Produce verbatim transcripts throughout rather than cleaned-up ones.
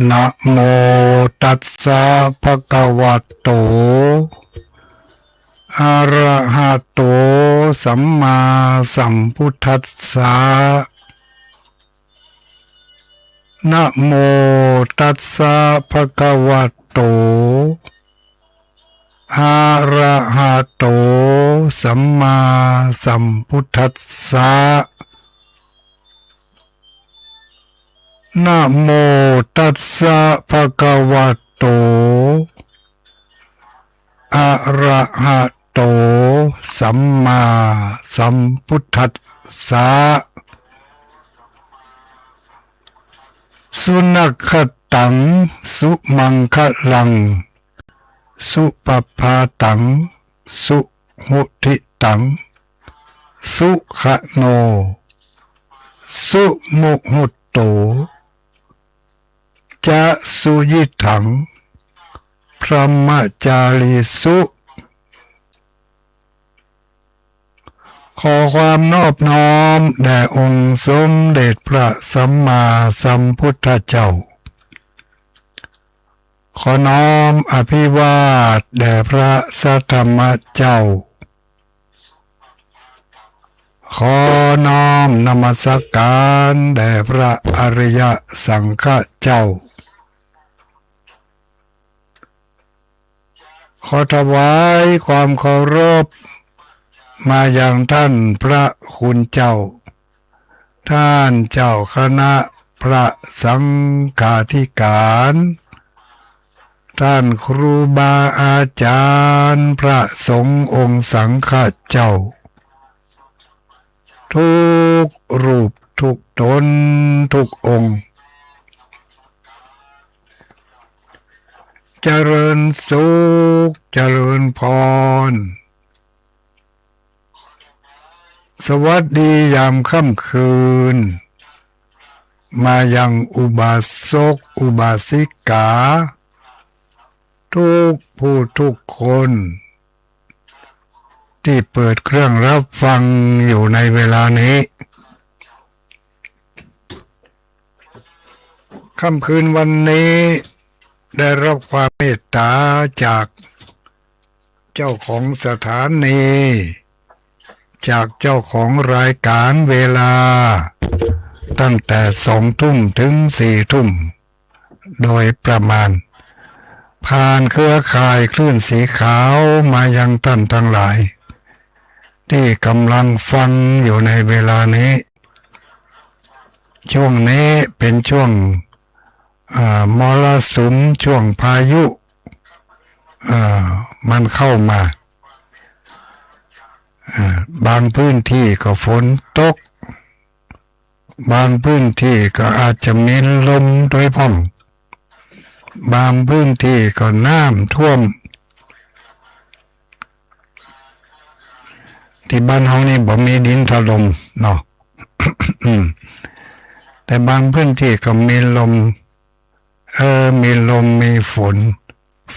นะโมตัสสะ ภะคะวะโต อะระหะโต สัมมาสัมพุทธัสสะ นะโมตัสสะ ภะคะวะโต อะระหะโต สัมมาสัมพุทธัสสะ นะโมตัสสะ ภะคะวะโต อะระหะโต สัมมาสัมพุทธัสสะ สุนะฆะตัง สุมังคะลัง สุปะพาตัง สุหุติตัง สุขะโน สุมุหุตโต จะสุยิตถัง พรหมจารีสุ ขอความนอบน้อมแด่องค์สมเด็จพระสัมมาสัมพุทธเจ้า ขอน้อมอภิวาทแด่พระสัทธรรมเจ้า ขอน้อมนมัสการแด่พระอริยสังฆเจ้า ขอถวายความเคารพมายังท่านพระคุณเจ้า ท่านเจ้าคณะพระสังฆาธิการ ท่านครูบาอาจารย์พระสงฆ์องค์สังฆเจ้า ทุกรูปทุกตนทุกองค์ เจริญสุข เจริญพร สวัสดียามค่ำคืน มายังอุบาสกอุบาสิกา ทุกผู้ทุกคน ตี้เปิดเครื่องรับฟังอยู่ในเวลานี้ ค่ำคืนวันนี้ได้รับความเมตตาจากเจ้าของสถานี จากเจ้าของรายการเวลา ตั้งแต่สองทุ่มถึงสี่ทุ่ม โดยประมาณ ผ่านเครือข่ายคลื่นสีขาวมายังท่านทั้งหลาย ตี้กำลังฟังอยู่ในเวลานี้ ช่วงนี้เป็นช่วง อ่า มรสุม ช่วงพายุ อ่า มันเข้ามา อ่า บางพื้นที่ก็ฝนตก บางพื้นที่ก็อาจจะมีลมด้วยพ่อง บางพื้นที่ก็น้ำท่วม ตี้บ้านเฮานี่บ่มีดินถล่มเนาะ อืม แต่บางพื้นที่ก็มีลม เออ มีลม มีฝน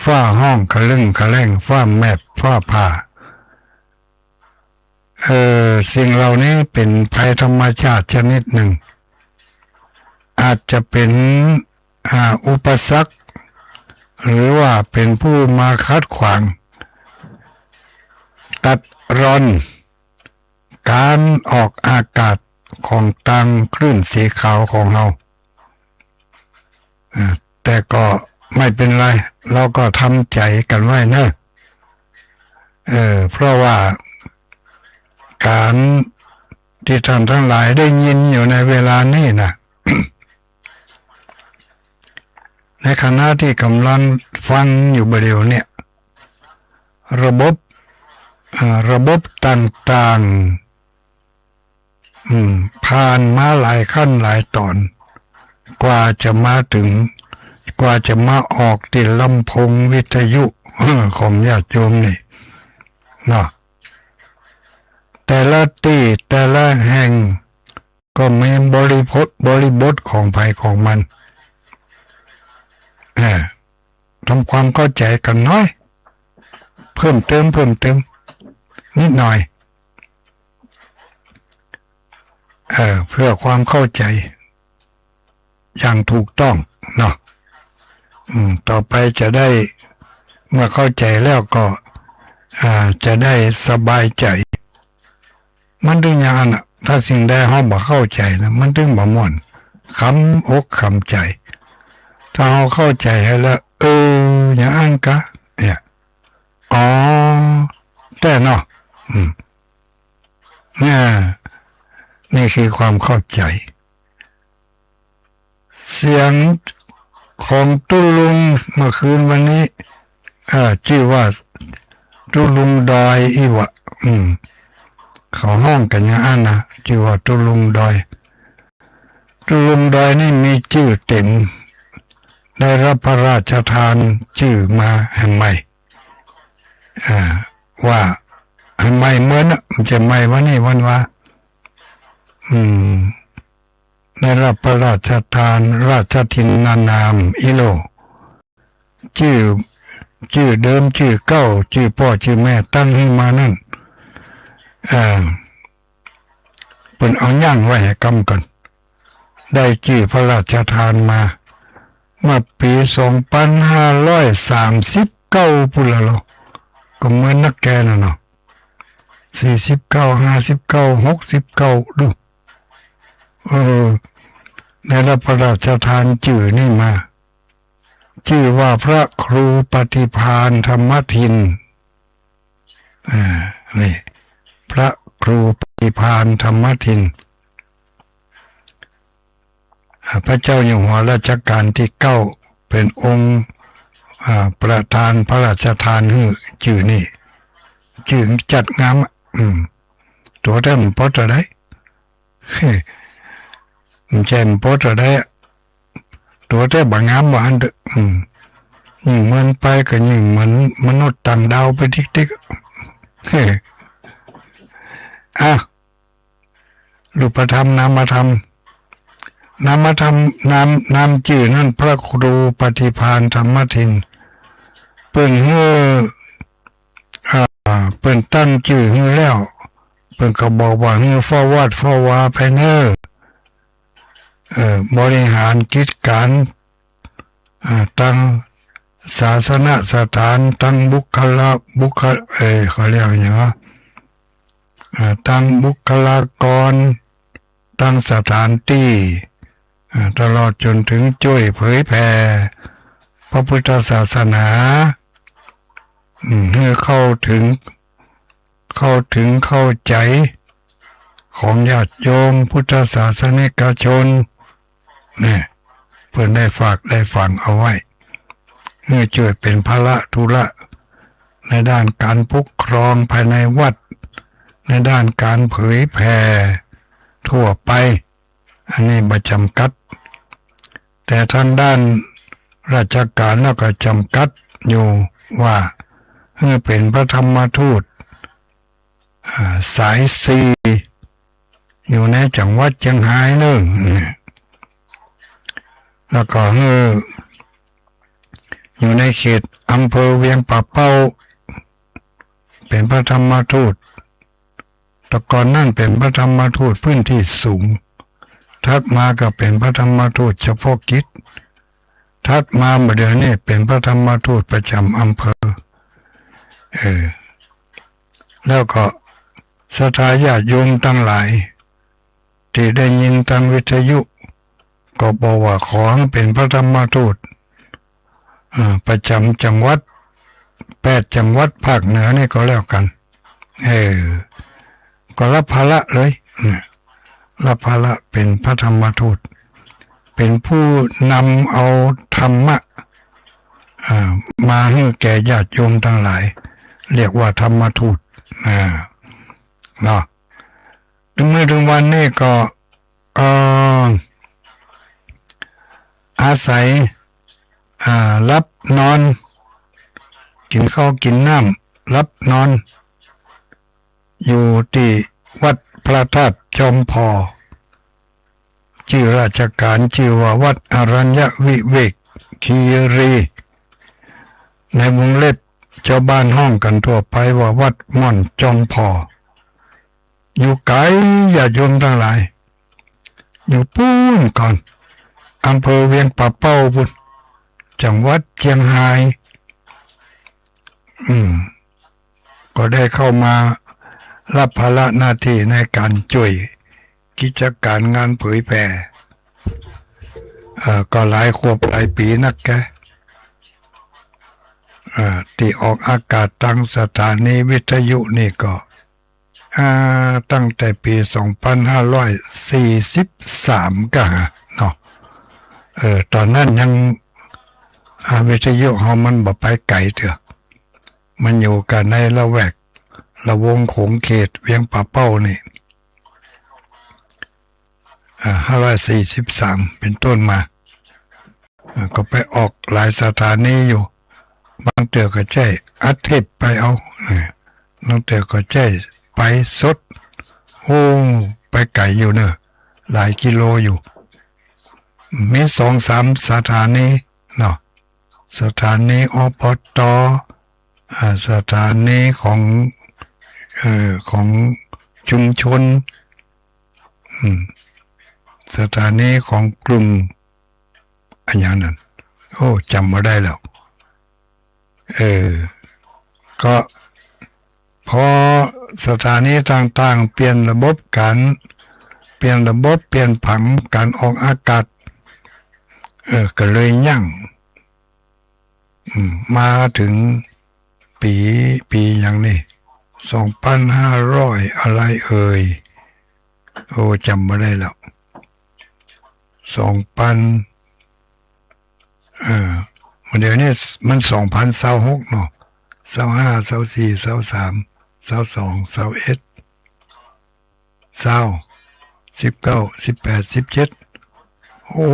ฟ้าฮ้องคะลึ่งคะแล่ง ฟ้าแมบ ฟ้าผ่า เออ สิ่งเหล่านี้เป็นภัยธรรมชาติชนิดหนึ่ง อาจจะเป็น อ่า อุปสรรค หรือว่าเป็นผู้มาขัดขวาง ตัดรอน ก๋านออกอากาศของตางคลื่นสีขาวของเฮา อ่า แต่ก็ไม่เป็นไร เฮาก็ทำใจ๋กั๋นไว้เน่อ เออ เพราะว่าก๋านตี้ต้านตังหลายได้ยินอยู่ในเวลานี้นะ ในขณะตี้ก่ำลังฟังอยู่บ่าเดี่ยวเนี่ย ระบบ อ่า ระบบต่างๆ อืม ผ่านมาหลายขั้นหลายต๋อน กว่าจะมาเถิง กว่าจะมาออกตี้ลำโพงวิทยุ ของญาติโยมนี่ เนาะ แต่ละตี้ แต่ละแห่ง ก็มีบริบท บริบทของใผของมัน เออ ทำความเข้าใจ๋กั๋นหน้อย เพิ่มเติม เพิ่มเติม นิดหน่อย เออ เพื่อความเข้าใจ๋อย่างถูกต้องเนาะ อืม ต่อไปจะได้ เมื่อเข้าใจ๋แล้วก็ อ่า จะได้สบายใจ๋ มันตึงอย่างนั้นน่ะ ถ้าสิ่งใดเฮาบ่เข้าใจ๋นะ มันตึงบ่ม่วน ขำอกขำใจ๋ ถ้าเฮาเข้าใจ๋แล้ว เออ อย่างนั้นกา เนี่ย อ๋อ แต๊เนาะ อืม เนี่ย นี่คือความเข้าใจ๋ เสียงของตุ๊ลุงเมื่อคืนวันนี้ เอ่อ จื้อว่าตุ๊ลุงดอยอี้หว่า อืม เขาฮ้องกั๋นอย่างอั้นนะ จื้อว่าตุ๊ลุงดอย ตุ๊ลุงดอยนี่มีจื้อเต๋ม ได้ฮับพระราชทานจื้อมาแหมใหม่ อ่า ว่าแหมใหม่เมินน่ะ บ่ใจ้ใหม่วันนี้วันวา อืม ได้ฮับพระราชทานราชทินนานามอี้โล จื้อ จื้อเดิม จื้อเก่า จื้อป้อจื้อแม่ตั้งหื้อมานั้น เอ่อ เปิ้นเอายั้งไว้หื้อก่ำก่อน ได้จื้อพระราชทานมา เมื่อปี๋สองปันห้าร้อยสามสิบเก้า ปู้นละลอ ก็เมินนักแก่น่ะเนาะ สี่สิบเก้า ห้าสิบเก้า หกสิบเก้า ดู เออ ได้ฮับพระราชทานจื้อนี้มา จื้อว่าพระครูปฏิภาณธรรมทิน อ่า นี่ พระครูปฏิภาณธรรมทิน อ่า พระเจ้าอยู่หัวรัชกาลตี้เก้า เป๋นองค์ อ่า ประทานพระราชทานหื้อจื้อนี้ จื้อจัดงามอะ อืม ตั๋วแต๊บ่ปอเต้าใด บ่ใจ้บ่ปอเต้าใดอะ ตั๋วแต๊บ่งามว่าอั้นเต๊อะ อืม ยิ่งเมินไปก็ยิ่งเหมือนมนุษย์ต่างดาวไปติ๊กๆ อะ อ่ะ รูปธรรมนามธรรม นามธรรม นาม นามจื้อนั้นพระครูปฏิภาณธรรมทิน เปิ้นหื้อ อ่า เปิ้นตั้งจื้อหื้อแล้ว เปิ้นก็บอกว่าหื้อเฝ้าวัดเฝ้าวาไปเน่อ เอ่อ บริหารกิจก๋าน อ่า ตังศาสนสถาน ตังบุคคละ บุคคละ เอ่อ เขาเรียกหยังวะ อ่า ตังบุคลากร ตังสถานตี้ อ่า ตลอดจ๋นเถิงจ้วยเผยแผ่พระพุทธศาสนา อืม หื้อเข้าเถิง เข้าเถิงเข้าใจ๋ของญาติโยมพุทธศาสนิกชน เนี่ย เปิ้นได้ฝากได้ฝังเอาไว้ หื้อจ้วยเป๋นพละธุระในด้านก๋านปกครองภายในวัด ในด้านก๋านเผยแผ่ทั่วไป อันนี้บ่จ๋ำกัด แต่ตางด้านราชก๋านแล้วก็จ๋ำกัดอยู่ว่า หื้อเป๋นพระธรรมทูต อ่า สายสี่ อยู่ในจังหวัดเจียงฮายเน่อ แล้วก็หื้ออยู่ในเขตอำเภอเวียงป่าเป้า เป๋นพระธรรมทูต แต่ก่อนนั้นเป๋นพระธรรมทูตพื้นที่สูง ถัดมาก็เป๋นพระธรรมทูตเฉพาะกิจ ถัดมาบ่าเดี่ยวนี้เป๋นพระธรรมทูตประจ๋ำอำเภอ เออ แล้วก็ศรัทธาญาติโยมตังหลาย ตี้ได้ยินตางวิทยุ ก็บอกว่าขอหื้อเป๋นพระธรรมทูต อ่า ประจ๋ำจังหวัด แปดจังหวัดภาคเหนือนี่ก็แล้วกั๋น เออ ก็ฮับภาระเลย เนี่ย ฮับภาระเป๋นพระธรรมทูต เป๋นผู้นำเอาธรรมะ อ่า มาหื้อแก่ญาติโยมตังหลาย เรียกว่าธรรมทูต อ่า เนาะ เถิงมื้อเถิงวันนี้ก็ เอ่อ อาศัย อ่า หลับนอน กิ๋นข้าวกิ๋นน้ำ หลับนอน อยู่ตี้วัดพระธาตุจอมผ่อ จื้อราชก๋านจื้อว่าวัดอรัญญวิเวกคีรี ในวงเล็บ จาวบ้านฮ้องกั๋นทั่วไปว่าวัดม่อนจอมผ่อ อยู่ไก๋ ญาติโยมตังหลาย อยู่ปู๊นก่อน อำเภอเวียงป่าเป้าปู๊น จังหวัดเจียงฮาย อืม ก็ได้เข้ามารับภาระหน้าตี้ในก๋านจ้วยกิจก๋านงานเผยแผ่ เอ่อ ก็หลายขวบหลายปี๋นักแก เอ่อ ตี้ออกอากาศตางสถานีวิทยุนี่ก็ อ่า ตั้งแต่ปี๋สองปันห้าร้อยสี่สิบสาม ก่าเนาะ เออ ต๋อนนั้นยัง อ่า วิทยุเฮามันบ่ไปไก๋เตื้อ มันอยู่ก้าในละแวกละวงโขงเขตเวียงป่าเป้านี่ อ่า ห้าร้อยสี่สิบสาม เป๋นต้นมา อ่า ก็ไปออกหลายสถานีอยู่ บางเตื้อก็ใจ๊อัดเทปไปเอา อ่า บางเตื้อก็ใจ๊ไปสด โอ้ ไปไก๋อยู่เนาะ หลายกิโลอยู่ มีสองสามสถานีเนาะ สถานี อบต. อ่า สถานีของ เอ่อ ของชุมชน อืม สถานีของกลุ่ม อะหยังนั้น โอ้ จ๋ำบ่ได้แล้ว เออ ก็พอสถานีต่างๆ เปลี่ยนระบบก๋าน เปลี่ยนระบบ เปลี่ยนผังก๋านออกอากาศ เออ ก็เลยยั้ง อืม มาเถิงปี๋ ปี๋หยังนี่ สองปันห้าร้อยอะไรเอ่ย โอ้ จ๋ำบ่ได้แล้ว สองปัน เออ เดี๋ยวนี้มันสองปันซาวหกเนาะ ซาวห้า ซาวสี่ ซาวสาม ซาวสอง ซาวเอ็ด ซาว สิบเก้า สิบแปด สิบเจ็ด โอ้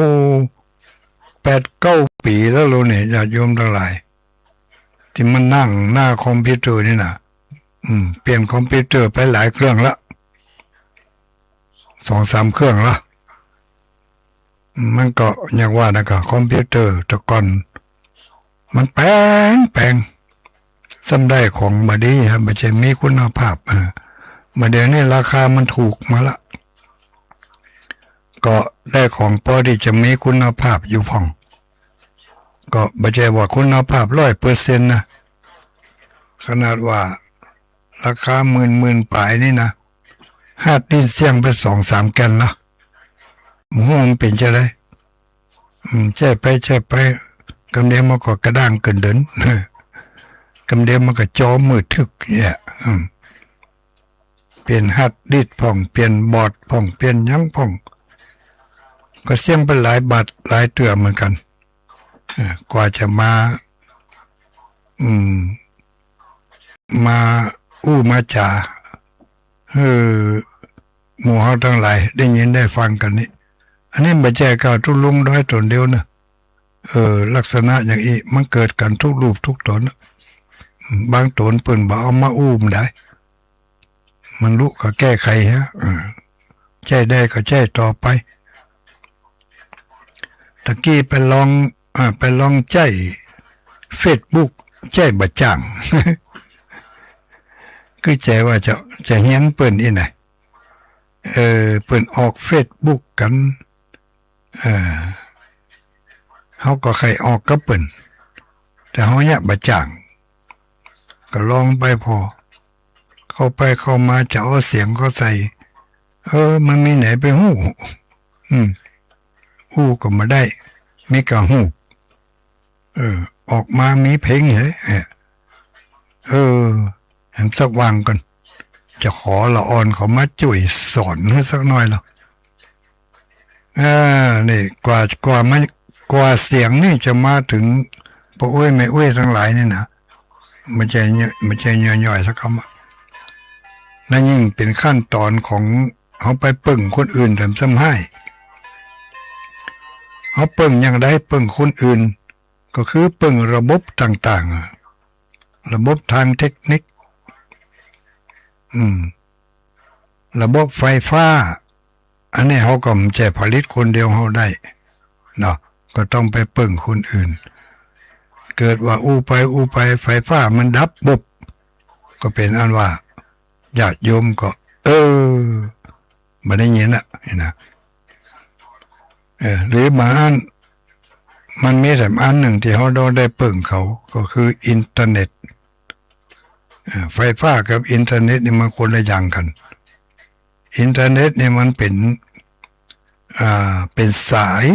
แปดเก้าปี๋แล้วลูกนี่ ญาติโยมตังหลาย ตี้มานั่งหน้าคอมพิวเตอร์นี่นะ อืม เปลี่ยนคอมพิวเตอร์ไปหลายเครื่องละ สองสามเครื่องละ มันก็อย่างว่านะ ก็คอมพิวเตอร์แต่ก่อน มันแปง แปง ซ้ำได้ของบ่ดีฮะ บ่ใจ้มีคุณภาพ อ่า บ่าเดี๋ยวนี้ราคามันถูกมาละ ก็ได้ของปอตี้จะมีคุณภาพอยู่พ่อง ก็บ่ใจ้ว่าคุณภาพร้อยเปอร์เซ็นต์นะ ขนาดว่าราคาหมื่น หมื่นป๋ายนี่นะ ฮาร์ดดิสก์เสี้ยงไปสองสามแก่นละ บ่ฮู้มันเป๋นจาใด อืม ใจ๊ไป ใจ๊ไป กำเดียวมันก็กระด้างเกิ่นเดิน กำเดียวมันก็จอมืดทึกเนี่ย อืม เปลี่ยนฮาร์ดดิสก์พ่อง เปลี่ยนบอร์ดพ่อง เปลี่ยนหยังพ่อง ก็เสี้ยงไปหลายบาทหลายเตื้อเหมือนกั๋น เอ่อ กว่าจะมา อืม มาอู้มาจ๋า หื้อหมู่เฮาตังหลายได้ยินได้ฟังกั๋นนี่ อันนี้บ่ใจ้ก้าวตุ๊ลุงด้อยต๋นเดียวนะ เออ ลักษณะอย่างอี้มันเกิดกั๋นทุกรูปทุกต๋นนะ บางต๋นเปิ้นบ่เอามาอู้บ่ได้ มันลุก็แก้ไขฮะ เออ ใจ๊ได้ก็ใจ๊ต่อไป ตะกี้ไปลอง อ่า ไปลองใจ๊เฟซบุ๊ก ใจ๊บ่จ้าง คือใจ๋ว่าจะ จะเฮียนเปิ้นอี้นะ เออ เปิ้นออกเฟซบุ๊กกั๋น เออ เฮาก็ใค่ออกกับเปิ้น แต่เฮาเยียะบ่จ้าง ก็ลองไปผ่อ เข้าไปเข้ามาจะเอาเสียงเข้าใส่ เออ มันมีไหนไปฮู้ อืม อู้ก็บ่ได้ มีก้าฮูป เออ ออกมามีเพลงเหรอ เออ เออ หันสักวางก่อน จะขอละอ่อนเขามาจ้วยสอนหื้อสักหน่อยละ อ่า นี่ กว่า กว่ามา กว่าเสียงนี่จะมาเถิงป้ออุ๊ยแม่อุ๊ยตังหลายนี่นะ บ่ใจ้ บ่ใจ้ย่อยๆ สักกำอะ นั่นยิ่งเป๋นขั้นต๋อนของเฮาไปเปิ้งคนอื่นแถมซ้ำฮ้าย เฮาเปิ้งอย่างใด เปิ้งคนอื่น ก็คือเปิ้งระบบต่างๆ อะ ระบบตางเทคนิค อืม ระบบไฟฟ้า อันนี้เฮาก็บ่ใจ้ผลิตคนเดียวเฮาได้เนาะ ก็ต้องไปเปิ้งคนอื่น เกิดว่าอู้ไปอู้ไปไฟฟ้ามันดับปุ๊บ ก็เป๋นอันว่าญาติโยมก็ เออ บ่ได้ยินละ หั้นนะ เออ หรือบางอัน มันมีแถมอันนึ่งตี้เฮาต้องได้เปิ้งเขา ก็คืออินเทอร์เน็ต อ่า ไฟฟ้ากับอินเทอร์เน็ตนี่มันคนละอย่างกั๋น อินเทอร์เน็ตนี่มันเป๋น อ่า เป๋นสาย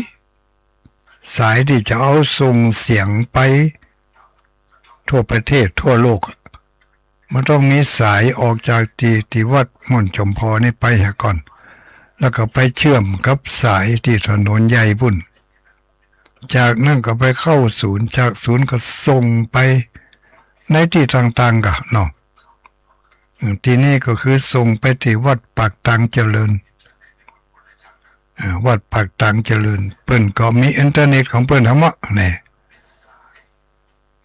สายตี้จะเอาส่งเสียงไปทั่วประเทศทั่วโลกอะ มันต้องมีสายออกจากตี้ ตี้วัดม่อนจอมพอนี่ไปเหียก่อน แล้วก็ไปเชื่อมกับสายตี้ถนนใหญ่ปู๊น จากนั้นก็ไปเข้าศูนย์ จากศูนย์ก็ส่งไปในตี้ต่างๆ ก่ะเนาะ อืม ตี้นี่ก็คือส่งไปตี้วัดปากตางเจริญ อ่า วัดปากตางเจริญ เปิ้นก็มีอินเทอร์เน็ตของเปิ้นหั้นเนาะ แน่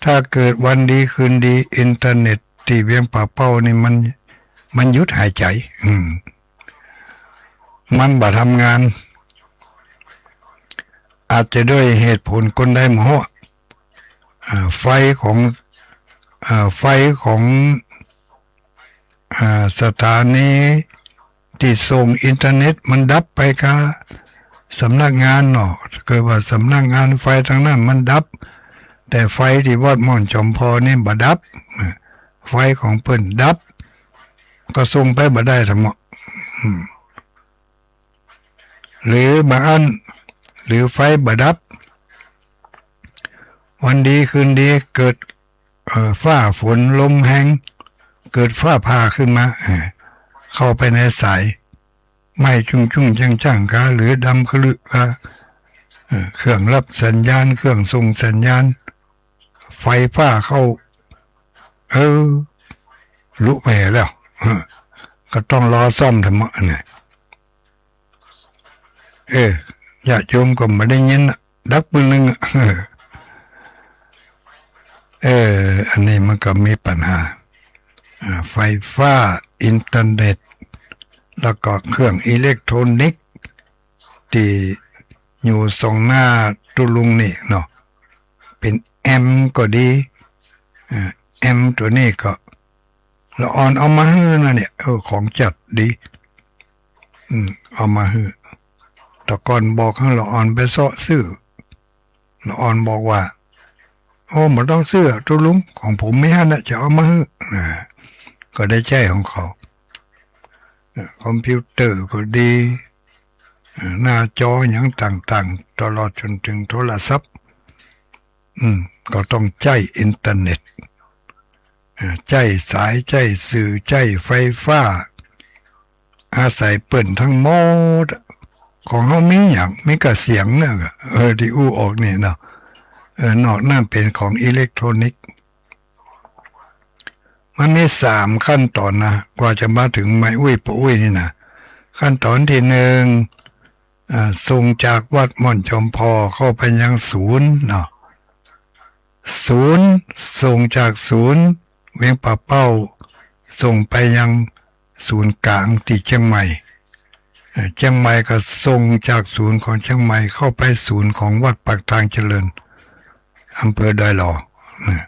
ถ้าเกิดวันดีคืนดี อินเทอร์เน็ตตี้เวียงป่าเป้านี่มัน มันหยุดหายใจ๋ อืม มันบ่ทำงาน อาจจะด้วยเหตุผลก้นใดบ่ฮู้ อ่า ไฟของ อ่า ไฟของ อ่า สถานีตี้ส่งอินเทอร์เน็ตมันดับไปกาสำนักงานเนาะ เกิดว่าสำนักงานไฟตางนั้นมันดับ แต่ไฟตี้วัดม่อนจอมพอนี่บ่ดับ อ่า ไฟของเปิ้นดับ ก็ส่งไปบ่ได้ทำเนาะ อืม หรือบางอัน หรือไฟบ่ดับ วันดีคืนดีเกิด เอ่อ ฟ้าฝนลมแฮง เกิดฟ้าผ่าขึ้นมา เอ่อ เข้าไปในสาย ไหม้จุ้งๆ จ้างๆ กา หรือดำครึกา เอ่อ เครื่องรับสัญญาณ เครื่องส่งสัญญาณ ไฟฟ้าเข้า เออ ลุไปแล้ว เออ ก็ต้องรอซ่อมทำเนาะ อันนี้ เออ ญาติโยมก็บ่ได้ยินน่ะ ดักปึ้งหนึ่งอะ เออ อันนี้มันก็มีปัญหา อ่า ไฟฟ้า อินเทอร์เน็ต แล้วก็เครื่องอิเล็กทรอนิกส์ตี้อยู่ส่องหน้าตุ๊ลุงนี่เนาะ เป๋นแอมป์ก็ดี อ่า แอมป์ตั๋วนี้ก็ ละอ่อนเอามาหื้อนะเนี่ย เออ ของจัดดี อืม เอามาหื้อ แต่ก่อนบอกหื้อละอ่อนไปเซาะซื้อ ละอ่อนบอกว่า โอ้ บ่ต้องซื้อตุ๊ลุง ของผมมีหั้นน่ะ จะเอามาหื้อ อ่า ก็ได้ใจ๊ของเขา เออ คอมพิวเตอร์ก็ดี เออ หน้าจอหยังต่างๆ ตลอดจ๋นเถิงโทรศัพท์ อืม ก็ต้องใจ๊อินเทอร์เน็ต เอ่อ ใจ๊สาย ใจ๊สื่อ ใจ๊ไฟฟ้า อาศัยเปิ้นตึงหมด ของเฮามีหยัง มีก้าเสียงเนี่ย เออ ตี้อู้ออกนี่เนาะ เออ นอกนั้นเป๋นของอิเล็กทรอนิกส์ มันมีสามขั้นต๋อนนะ กว่าจะมาเถิงแม่อุ๊ยป้ออุ๊ยนี่นะ ขั้นต๋อนตี้หนึ่ง อ่า ส่งจากวัดม่อนจอมพอเข้าไปยังศูนย์เนาะ ศูนย์ ส่งจากศูนย์เวียงป่าเป้า ส่งไปยังศูนย์ก๋างตี้เจียงใหม่ เอ่อ เจียงใหม่ก็ส่งจากศูนย์ของเจียงใหม่เข้าไปศูนย์ของวัดปากตางเจริญ อำเภอดอยหล่อ นะ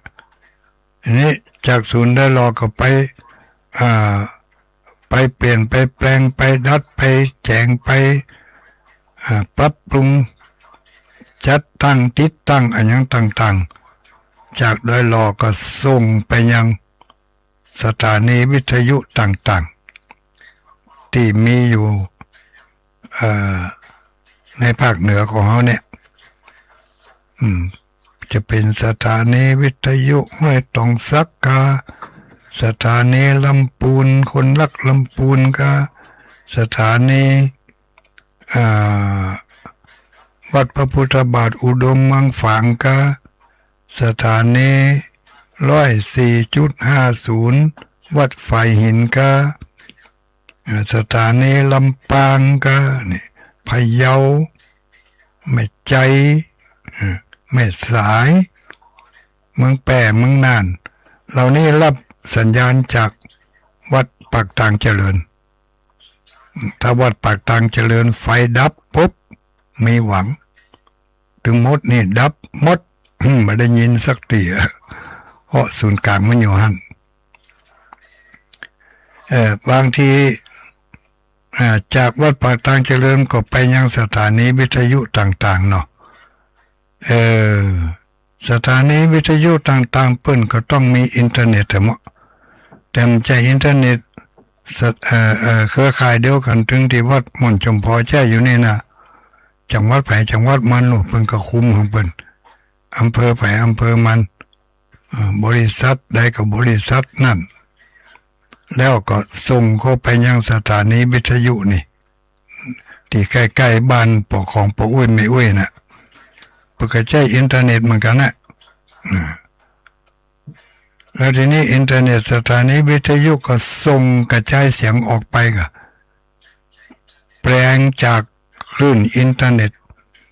ทีนี้จากศูนย์ดอยหล่อก็ไป อ่า ไปเปลี่ยน ไปแปลง ไปดัด ไปแจ๋ง ไป อ่า ปรับปรุง จัดตั้ง ติดตั้ง อะหยังต่างๆ จากดอยหล่อก็ส่งไปยังสถานีวิทยุต่างๆ ตี้มีอยู่ เอ่อ ในภาคเหนือของเฮาเนี่ย อืม จะเป๋นสถานีวิทยุห้วยตองสักกา สถานีลำปูน คนรักลำปูนกา สถานี อ่า วัดพระพุทธบาทอุดมเมืองฝางกา สถานีร้อยสี่จุดห้าศูนย์ วัดฝายหินกา เอ่อ สถานีลำปางกา นี่ พะเยา แม่ไจ๊ เอ่อ แม่สาย เมืองแป้ เมืองน่าน เหล่านี้ฮับสัญญาณจากวัดปากตางเจริญ ถ้าวัดปากตางเจริญไฟดับปุ๊บ มีหวัง ตึงหมดนี่ดับหมด บ่ได้ยินสักเตื้อ เพราะศูนย์ก๋างมันอยู่หั้น เอ่อ บางที อ่า จากวัดปากตางเจริญก็ไปยังสถานีวิทยุต่างๆ เนาะ เออ สถานีวิทยุต่างๆ เปิ้นก็ต้องมีอินเทอร์เน็ตแหม แต่บ่ใจ้อินเทอร์เน็ต สะ- เอ่อ เอ่อ เครือข่ายเดียวกั๋นตึงตี้วัดม่อนจอมพอใจ๊อยู่นี่นะ จังหวัดใผจังหวัดมันโน่น เปิ้นก็คุมของเปิ้น อำเภอใผอำเภอมัน เอ่อ บริษัทใดก็บริษัทนั้น แล้วก็ส่งเข้าไปยังสถานีวิทยุนี่ ตี้ใก้ๆ บ้านป้อของป้ออุ๊ยแม่อุ๊ยน่ะ เปิ้นก็ใจ๊อินเทอร์เน็ตเหมือนกั๋นน่ะ อ่า แล้วทีนี้อินเทอร์เน็ต สถานีวิทยุก็ส่งกระจายเสียงออกไปก่อ แปลงจากคลื่นอินเทอร์เน็ต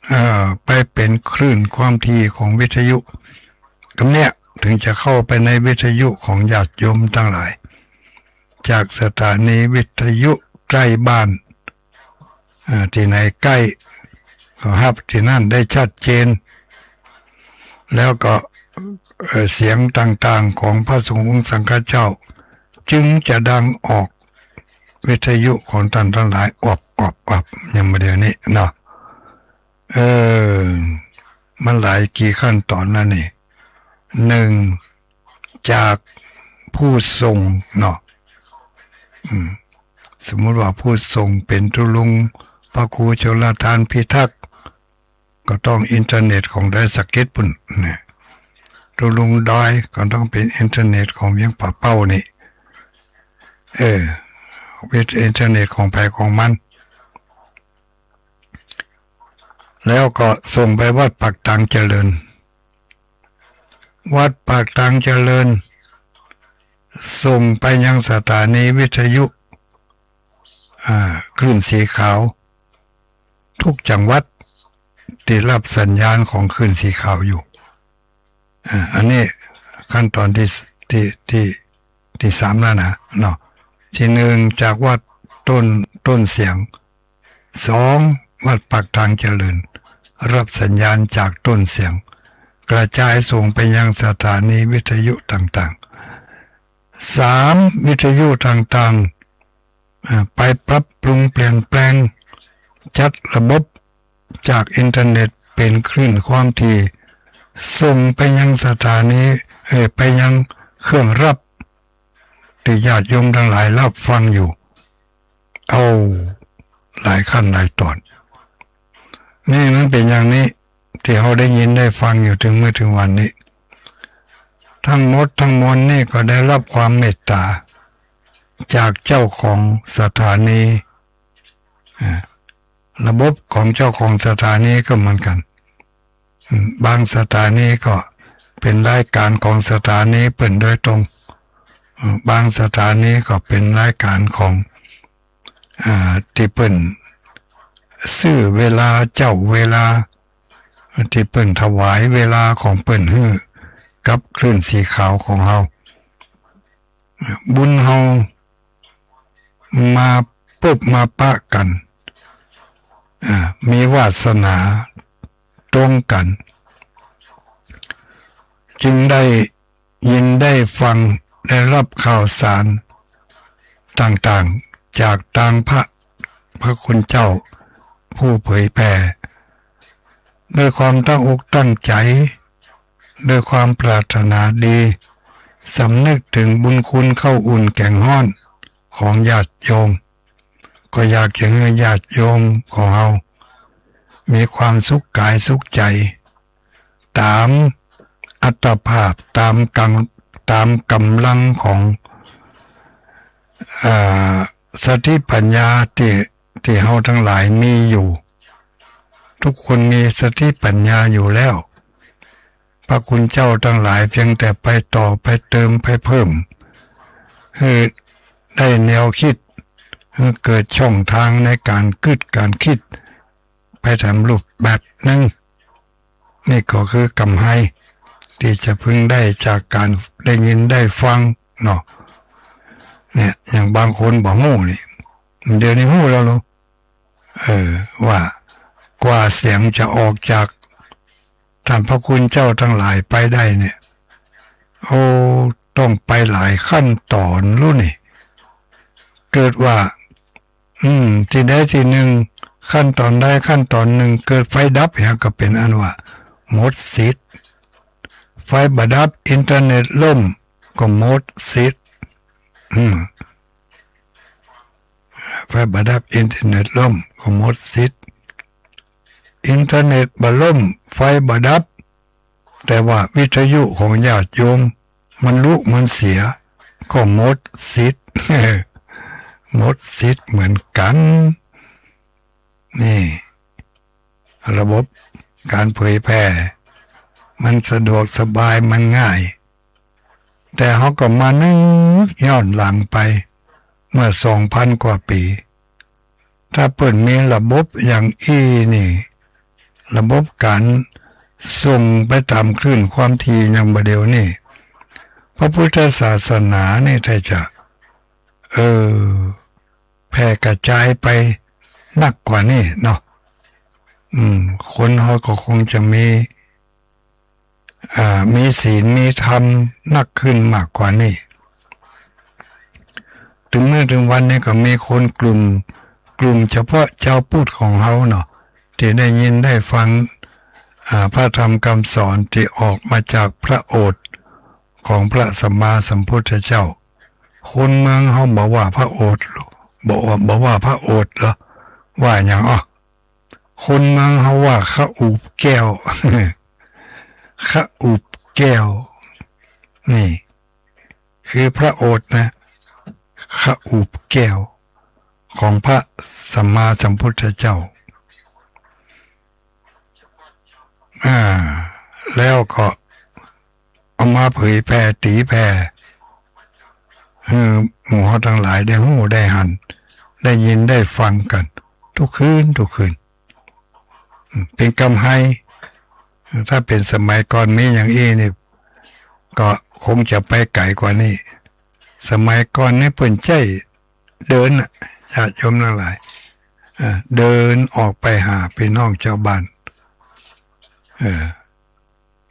เอ่อ ไปเป๋นคลื่นความถี่ของวิทยุ กำเนี้ยเถิงจะเข้าไปในวิทยุของญาติโยมตังหลาย จากสถานีวิทยุใก้บ้าน เอ่อ ตี้ไหนใก้ก็ฮับตี้นั้นได้ชัดเจน แล้วก็ เอ่อ เสียงต่างๆ ของพระสงฆ์องค์สังฆเจ้า จึงจะดังออกวิทยุของต้านตังหลาย ออบ ออบ ออบ อย่างบ่าเดี่ยวนี้เนาะ เออ มันหลายกี่ขั้นต๋อนนะนี่ นึ่ง จากผู้ส่งเนาะ อืม สมมุติว่าผู้ส่งเป๋นตุ๊ลุงพระครูชลทานพิทักษ์ ก็ต้องอินเทอร์เน็ตของดอยสะเก็ดปู้นนะ ตุ๊ลุงดอยก็ต้องเป๋นอินเทอร์เน็ตของเวียงป่าเป้านี่ เออ วิท- อินเทอร์เน็ตของใผของมัน แล้วก็ส่งไปวัดปากตางเจริญ วัดปากตางเจริญ ส่งไปยังสถานีวิทยุ อ่า คลื่นสีขาว ทุกจังหวัดตี้ฮับสัญญาณของคลื่นสีขาวอยู่ อ่า อันนี้ขั้นต๋อนตี้ ตี้ ตี้ ตี้สามแล้วนะเนาะ ตี้นึ่งจากวัดต้น ต้นเสียง สอง วัดปากตางเจริญ ฮับสัญญาณจากต้นเสียง กระจายส่งไปยังสถานีวิทยุต่างๆ สาม วิทยุต่างๆ อ่า ไปปรับปรุงเปลี่ยนแปลง จัดระบบจากอินเทอร์เน็ตเป๋นคลื่นความถี่ ส่งไปยังสถานี เอ่อ ไปยังเครื่องฮับ ตี้ญาติโยมตังหลายฮับฟังอยู่ เอา หลายขั้นหลายต๋อน นี่มันเป๋นอย่างนี้ ตี้เฮาได้ยินได้ฟังอยู่เถิงมื้อเถิงวันนี้ ทั้งหมดทั้งมวลนี่ก็ได้ฮับความเมตต๋าจากเจ้าของสถานี อ่า ระบบของเจ้าของสถานีก็เหมือนกั๋น อืม บางสถานีก็เป๋นรายก๋านของสถานีเปิ้นโดยตรง อืม บางสถานีก็เป๋นรายก๋านของ อ่า ตี้เปิ้นซื้อเวลา เจ้าเวลา ตี้เปิ้นถวายเวลาของเปิ้นหื้อกับคลื่นสีขาวของเฮา บุญเฮามาปุ๊บมาปะกั๋น อ่า มีวาสนาตรงกั๋น จึงได้ยินได้ฟัง ได้ฮับข่าวสารต่างๆ จากตางพระ พระคุณเจ้าผู้เผยแผ่ ด้วยความตั้งอกตั้งใจ๋ ด้วยความปรารถนาดี สำนึกเถิงบุญคุณข้าวอุ่นแก๋งฮ้อนของญาติโยม ก็อยากจะหื้อญาติโยมของเฮามีความสุขก๋ายสุขใจ๋ ต๋ามอัตภาพ ต๋ามก๋ำ- ต๋ามก๋ำลังของ เอ่อ สติปัญญาตี้ ตี้เฮาตังหลายมีอยู่ ทุกคนมีสติปัญญาอยู่แล้ว พระคุณเจ้าตังหลายเพียงแต่ไปต่อ ไปเติม ไปเพิ่ม หื้อได้แนวกึ๊ด หื้อเกิดช่องตางในก๋านกึ๊ดก๋านกึ๊ด ไปแถมรูปแบบนึ่ง นี่ก็คือกำไรตี้จะพึงได้จากก๋านได้ยินได้ฟังเนาะ เนี่ย อย่างบางคนบ่ฮู้นี่ เดี๋ยวนี้ฮู้แล้วเหรอ เออ ว่ากว่าเสียงจะออกจากต้านพระคุณเจ้าตังหลายไปได้เนี่ย โอ้ ต้องไปหลายขั้นต๋อนลูกนี่ เกิดว่า อืม ตี้ใดตี้นึ่ง ขั้นต๋อนใดขั้นต๋อนนึ่ง เกิดไฟดับเหีย ก็เป๋นอันว่า หมดสิทธิ์ ไฟบ่ดับ อินเทอร์เน็ตล่ม ก็หมดสิทธิ์ อืม ไฟบ่ดับ อินเทอร์เน็ตล่ม ก็หมดสิทธิ์ อินเทอร์เน็ตบ่ล่ม ไฟบ่ดับ แต่ว่าวิทยุของญาติโยมมันลุมันเสีย ก็หมดสิทธิ์ หมดสิทธิ์เหมือนกั๋น นี่ ระบบก๋านเผยแผ่ มันสะดวกสบาย มันง่าย แต่เฮาก็มานึกย้อนหลังไป เมื่อสองพันกว่าปี๋ ถ้าเปิ้นมีระบบอย่างอี้นี่ ระบบก๋านส่งไปต๋ามคลื่นความถี่อย่างบ่าเดี่ยวนี้ พระพุทธศาสนานี่ถ้าจะ เออ แผ่กระจายไปนักกว่านี้เนาะ อืม คนเฮาก็คงจะมี อ่า มีศีล มีธรรมนักขึ้นมากกว่านี้ เถิงมื้อเถิงวันนี้ก็มีคนกลุ่ม กลุ่มเฉพาะจาวพุทธของเฮาเนาะ ตี้ได้ยินได้ฟัง อ่า พระธรรมกำสอนตี้ออกมาจากพระโอษฐ์ของพระสัมมาสัมพุทธเจ้า คนเมืองเฮาบ่ว่าพระโอษฐ์ บ่ว่า บ่ว่าพระโอษฐ์เหรอ ว่าหยังอ้อ คนเมืองเฮาว่าขะอุบแก้ว ขะอุบแก้ว นี่ คือพระโอษฐ์นะ ขะอุบแก้ว ของพระสัมมาสัมพุทธเจ้า อ่า แล้วก็เอามาเผยแผ่ ตี๋แผ่ หื้อหมู่เฮาตังหลายได้ฮู้ได้หัน ได้ยินได้ฟังกั๋น ทุกคืน ทุกคืน อืม เป๋นกำไฮ ถ้าเป๋นสมัยก่อนมีอย่างอี้นี่ ก็คงจะไปไก๋กว่านี้ สมัยก่อนนี่เปิ้นใจ๊เดินน่ะ ญาติโยมตังหลาย เอ่อ เดินออกไปหาปี้น้องจาวบ้าน เอ่อ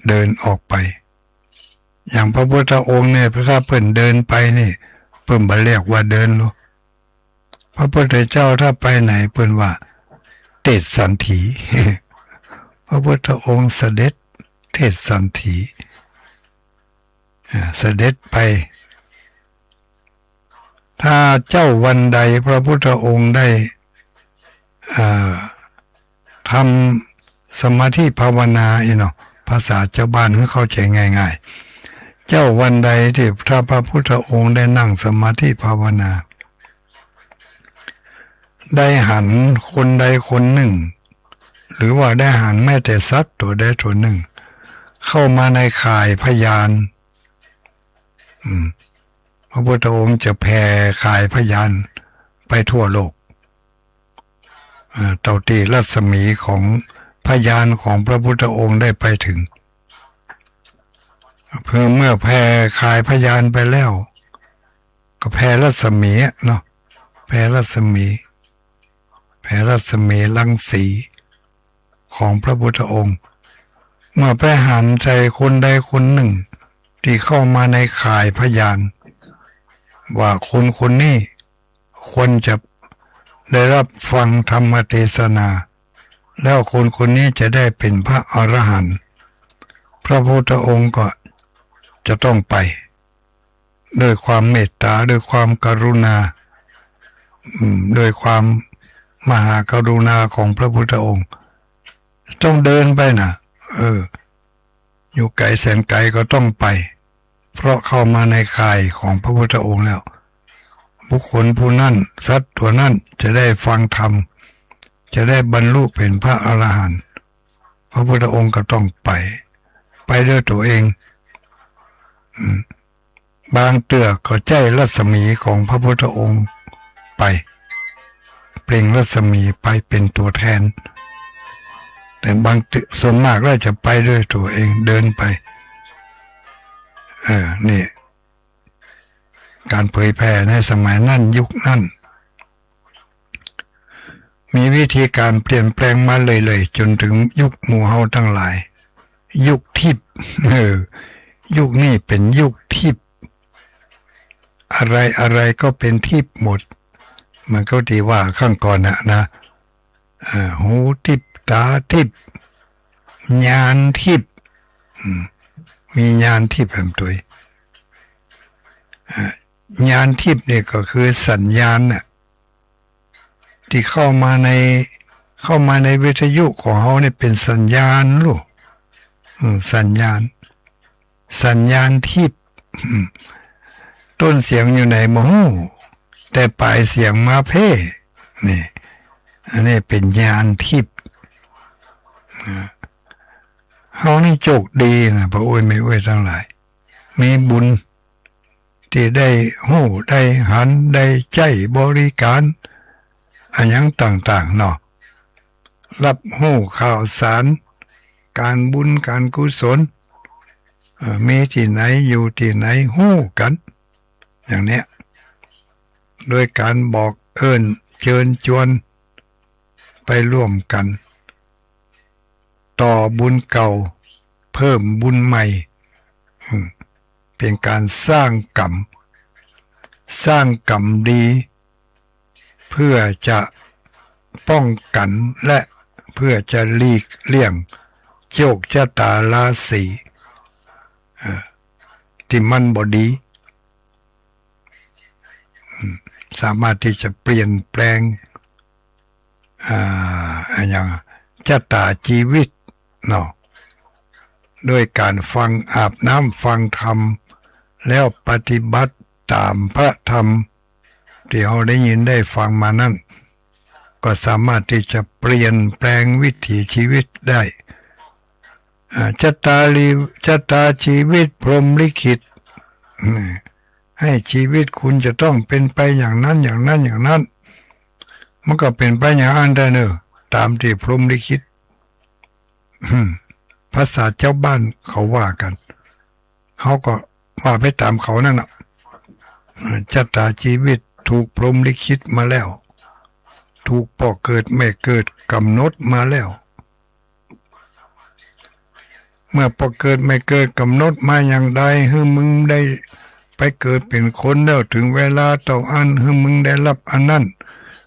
เดินออกไป อย่างพระพุทธองค์เนี่ย ถ้าเปิ้นเดินไปนี่ เปิ้นบ่เรียกว่าเดินหรอก พระพุทธเจ้าถ้าไปไหนเปิ้นว่าเตสสัณถี พระพุทธองค์เสด็จเตสสัณถี อ่า เสด็จไป ถ้าเจ๊าวันใดพระพุทธองค์ได้ อ่า ทำสมาธิภาวนาอี้เนาะ ภาษาจาวบ้านหื้อเข้าใจ๋ง่ายๆ เจ๊าวันใดตี้ถ้าพระพุทธองค์ได้นั่งสมาธิภาวนา ได้หันคนใดคนนึ่ง หรือว่าได้หันแม้แต่สัตว์ตั๋วใดตั๋วนึ่ง เข้ามาในข่ายพญาน อืม พระพุทธองค์จะแผ่ข่ายพญานไปทั่วโลก อ่า เต้าตี้รัศมีของพญานของพระพุทธองค์ได้ไปเถิง เมื่อ เมื่อแผ่ข่ายพญานไปแล้ว ก็แผ่รัศมีอะเนาะ แผ่รัศมี แผ่รัศมีรังสีของพระพุทธองค์ เมื่อไปหันใส่คนใดคนนึ่งตี้เข้ามาในข่ายพญาน ว่าคนคนนี้ ควรจะได้รับฟังธรรมเทศนา แล้วคนคนนี้จะได้เป๋นพระอรหันต์ พระพุทธองค์ก็จะต้องไป ด้วยความเมตตา ด้วยความกรุณา อืม ด้วยความมหากรุณาของพระพุทธองค์ ต้องเดินไปนะ เออ อยู่ไก๋แสนไก๋ก็ต้องไป เพราะเข้ามาในข่ายของพระพุทธองค์แล้ว บุคคลผู้นั้น สัตว์ตั๋วนั้นจะได้ฟังธรรม จะได้บรรลุเป๋นพระอรหันต์ พระพุทธองค์ก็ต้องไป ไปด้วยตั๋วเอง อืม บางเตื้อก็ใจ๊รัศมีของพระพุทธองค์ไป เปล่งรัศมีไปเป๋นตั๋วแทน แต่บางเตื้อ ส่วนมากแล้วจะไปด้วยตั๋วเอง เดินไป เออ นี่ ก๋านเผยแผ่ในสมัยนั้น ยุคนั้น มีวิธีก๋านเปลี่ยนแปลงมาเรื่อยๆ จ๋นเถิงยุคหมู่เฮาตังหลาย ยุคทิพย์ เออ ยุคนี้เป๋นยุคทิพย์ อะไรๆ ก็เป๋นทิพย์หมด เหมือนเขาตี้ว่าครั้งก่อนน่ะนะ เอ่อ หูทิพย์ ต๋าทิพย์ ญาณทิพย์ อืม มีญาณทิพย์แหมตวย อ่า ญาณทิพย์นี่ก็คือสัญญาณน่ะ ตี้เข้ามาใน เข้ามาในวิทยุของเฮานี่เป๋นสัญญาณลูก อืม สัญญาณ สัญญาณทิพย์ อืม ต้นเสียงอยู่ไหนบ่ฮู้ แต่ป๋ายเสียงมาเพ่ นี่ อันนี้เป๋นญาณทิพย์ อ่า เฮานี่โจคดีนะ ป้ออุ๊ยแม่อุ๊ยตังหลาย มีบุญ ตี้ได้ฮู้ ได้หัน ได้ใจ๊บริก๋าน อะหยังต่างๆ เนาะ ฮับฮู้ข่าวสาร ก๋านบุญ ก๋านกุศล เอ่อ มีตี้ไหน อยู่ตี้ไหน ฮู้กั๋น อย่างเนี้ย โดยก๋านบอกเอิ้น เจิญจวน ไปร่วมกั๋น ต่อบุญเก่า เพิ่มบุญใหม่ อืม เป๋นก๋านสร้างกรรม สร้างกรรมดี เพื่อจะป้องกั๋น และเพื่อจะหลีกเลี่ยง โจคชะตาราศี เอ่อ ตี้มันบ่ดี อืม สามารถตี้จะเปลี่ยนแปลง อ่า อะหยัง ชะตาชีวิตเนาะ ด้วยก๋านฟัง อาบน้ำฟังธรรม แล้วปฏิบัติต๋ามพระธรรม ตี้เฮาได้ยินได้ฟังมานั้น ก็สามารถตี้จะเปลี่ยนแปลงวิถีชีวิตได้ อ่า ชะตาลี ชะตาชีวิตพรหมลิขิต อืม ให้ชีวิตคุณจะต้องเป๋นไปอย่างนั้น อย่างนั้น อย่างนั้น มันก็เป๋นไปอย่างอั้นแต๊เน่อ ต๋ามตี้พรหมลิขิต อืม ภาษาจาวบ้านเขาว่ากั๋น เฮาก็ว่าไปต๋ามเขานั่นน่ะ เอ่อ ชะตาชีวิตถูกพรหมลิขิตมาแล้ว ถูกป้อเกิดแม่เกิดก๋ำหนดมาแล้ว เมื่อป้อเกิดแม่เกิดก๋ำหนดมาอย่างใด หื้อมึงได้ไปเกิดเป๋นคนแล้ว เถิงเวลาเต้าอั้น หื้อมึงได้ฮับอันนั้น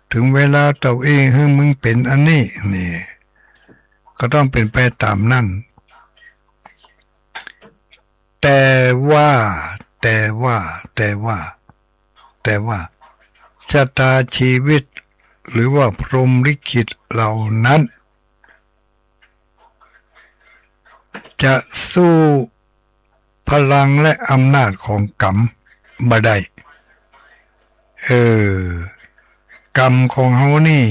เถิงเวลาเต้าอี้ หื้อมึงเป๋นอันนี้ นี่ ก็ต้องเป๋นไปต๋ามนั้น แต่ว่า แต่ว่า แต่ว่า แต่ว่า ชะตาชีวิต หรือว่าพรหมลิขิตเหล่านั้น จะสู้พลังและอำนาจของกรรมบ่ได้ เออ กรรมของเฮานี่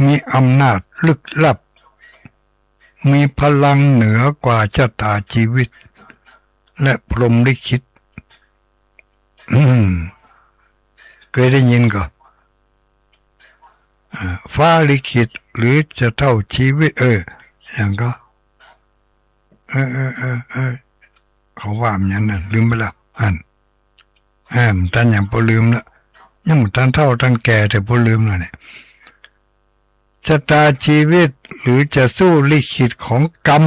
มีอำนาจลึกลับ มีพลังเหนือกว่าชะตาชีวิต และพรหมลิขิต อืม เกยได้ยินก่อ อ่า ฟ้าลิขิตหรือจะเท่าชีวิต เออ อะหยังก่อ เออ เออ เออ เออ เขาว่ามันหยังนะ ลืมไปแล้ว อั้น เออ บ่ตันหยัง ปอลืมละ ยังบ่ตันเฒ่าตันแก่ แต่ปอลืมแล้วเนี่ย ชะตาชีวิตหรือจะสู้ลิขิตของกรรม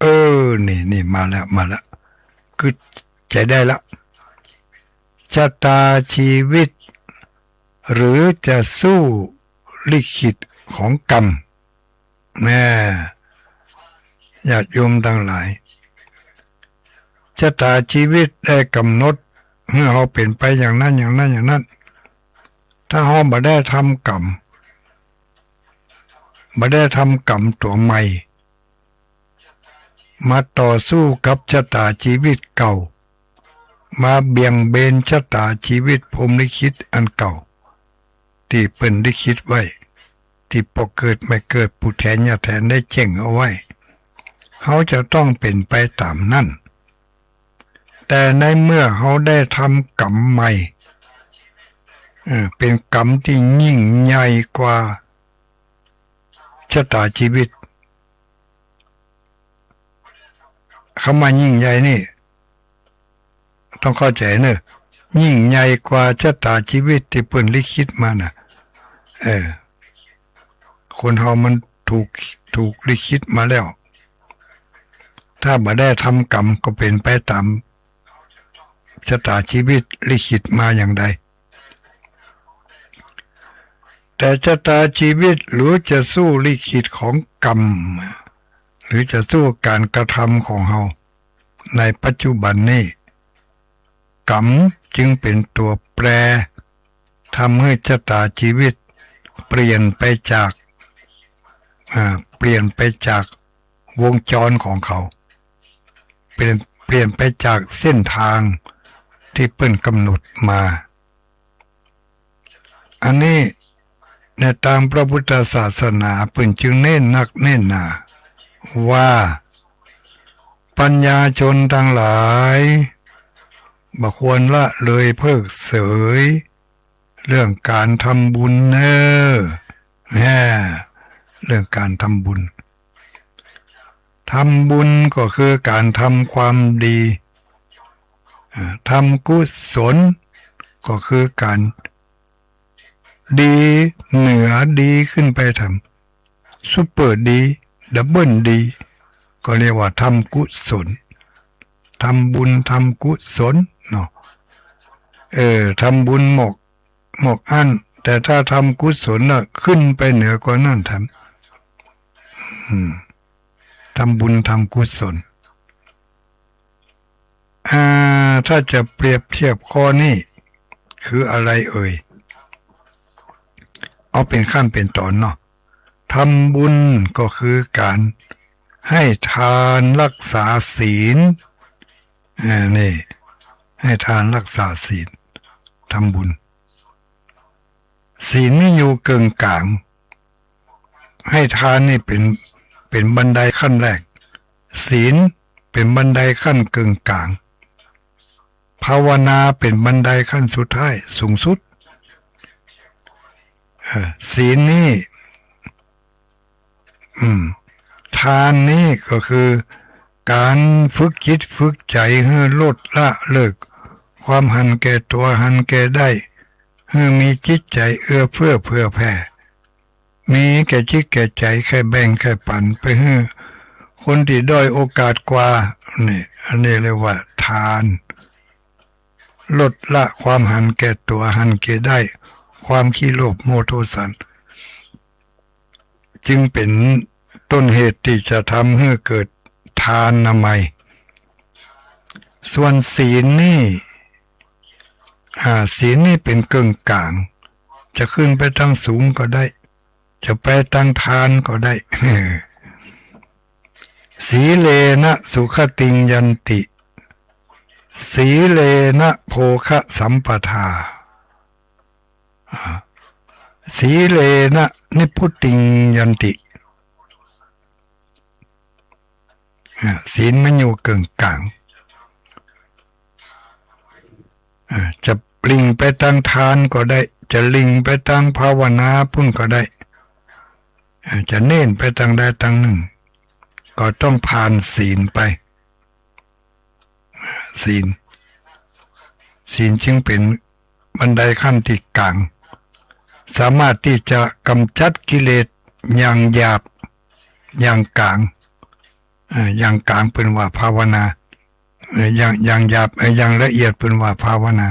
เออ นี่ นี่ มาแล้ว มาแล้ว คือจะได้ละ ชะตาชีวิต หรือจะสู้ลิขิตของกรรม แม่ ญาติโยมตังหลาย ชะตาชีวิตได้ก๋ำหนดหื้อเฮาเป๋นไปอย่างนั้น อย่างนั้น อย่างนั้น ถ้าเฮาบ่ได้ทำกรรม บ่ได้ทำกรรมตั๋วใหม่ มาต่อสู้กับชะตาชีวิตเก่า มาเบี่ยงเบนชะตาชีวิตพรหมลิขิตอันเก่า ตี้เปิ้นลิขิตไว้ ตี้ป้อเกิดแม่เกิด ปู่แถนย่าแถนได้เจ้งเอาไว้ เฮาจะต้องเป๋นไปต๋ามนั้น แต่ในเมื่อเฮาได้ทำกรรมใหม่ เออ เป๋นกรรมตี้ยิ่งใหญ่กว่าชะตาชีวิต คำว่ายิ่งใหญ่นี่ ต้องเข้าใจ๋เน่อ ยิ่งใหญ่กว่าชะตาชีวิตตี้เปิ้นลิขิตมาน่ะ เออ คนเฮามันถูก ถูกลิขิตมาแล้ว ถ้าบ่ได้ทำกรรมก็เป๋นไปต๋ามชะตาชีวิตลิขิตมาอย่างใด แต่ชะตาชีวิตหรือจะสู้ลิขิตของกรรม หรือจะสู้ก๋านกระทำของเฮาในปัจจุบันนี้ กรรมจึงเป๋นตั๋วแปร ทำหื้อชะตาจีวิตเปลี่ยนไปจาก อ่า เปลี่ยนไปจากวงจรของเขา เปลี่ยน เปลี่ยนไปจากเส้นตางตี้เปิ้นก๋ำหนดมา อันนี้ในตางพระพุทธศาสนาเปิ้นจึงเน้นนักเน้นหนาว่า ปัญญาชนตังหลาย บ่ควรละเลยเพิกเสย เรื่องก๋านทำบุญเน่อ แฮ่ เรื่องก๋านทำบุญ ทำบุญก็คือก๋านทำความดี อ่า ทำกุศลก็คือก๋านดีเหนือดีขึ้นไป ทำซุปเปอร์ดี ดับเบิลดี ก็เรียกว่าทำกุศล ทำบุญทำกุศลเนาะ เออ ทำบุญหมก หมกอั้น แต่ถ้าทำกุศลน่ะ ขึ้นไปเหนือกว่านั้น ทำ อืม ทำบุญทำกุศล อ่า ถ้าจะเปรียบเทียบข้อนี้ คืออะไรเอ่ย เอาเป๋นขั้นเป๋นต๋อนเนาะ ทำบุญก็คือก๋านให้ทานรักษาศีล อ่า นี่ ให้ทานรักษาศีล ทำบุญ ศีลนี่อยู่เกิ่งก๋าง ให้ทานนี่เป๋น เป๋นบันไดขั้นแรก ศีลเป๋นบันไดขั้นเกิ่งก๋าง ภาวนาเป๋นบันไดขั้นสุดท้ายสูงสุด เออ ศีลนี่ อืม ทานนี่ก็คือก๋านฝึกจิตฝึกใจ๋หื้อลดละเลิกความหันแก่ตั๋วหันแก่ได้ หื้อมีจิตใจ๋เอื้อเฟื้อเผื่อแผ่ มีแก่จิตแก่ใจ๋ใค่แบ่งใค่ปั๋นไปหื้อคนตี้ด้อยโอกาสกว่า นี่ อันนี้เรียกว่าทาน ลดละความหันแก่ตั๋วหันแก่ได้ ความขี้โลภโมโทสัน จึงเป๋นต้นเหตุตี้จะทำหื้อเกิดทานนามัย ส่วนศีลนี่ อ่า ศีลนี่เป๋นเกิ่งก๋าง จะขึ้นไปตางสูงก็ได้ จะไปตางทานก็ได้ สีเลนะสุขติงยันติ สีเลนะโภคะสัมปทา อ่า สีเลนะนิพพุติงยันติ อ่า ศีลมันอยู่เกิ่งก๋าง อ่า จะหลิ่งไปตางทานก็ได้ จะหลิ่งไปตางภาวนาปุ้นก็ได้ อ่า จะเน้นไปตางใดตางนึ่ง ก็ต้องผ่านศีลไป ศีล ศีลจึงเป๋นบันไดขั้นตี้ก๋าง สามารถตี้จะก๋ำจัดกิเลสอย่างหยาบ อย่างก๋าง เอ่อ อย่างก๋างเปิ้นว่าภาวนา เอ่อ อย่าง อย่างหยาบ เอ่อ อย่างละเอียดเปิ้นว่าภาวนา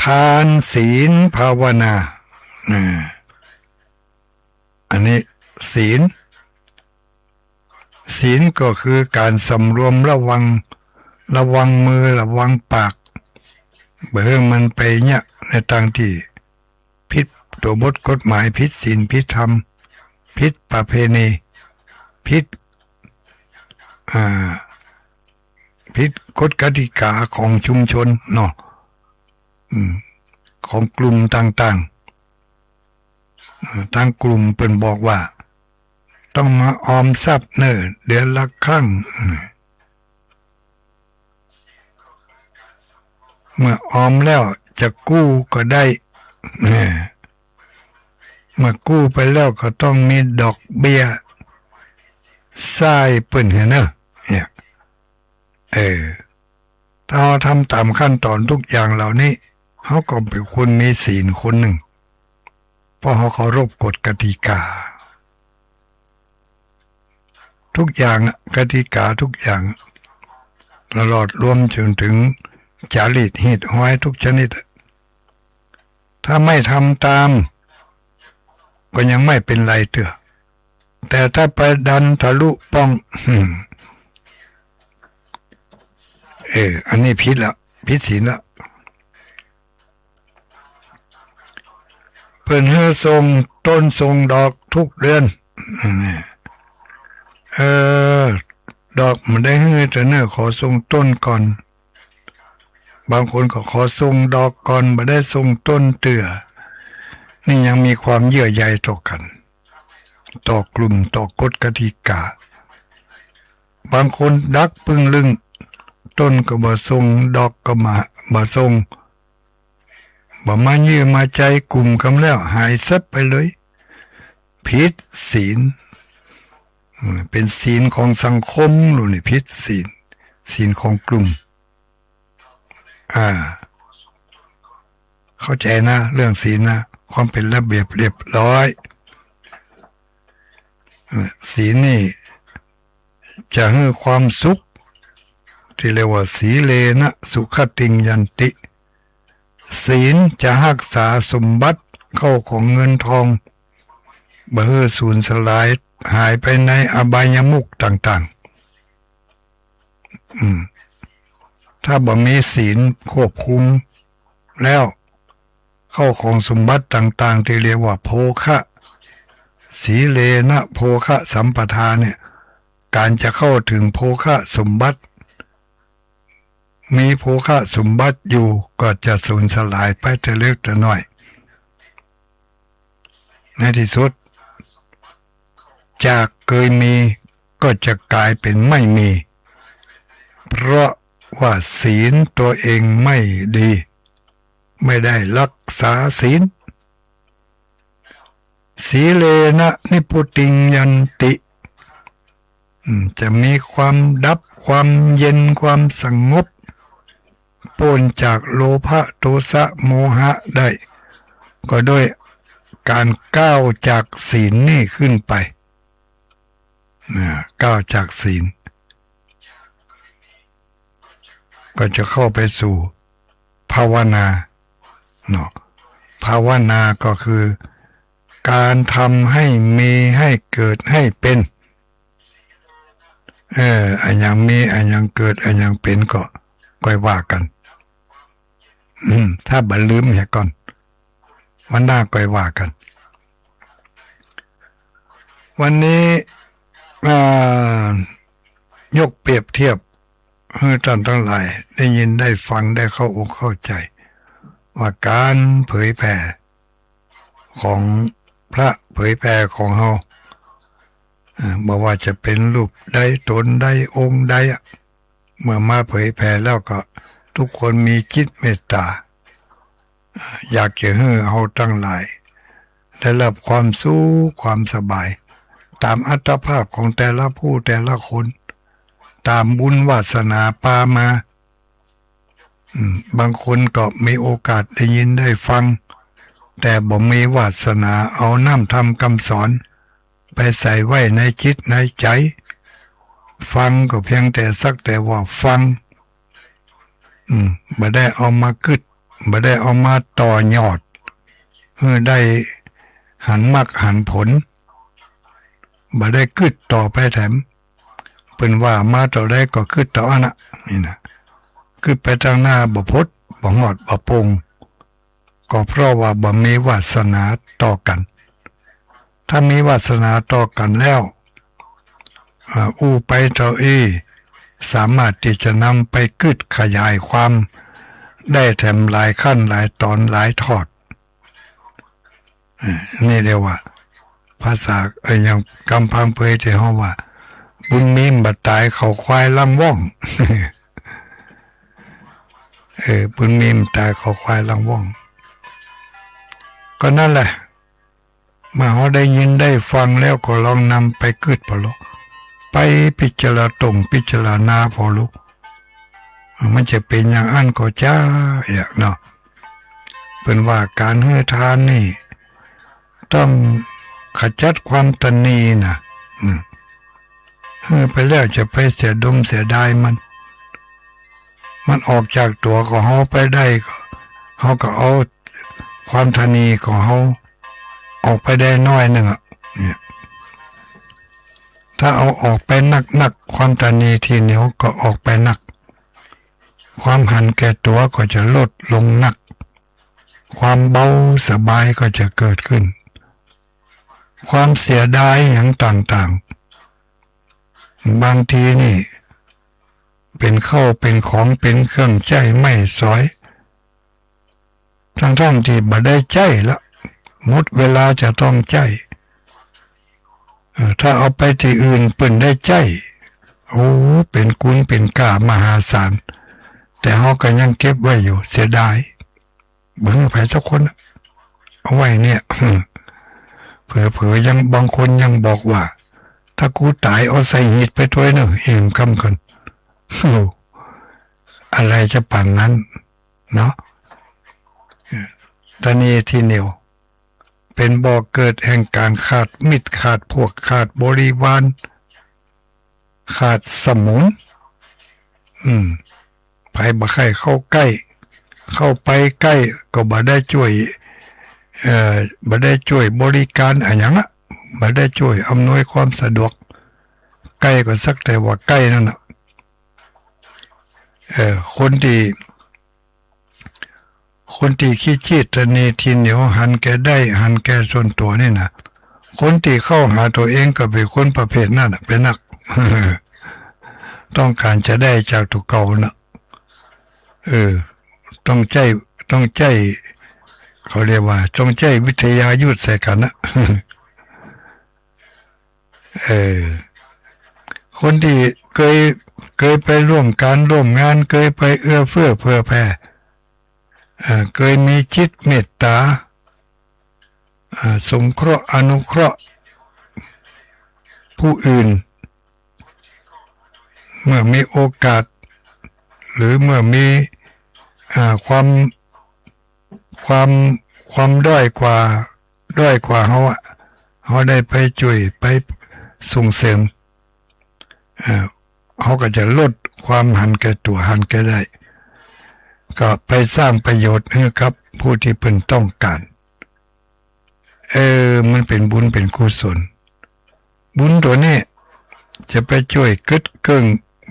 ทานศีลภาวนา เอ่อ อันนี้ศีล ศีลก็คือก๋านสำรวมระวัง ระวังมือ ระวังปาก บ่หื้อมันไปเยียะในตางตี้ผิดตั๋วบทกฎหมาย ผิดศีล ผิดธรรม ผิดประเพณี ผิด อ่า ผิดกฎกติกาของชุมชนเนาะ อืม ของกลุ่มต่างๆ เอ่อ ตางกลุ่มเปิ้นบอกว่า ต้องมาออมทรัพย์เน่อ เดือนละครั้ง อืม เมื่อออมแล้วจะกู้ก็ได้ เออ เมื่อกู้ไปแล้วก็ต้องมีดอกเบี้ยใส้เปิ้นหั้นเน่อ เนี่ย เออ ถ้าเฮาทำต๋ามขั้นต๋อนทุกอย่างเหล่านี้ เฮาก็เป๋นคนมีศีลคนนึ่ง เพราะเฮาเคารพกฎกติกา ทุกอย่างอะ กติกาทุกอย่าง ตลอดรวมจนเถิงจารีตฮีตฮอยทุกชนิดอะ ถ้าไม่ทำต๋าม ก็ยังไม่เป๋นไรเตื้อ แต่ถ้าไปดันทะลุป้อง เออ อันนี้ผิดละ ผิดศีลละ เปิ้นหื้อส่งต้นส่งดอกกู้เดือน เออ ดอกบ่ได้หื้อเตื้อเน่อ ขอส่งต้นก่อน บางคนก็ขอส่งดอกก่อน บ่ได้ส่งต้นเตื้อ นี่ยังมีความเยื่อใยต่อกั๋น ต่อกลุ่ม ต่อกฎกติกา บางคนดักปึ้งลึ่ง ต้นก็บ่ส่ง ดอกก็บ่า บ่ส่ง บ่มาเยื่อมาใจ๋กลุ่มกำแล้ว หายแซ็บไปเลย ผิดศีล อืม เป๋นศีลของสังคมลูกนี่ ผิดศีล ศีลของกลุ่ม อ่า เข้าใจ๋นะ เรื่องศีลนะ ความเป๋นระเบียบเรียบร้อย เออ ศีลนี่จะหื้อความสุข ตี้เรียกว่า สีเลนะสุขติงยันติ ศีลจะฮักษาสมบัติเข้าของเงินทอง บ่หื้อสูญสลายหายไปในอบายมุขต่างๆ อืม ถ้าบ่มีศีลควบคุมแล้ว เข้าของสมบัติต่างๆ ตี้เรียกว่าโภคะ สีเลนะโภคะสัมปทาเนี่ย ก๋านจะเข้าเถิงโภคะสมบัติ มีโภคะสมบัติอยู่ก็จะสูญสลายไปเตื้อเล็กเตื้อน้อย ในตี้สุด จากเกยมีก็จะก๋ายเป๋นไม่มี เพราะว่าศีลตัวเองไม่ดี ไม่ได้ฮักษาศีล สีเลนะนิพพุติงยันติ อืม จะมีความดับ ความเย็น ความสงบ ป๊นจากโลภะ โทสะ โมหะได้ ก็ด้วยก๋านก้าวจากศีลนี่ขึ้นไป นะ ก้าวจากศีล ก็จะเข้าไปสู่ภาวนา เนาะ ภาวนาก็คือก๋านทำให้มี ให้เกิด ให้เป๋น เออ อะหยังมี อะหยังเกิด อะหยังเป๋นก็ ก้อยว่ากั๋น อืม ถ้าบ่ลืมเหียก่อน วันหน้าก้อยว่ากั๋น วันนี้ อ่า ยกเปรียบเทียบหื้อต้านตังหลายได้ยินได้ฟังได้เข้าอกเข้าใจ๋ ว่าก๋านเผยแผ่ของพระเผยแผ่ของเฮา เอ่อ บ่ว่าจะเป๋นรูปใดต๋นใดองค์ใดอะ เมื่อมาเผยแผ่แล้วก็ทุกคนมีจิตเมตต๋า อยากจะหื้อเฮาตังหลายได้ฮับความสุขความสบาย ต๋ามอัตภาพของแต่ละผู้แต่ละคน ต๋ามบุญวาสนาปามา อืม บางคนก็มีโอกาสได้ยินได้ฟัง แต่บ่มีวาสนาเอาน้ำธรรมกำสอนไปใส่ไว้ในจิตในใจ๋ ฟังก็เพียงแต่สักแต่ว่าฟัง อืม บ่ได้เอามากึ๊ด บ่ได้เอามาต่อยอด หื้อได้หันมรรคหันผล บ่ได้กึ๊ดต่อไปแถม เปิ้นว่ามาเต้าใดก็กึ๊ดเต้าอั้นนะ นี่นะ กึ๊ดไปตังหน้าบ่พด บ่ฮอด บ่โป่ง ก็เพราะว่าบ่มีวาสนาต่อกั๋น ถ้ามีวาสนาต่อกั๋นแล้ว อ่า อู้ไปเต้าอี้ สามารถตี้จะนำไปกึ๊ดขยายความได้แถมหลายขั้นหลายต๋อนหลายทอด เอ่อ นี่เรียกว่า ภาษา เอ่อ อย่างกำพังเผยตี้เฮาว่า บุญมีบ่ต๋ายเขาควายลังว่อง เออ บุญมีบ่ต๋ายเขาควายลังว่อง ก็นั่นแหละ เมื่อเฮาได้ยินได้ฟังแล้วก็ลองนำไปกึ๊ดผ่อลูก ไปพิจารณาตรงพิจารณาผ่อลูก มันจะเป๋นอย่างอั้นก็จาเอะเนาะ เปิ้นว่าก๋านหื้อทานนี่ ต้องขจัดความตณีน่ะ อืม หื้อไปแล้วจะไปเสียดมเสียดายมัน มันออกจากตั๋วของเฮาไปได้ก็ เฮาก็เอาความตณีของเฮา ออกไปได้น้อยนึ่งอะ เนี่ย ถ้าเอาออกไปนักๆ ความตระหนี่ถี่เหนียวก็ออกไปนัก ความหันแก่ตั๋วก็จะลดลงนัก ความเบาสบายก็จะเกิดขึ้น ความเสียดายหยังต่างๆ บางทีนี่ เป๋นข้าวเป๋นของ เป๋นเครื่องใจ๊ไม้สอย ทั้งๆ ตี้บ่ได้ใจ๊ละ หมดเวลาจะต้องใจ๊ เออ ถ้าเอาไปตี้อื่นเปิ้นได้ใจ๊ โอ้ เป๋นกุนเป๋นก้ามหาศาล แต่เฮาก็ยังเก็บไว้อยู่ เสียดาย บ่หื้อใผสักคนน่ะ เอาไว้เนี่ย เผลอๆ ยัง บางคนยังบอกว่า ถ้ากูต๋ายเอาใส่หีบไปตวยเน่อ เอ็มกำกั๋น โอ้ อะไรจะปานนั้นเนาะ เออ ตระหนี่ถี่เหนียว เป๋นบ่อเกิดแห่งก๋านขาดมิตร ขาดพวก ขาดบริวาร ขาดสมุน อืม ใผบ่ใค่เข้าใก้ เข้าไปใก้ก็บ่ได้จ้วย เอ่อ บ่ได้จ้วยบริการอะหยังอะ บ่ได้จ้วยอำนวยความสะดวก ใก้ก็สักแต่ว่าใก้นั่นน่ะ เอ่อ คนตี้ คนตี้ขี้จี๊ด ตระหนี่ถี่เหนียว หันแก่ได้ หันแก่ส่วนตั๋วนี่นะ คนตี้เข้าหาตั๋วเองก็เป๋นคนประเภทนั้นน่ะ เป๋นนัก ต้องก๋านจะได้จากตั๋วเก่าน่ะ เออ ต้องใจ๊ ต้องใจ๊ เขาเรียกว่า ต้องใจ๊วิทยายุทธใส่กั๋นน่ะ เออ คนตี้เกย เกยไปร่วมก๋านร่วมงาน เกยไปเอื้อเฟื้อเผื่อแผ่ เอ่อ เกยมีจิตเมตต๋า เอ่อ สงเคราะห์อนุเคราะห์ผู้อื่น เมื่อมีโอกาส หรือเมื่อมี อ่า ความ ความ ความด้อยกว่า ด้อยกว่าเฮาอะ เฮาได้ไปจ้วย ไปส่งเสริม เอ่อ เฮาก็จะลดความหันแก่ตั๋ว หันแก่ได้ ก็ไปสร้างประโยชน์หื้อกับผู้ตี้เปิ้นต้องก๋าน เออ มันเป๋นบุญเป๋นกุศล บุญตั๋วนี้จะไปจ้วยกึ๊ดเกิ่ง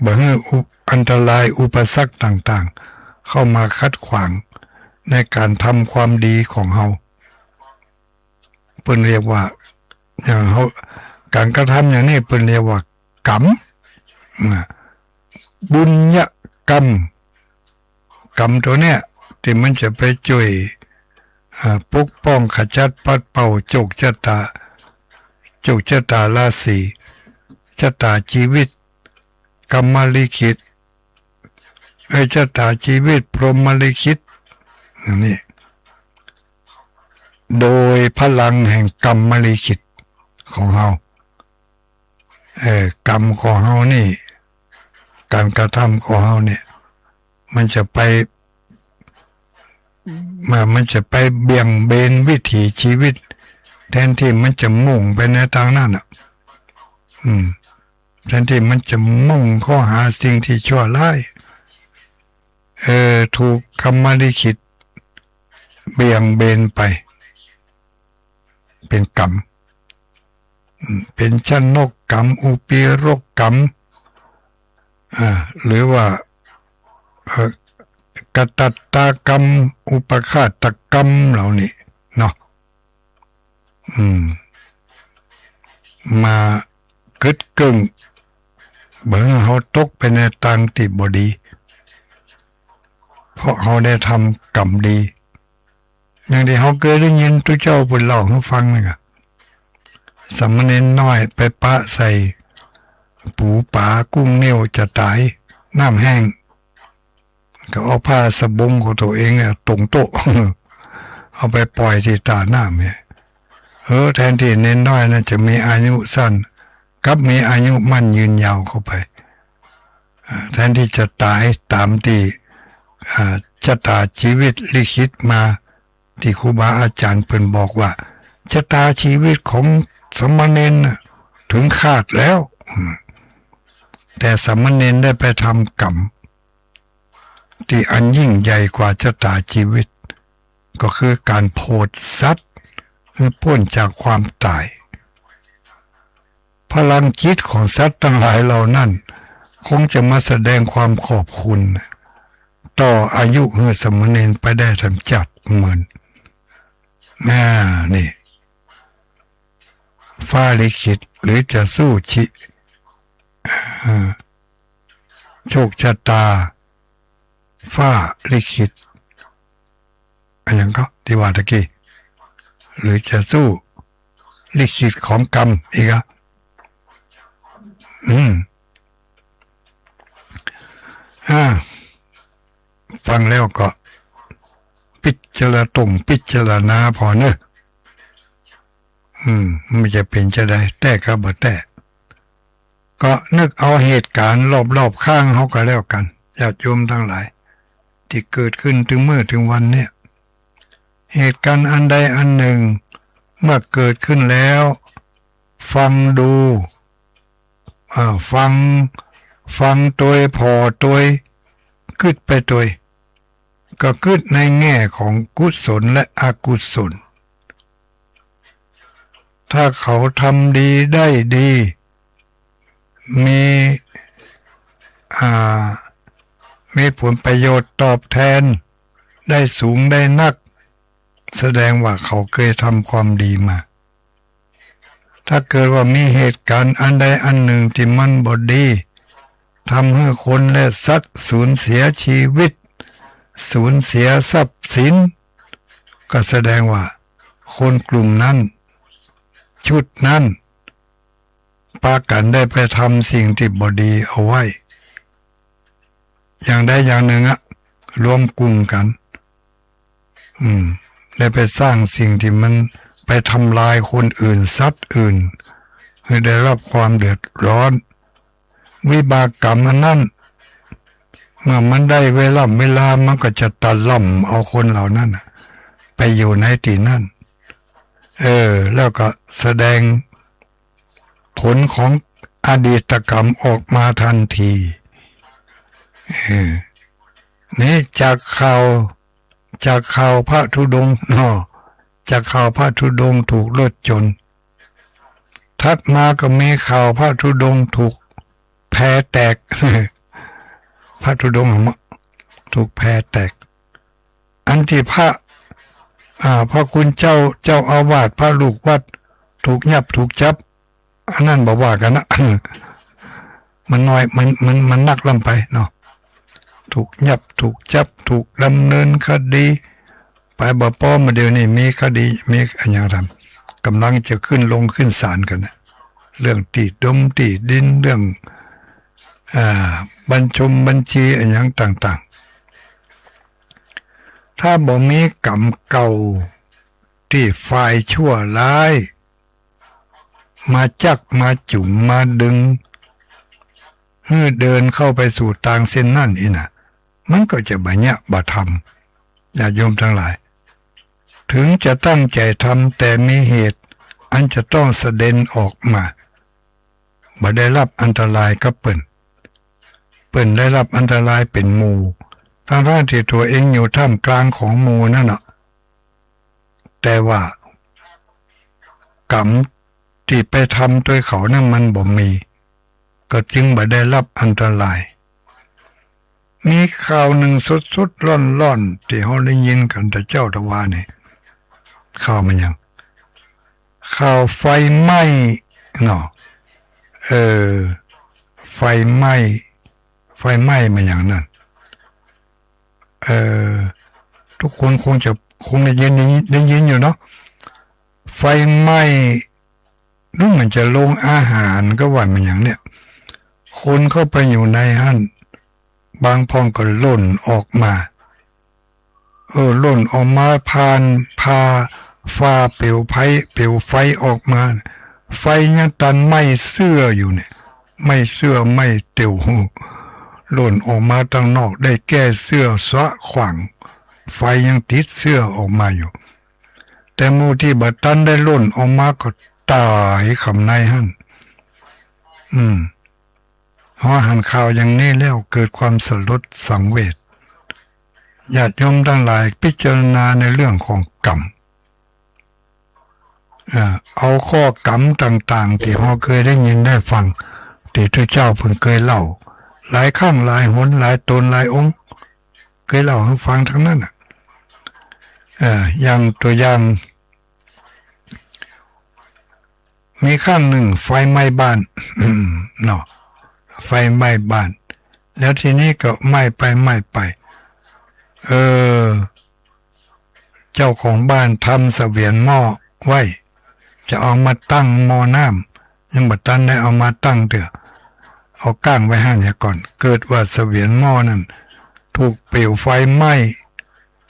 บ่หื้ออุ- อันตรายอุปสรรคต่างๆ เข้ามาขัดขวางในก๋านทำความดีของเฮา เปิ้นเรียกว่า อย่างเฮา ก๋านกระทำอย่างนี้เปิ้นเรียกว่ากรรม นะ บุญญกรรม กรรมตั๋วเนี้ย ตี้มันจะไปจ้วย อ่า ปกป้องขจัดปัดเป่าโจคจะต๋า โจคจะต๋าราศี จะต๋าจีวิต กรรมลิขิต เอ้ย จะต๋าจีวิต พรหมลิขิต อย่างนี้ โดยพลังแห่งกรรมลิขิตของเฮา เอ่อ กรรมของเฮานี่ ก๋านกระทำของเฮาเนี่ย มันจะไป มัน มันจะไปเบี่ยงเบนวิถีชีวิต แทนตี้มันจะมุ่งไปในตางนั้นน่ะ อืม แทนตี้มันจะมุ่งเข้าหาสิ่งตี้ชั่วร้าย เออ ถูกกรรมลิขิตเบี่ยงเบนไป เป๋นกรรม อืม เป๋นชนกกรรม อุปกิเลสกรรม อ่า หรือว่า เอ่อ กตัตตากรรม อุปฆาตกรรมเหล่านี้เนาะ อืม มากึ๊ดเกิ่ง บ่หื้อเฮาตกไปในตางตี้บ่ดี เพราะเฮาได้ทำกรรมดี อย่างตี้เฮาเกยได้ยินตุ๊เจ้าเปิ้นเล่าหื้อฟังนั่นกะ สามเณรน้อยไปปะใส่ปูป๋ากุ้งเน้วจะต๋าย น้ำแห้ง ก็เอาผ้าสบงของตั๋วเองเนี่ยตรงโต๊ะ เอาไปป่อยตี้ต้าน้ำเนี่ย เออ แทนตี้เณรน้อยนั้นจะมีอายุสั้น กลับมีอายุมั่นยืนยาวเข้าไป อ่า แทนตี้จะต๋ายต๋ามตี้ อ่า จะต๋าจีวิตลิขิตมา ตี้ครูบาอาจ๋ารย์เปิ้นบอกว่า จะต๋าจีวิตของสามเณรน่ะ เถิงคาดแล้ว อืม แต่สามเณรได้ไปทำกรรม ตี้อันยิ่งใหญ่กว่าจะต๋าจีวิต ก็คือก๋านโผดสัตว์ มันป๊นจากความต๋าย พลังจิตของสัตว์ตังหลายเหล่านั้น คงจะมาแสดงความขอบคุณ ต่ออายุหื้อสามเณรไปได้ทั้งจักรเหมือน อ่า นี่ ฟ้าลิขิต หรือจะสู้ชิ อ่า โชคชะตา ฟ้าลิขิต อะหยังก็ตี้ว่าตะกี้ หรือจะสู้ลิขิตของกรรมอีกอะ อืม อ่า ฟังแล้วก็ พิจารณาตรงพิจารณาผ่อเน่อ อืม มันจะเป๋นจาใด แต๊ก็บ่แต๊ ก็นึกเอาเหตุก๋ารณ์รอบๆ ข้างเฮาก็แล้วกั๋น ญาติโยมตังหลาย ตี้เกิดขึ้นเถิงมื้อเถิงวันเนี่ย เหตุก๋ารณ์อันใดอันนึ่ง เมื่อเกิดขึ้นแล้ว ฟังดู อ่า ฟัง ฟังตวย ผ่อตวย กึ๊ดไปตวย ก็กึ๊ดในแง่ของกุศลและอกุศล ถ้าเขาทำดีได้ดี มี อ่า มีผลประโยชน์ตอบแทน ได้สูงได้นัก แสดงว่าเขาเกยทำความดีมา ถ้าเกิดว่ามีเหตุก๋ารณ์อันใดอันนึ่งตี้มันบ่ดี ทำหื้อคนและสัตว์สูญเสียจีวิต สูญเสียทรัพย์สิน ก็แสดงว่าคนกลุ่มนั้น ชุดนั้น ปากั๋นได้ไปทำสิ่งตี้บ่ดีเอาไว้ อย่างใดอย่างนึ่งอะ รวมกลุ่มกั๋น อืม ได้ไปสร้างสิ่งตี้มันไปทำลายคนอื่น สัตว์อื่น หื้อได้รับความเดือดร้อน วิบากกรรมอันนั้น เมื่อมันได้เวล่ำเวลา มันก็จะตะล่อมเอาคนเหล่านั้นน่ะ ไปอยู่ในตี้นั้น เออ แล้วก็แสดงผลของอดีตกรรมออกมาทันที เออ นี่จากข่าว จากข่าวพระธุดงค์เนาะ จากข่าวพระธุดงค์ถูกรถชน ถัดมาก็มีข่าวพระธุดงค์ถูกแพแตก พระธุดงค์เหรอ ถูกแพแตก อันตี้พระ อ่า พระคุณเจ้า เจ้าอาวาส พระลูกวัด ถูกยับถูกจับ อันนั้นบ่ว่ากั๋นนะ มันน้อย มัน มัน มันนักล้ำไปเนาะ ถูกยับ ถูกจับ ถูกดำเนินคดี ไปบ่ปอ มาเดี๋ยวนี้มีคดี มีอะหยังทำ ก่ำลังจะขึ้นลงขึ้นศาลกั๋นนะ เรื่องตี้ดมตี้ดิน เรื่อง อ่า บัญชงบัญชีอะหยังต่างๆ ถ้าบ่มีกรรมเก่าตี้ฝ่ายชั่วร้าย มาจัก มาจุง มาดึง หื้อเดินเข้าไปสู่ตางเส้นนั้นอี้นะ มันก็จะบ่เยียะบ่ทำ ญาติโยมตังหลาย ถึงจะตั้งใจ๋ทำ แต่มีเหตุอันจะต้องสะเด็นออกมา บ่ได้รับอันตรายกับเปิ้น เปิ้นได้รับอันตรายเป๋นหมู่ ทั้งๆ ตี้ตั๋วเองอยู่ท่ามกลางของหมู่นั่นน่ะ แต่ว่ากรรมตี้ไปทำตวยเขานั้นมันบ่มี ก็จึงบ่ได้รับอันตราย มีข่าวนึ่งสดๆ ร้อนๆ ตี้เฮาได้ยินกั๋นแต่เจ๊าตะวานี่ ข่าวมันหยัง ข่าวไฟไหม้เนาะ เออ ไฟไหม้ ไฟไหม้มาอย่างนั้น เอ่อ ทุกคนคงจะ คงได้ยิน ได้ยิน ได้ยินอยู่เนาะ ไฟไหม้ หรือมันจะโรงอาหารก็ว่ามันอย่างเนี้ย คนเข้าไปอยู่ในหั้น บางพ่องก็หล่นออกมา เออ หล่นออกมาผ่านผ้า ฝ้าเปลวไฟ เปลวไฟออกมา ไฟยังตันไหม้เสื้ออยู่เนี่ย ไหม้เสื้อ ไหม้เตี่ยว หล่นออกมาตังนอก ได้แก้เสื้อสะขว้าง ไฟยังติดเสื้อออกมาอยู่ แต่หมู่ตี้บ่ตันได้หล่นออกมาก็ต๋ายข้างในหั้น อืม พอหันข่าวอย่างนี้แล้วเกิดความสลดสังเวช ญาติโยมตังหลายพิจารณาในเรื่องของกรรม อ่า เอาข้อกำต่างๆ ตี้เฮาเกยได้ยินได้ฟัง ตี้พระเจ้าเปิ้นเกยเล่า หลายครั้งหลายหน หลายต๋นหลายองค์ เกยเล่าหื้อฟังตังนั้นน่ะ เอ่อ อย่างตั๋วอย่าง มีครั้งนึ่งไฟไหม้บ้าน เนาะ ไฟไหม้บ้าน แล้วทีนี้ก็ไหม้ไปไหม้ไป เออ เจ้าของบ้านทำเสวียนหม้อไว้ จะเอามาตั้งหม้อน้ำ ยังบ่ตันได้เอามาตั้งเตื้อ เอาก้างไว้หั้นเหียก่อน เกิดว่าเสวียนหม้อนั้นถูกเปลวไฟไหม้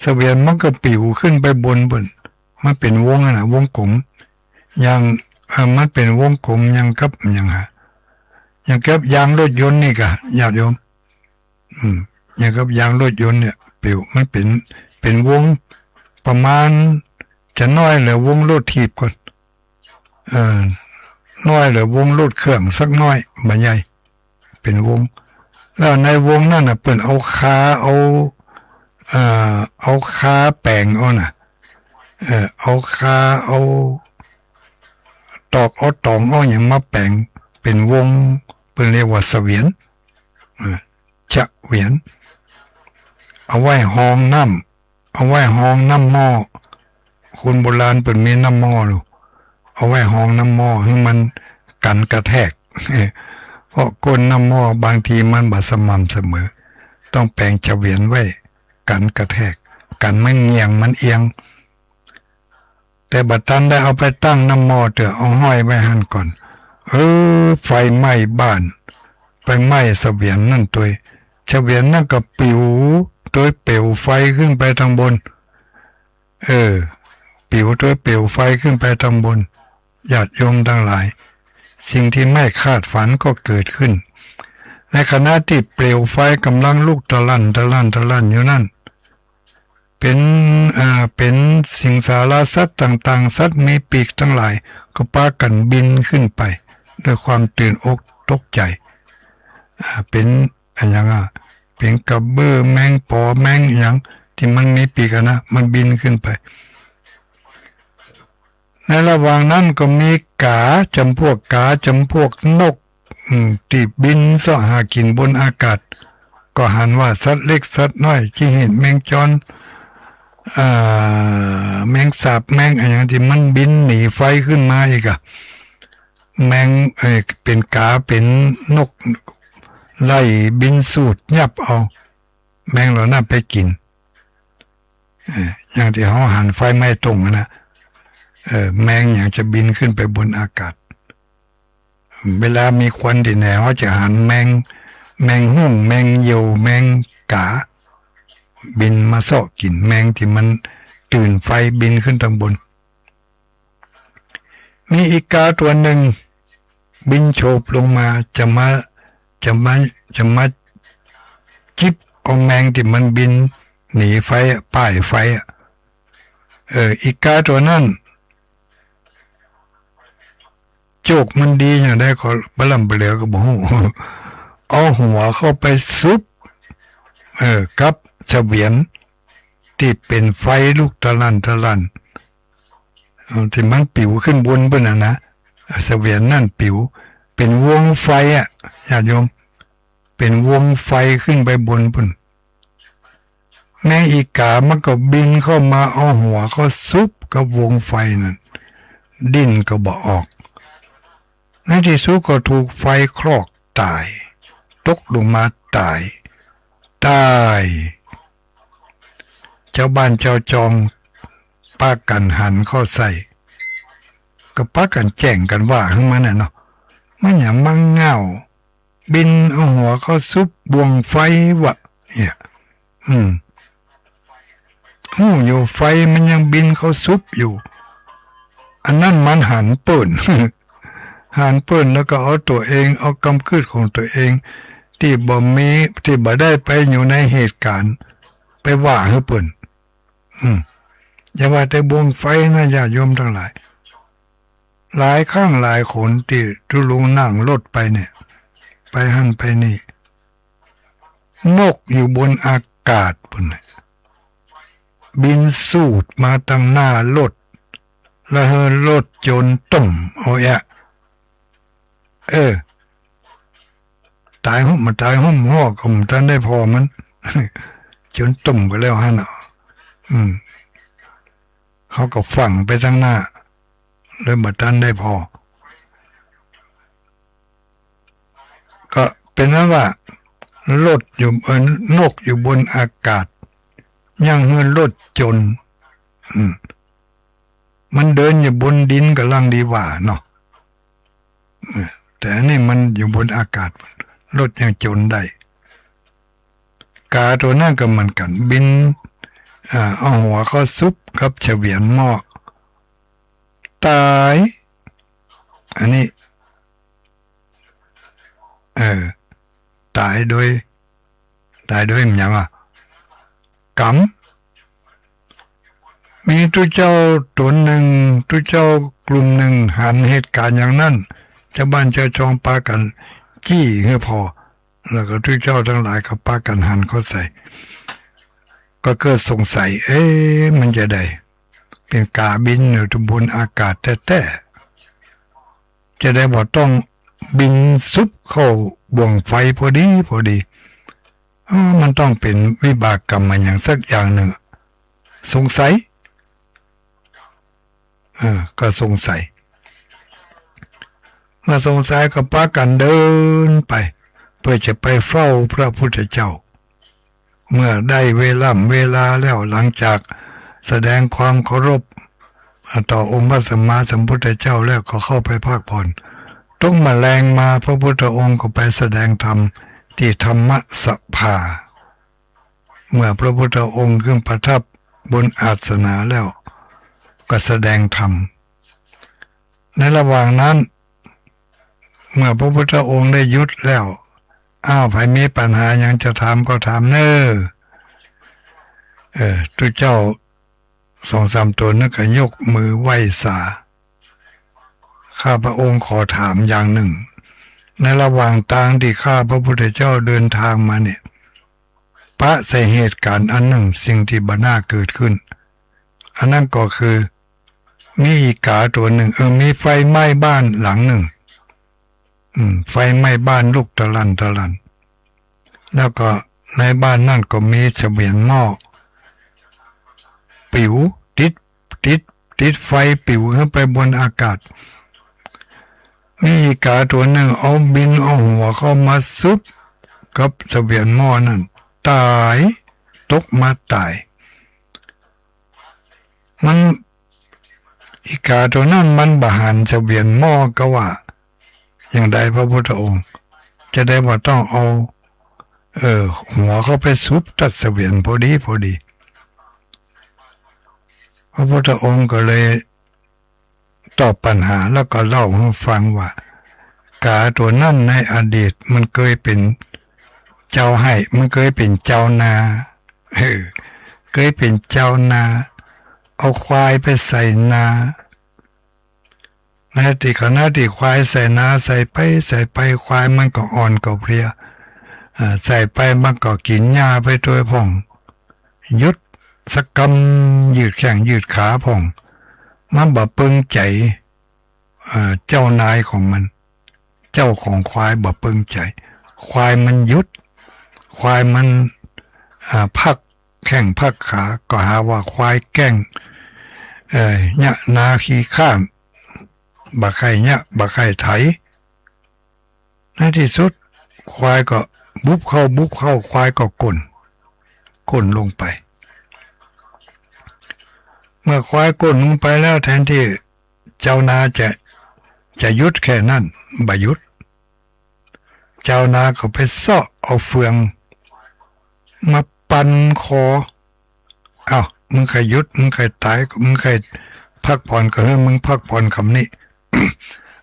เสวียนมันก็ปิวขึ้นไปบนปู๊น มันเป๋นวงอะนะ วงกลม อย่าง เอ่อ มันเป๋นวงกลมอย่างกับ อย่างหา อย่างกับยางรถยนต์นี่กะ ญาติโยม อืม อย่างกับยางรถยนต์เนี่ย ปิว มันเป๋น เป๋นวงประมาณ จะน้อยเหลือวงรถถีบก่อน เออ น้อยเหลือวงรถเครื่องสักน้อย บ่ใหญ่ เป๋นวง แล้วในวงนั้นน่ะ เปิ้นเอาคา เอา เอ่อ เอาคาแป๋งเอาน่ะ เอ่อ เอาคา เอาตอก เอาต๋อง เอาหยังมาแป๋ง เป๋นวง เปิ้นเรียกว่าเสวียน เอ่อ เสวียน เอาไว้ฮองน้ำ เอาไว้ฮองน้ำหม้อ คนโบราณเปิ้นมีน้ำหม้อลูก เอาไว้ฮองน้ำหม้อหื้อมันกั๋นกระแทก เพราะก้นน้ำหม้อบางทีมันบ่สม่ำเสมอ ต้องแป๋งเสวียนไว้กั๋นกระแทก กั๋นมันเหงี่ยงมันเอียง แต่บ่ตันได้เอาไปตั้งน้ำหม้อเตื้อ เอาห้อยไว้หั้นก่อน เออ ไฟไหม้บ้าน ไปไหม้เสวียนนั่นตวย เสวียนนั่นก็ปิวตวยเปลวไฟขึ้นไปตังบน เออ ปิวตวยเปลวไฟขึ้นไปตังบน ญาติโยมตังหลาย สิ่งตี้ไม่คาดฝันก็เกิดขึ้น ในขณะตี้เปลวไฟก่ำลังลุกตะลั่น ตะลั่น ตะลั่นอยู่นั้น เป๋น อ่า เป๋นสิงสาราสัตว์ต่างๆ สัตว์มีปีกตังหลาย ก็ปากั๋นบินขึ้นไป ด้วยความตื่นอกตกใจ๋ อ่า เป๋น อะหยังอะ เป๋นกระเบื้อ แมงป๋อ แมงอะหยังตี้มันมีปีกอะนะ มันบินขึ้นไป ในระหว่างนั้นก็มีก๋า จ๋ำพวกก๋า จ๋ำพวกนก อืม ตี้บินเซาะหากิ๋นบนอากาศ ก็หันว่าสัตว์เล็กสัตว์น้อย จิเห็นแมงจอน อ่า แมงสาบ แมงอะหยังตี้มันบินหนีไฟขึ้นมาอีกอะ แมง เอ่อ เป๋นก๋า เป๋นนก ไล่บินสูดยับเอา แมงเหล่านั้นไปกิ๋น เอ่อ อย่างตี้เฮาหันไฟไหม้ต้งอะนะ เอ่อ แมงหยังจะบินขึ้นไปบนอากาศ เวลามีควันตี้ไหน เฮาจะหันแมง แมงฮุ่ง แมงเหยี่ยว แมงก๋า บินมาเซาะกิ๋น แมงตี้มันตื่นไฟบินขึ้นตังบน มีอีก๋าตั๋วนึ่ง บินโฉบลงมา จะมา จะมา จะมาจิบเอาแมงตี้มันบินหนีไฟอะ ป้ายไฟอะ เออ อีก๋าตั๋วนั้น โจคมันดีอย่างใดก็บ่ล่ำบ่เหลือก็บ่ฮู้ เอาหัวเข้าไปสุบ เออ กับเสวียนตี้เป๋นไฟลุกตะลั่นตะลั่น เอ่อ ตี้มันปิ๋วขึ้นบนปู๊นน่ะนะ เสวียนนั่นปิ๋ว เป๋นวงไฟอะ ญาติโยม เป๋นวงไฟขึ้นไปบนปู๊น แมงอีก๋ามันก็บินเข้ามาเอาหัวเข้าสุบกับวงไฟนั่น ดิ้นก็บ่ออก ในตี้สุดก็ถูกไฟคลอกต๋าย ตกลงมาต๋าย ต๋าย จาวบ้านจาวจองปากั๋นหันเข้าใส่ ก็ปากั๋นแจ้งกั๋นว่าหื้อมันน่ะเนาะ มันหยังมาง่าว บินเอาหัวเข้าสุบวงไฟวะ เนี่ย อืม ฮู้อยู่ไฟมันยังบินเข้าสุบอยู่ อันนั้นมันหันเปิ้น หันเปิ้นแล้วก็เอาตั๋วเอง เอากำกึ๊ดของตั๋วเอง ตี้บ่มี ตี้บ่ได้ไปอยู่ในเหตุก๋ารณ์ ไปว่าหื้อเปิ้น อืม อย่าว่าแต่วงไฟนะ ญาติโยมตังหลาย หลายครั้งหลายหนตี้ตุ๊ลุงนั่งรถไปเนี่ย ไปหั้นไปนี่ นกอยู่บนอากาศปู๊นน่ะ บินสูดมาตังหน้ารถ แล้วหื้อรถโจรต้มเอาแอะ เออ ต๋ายห้ม บ่ต๋ายห้มฮอกก็บ่ทันได้ผ่อมัน โจรต้มก็แล้วหั้นเนาะ อืม เขาก็ฟั่งไปตังหน้า เลยบ่ทันได้ผ่อ ก็เป๋นอันว่ารถอยู่ เอ่อ นกอยู่บนอากาศ ยังหื้อรถโจร อืม มันเดินอยู่บนดินก่ำลังดีกว่าเนาะ เออ แต่อันนี้มันอยู่บนอากาศ รถยังโจรได้ ก๋าตั๋วนั้นก็เหมือนกั๋น บิน อ่า เอาหัวเข้าสุบกับเสวียนหม้อ ต๋าย อันนี้ เออ ต๋ายโดย ต๋ายโดยหยังอะ ก๋รรม มีตุ๊เจ้าต๋นหนึ่ง ตุ๊เจ้ากลุ่มหนึ่งหันเหตุก๋ารณ์อย่างนั้น จาวบ้านจาวจองปากั๋นจี้หื้อผ่อ แล้วก็ตุ๊เจ้าตังหลายก็ปากั๋นหันเข้าใส่ ก็เกิดสงสัย เอ๊ะ มันจาใด เป๋นก๋าบินอยู่บนอากาศแต๊ๆ จาใดบ่ต้องบินสุบเข้าบ่วงไฟพอดีพอดี เออ มันต้องเป๋นวิบากกรรมมาหยังสักอย่างหนึ่ง สงสัย เออ ก็สงสัย เมื่อสงสัยก็ปากั๋นเดินไป เปื้อจะไปเฝ้าพระพุทธเจ้า เมื่อได้เวล่ำเวลาแล้ว หลังจากแสดงความเคารพต่อองค์พระสัมมาสัมพุทธเจ้าแล้ว ก็เข้าไปพักผ่อน ตกบ่ายแลงมา พระพุทธองค์ก็ไปแสดงธรรมตี้ธรรมสภา เมื่อพระพุทธองค์ขึ้นประทับบนอาสนะแล้ว ก็แสดงธรรม ในระหว่างนั้น เมื่อพระพุทธองค์ได้หยุดแล้ว อ้าว ใผมีปัญหาหยังจะถามก็ถามเน่อ เออ ตุ๊เจ้าสองสามต๋นนั้นก็ยกมือไหว้สา ข้าพระองค์ขอถามอย่างหนึ่ง ในระหว่างตางตี้ข้าพระพุทธเจ้าเดินทางมาเนี่ย ปะใส่เหตุก๋ารณ์อันหนึ่ง สิ่งตี้บ่น่าเกิดขึ้น อันนั้นก็คือ มีอีก๋าตั๋วหนึ่ง เออ มีไฟไหม้บ้านหลังหนึ่ง อืม ไฟไหม้บ้านลุกตะลั่นตะลั่น แล้วก็ในบ้านนั้นก็มีเสวียนหม้อ ปิ๋ว ติด ติด ติดไฟปิ๋วขึ้นไปบนอากาศ มีอีก๋าตั๋วหนึ่งเอาบินเอาหัวเข้ามาสุบกับเสวียนหม้อนั้น ต๋าย ตกมาต๋าย มัน อีก๋าตั๋วนั้นมันบ่หันเสวียนหม้อก็ว่า อย่างใดพระพุทธองค์ จาใดบ่ต้องเอา เออ หัวเข้าไปสุบตัดเสวียนพอดีพอดี พระพุทธองค์ก็เลยตอบปัญหาแล้วก็เล่าหื้อฟังว่า ก๋าตั๋วนั้นในอดีตมันเกยเป๋นเจ้าไฮ่ มันเกยเป๋นเจ้านา เออ เกยเป๋นเจ้านา เอาควายไปใส่นา ในตี้ขณะตี้ควายใส่นา ใส่ไปใส่ไป ควายมันก็อ่อนก็เพลีย อ่า ใส่ไปมันก็กิ๋นหญ้าไปตวยพ่อง หยุดสักกำ ยืดแข้งยืดขาพ่อง มันบ่เปิงใจ๋ อ่า เจ้านายของมัน เจ้าของควายบ่เปิงใจ๋ ควายมันหยุด ควายมัน อ่า พักแข้งพักขา ก็หาว่าควายแกล้ง เอ่อ เยียะนาขี้ข้าน บ่ใค่เยียะ บ่ใค่ไถ ในตี้สุด ควายก็บุบเข้า บุบเข้า ควายก็ก้น ก้นลงไป เมื่อควายก้นลงไปแล้ว แทนตี้เจ้านาจะ จะหยุดแค่นั้น บ่หยุด เจ้านาก็ไปเซาะเอาเฟืองมาปั่นคอ อ้าว มึงใค่หยุด มึงใค่ต๋าย มึงใค่พักผ่อนก็หื้อมึงพักผ่อนกำนี้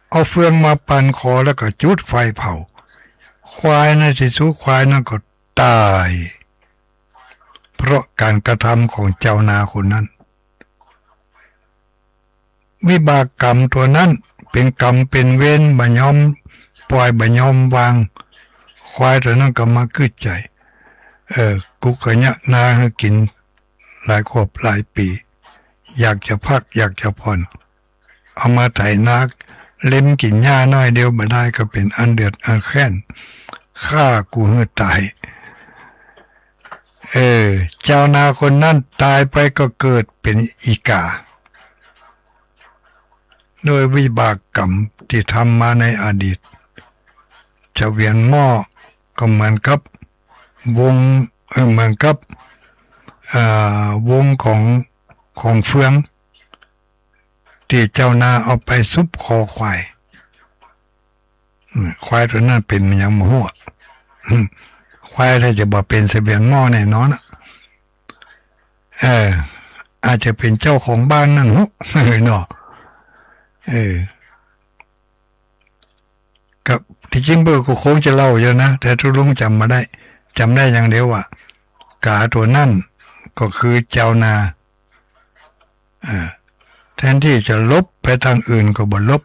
เอาเฟืองมาปั่นคอแล้วก็จุดไฟเผา ควายในตี้สุด ควายนั้นก็ต๋าย เพราะก๋านกระทำของเจ้านาคนนั้น วิบากกรรมตั๋วนั้นเป๋นกรรมเป๋นเวร บ่ยอมป่อยบ่ยอมวาง ควายตั๋วนั้นก็มาขึดใจ๋ เออ กูก็เยียะนาหื้อกิ๋นหลายครอบหลายปี๋ อยากจะพักอยากจะผ่อน เอามาไถนาเล็มกิ๋นหญ้าหน้อยเดียวบ่ได้ ก็เป๋นอันเดือดอันแค้น ฆ่ากูหื้อต๋าย เออ จาวนาคนนั้นต๋ายไปก็เกิดเป๋นอีก๋า โดยวิบากกรรมตี้ทำมาในอดีต เสวียนหม้อก็เหมือนกับวง เออ เหมือนกับ เอ่อ วงของ ของเฟือง ตี้จาวนาเอาไปสุบคอควาย อืม ควายตั๋วนั้นเป๋นหยังบ่ฮู้อะ อืม ควายถ้าจะบ่เป๋นเสวียนหม้อแน่นอนอะ เออ อาจจะเป๋นเจ้าของบ้านนั้นฮู้ เนาะ เออ ก็ตี้จริงเปิ้นก็คงจะเล่าอยู่นะ แต่ตุ๊ลุงจ๋ำบ่ได้ จ๋ำได้อย่างเดียวว่า ก๋าตั๋วนั้นก็คือจาวนา อ่า แทนตี้จะหลบไปตางอื่นก็บ่หลบ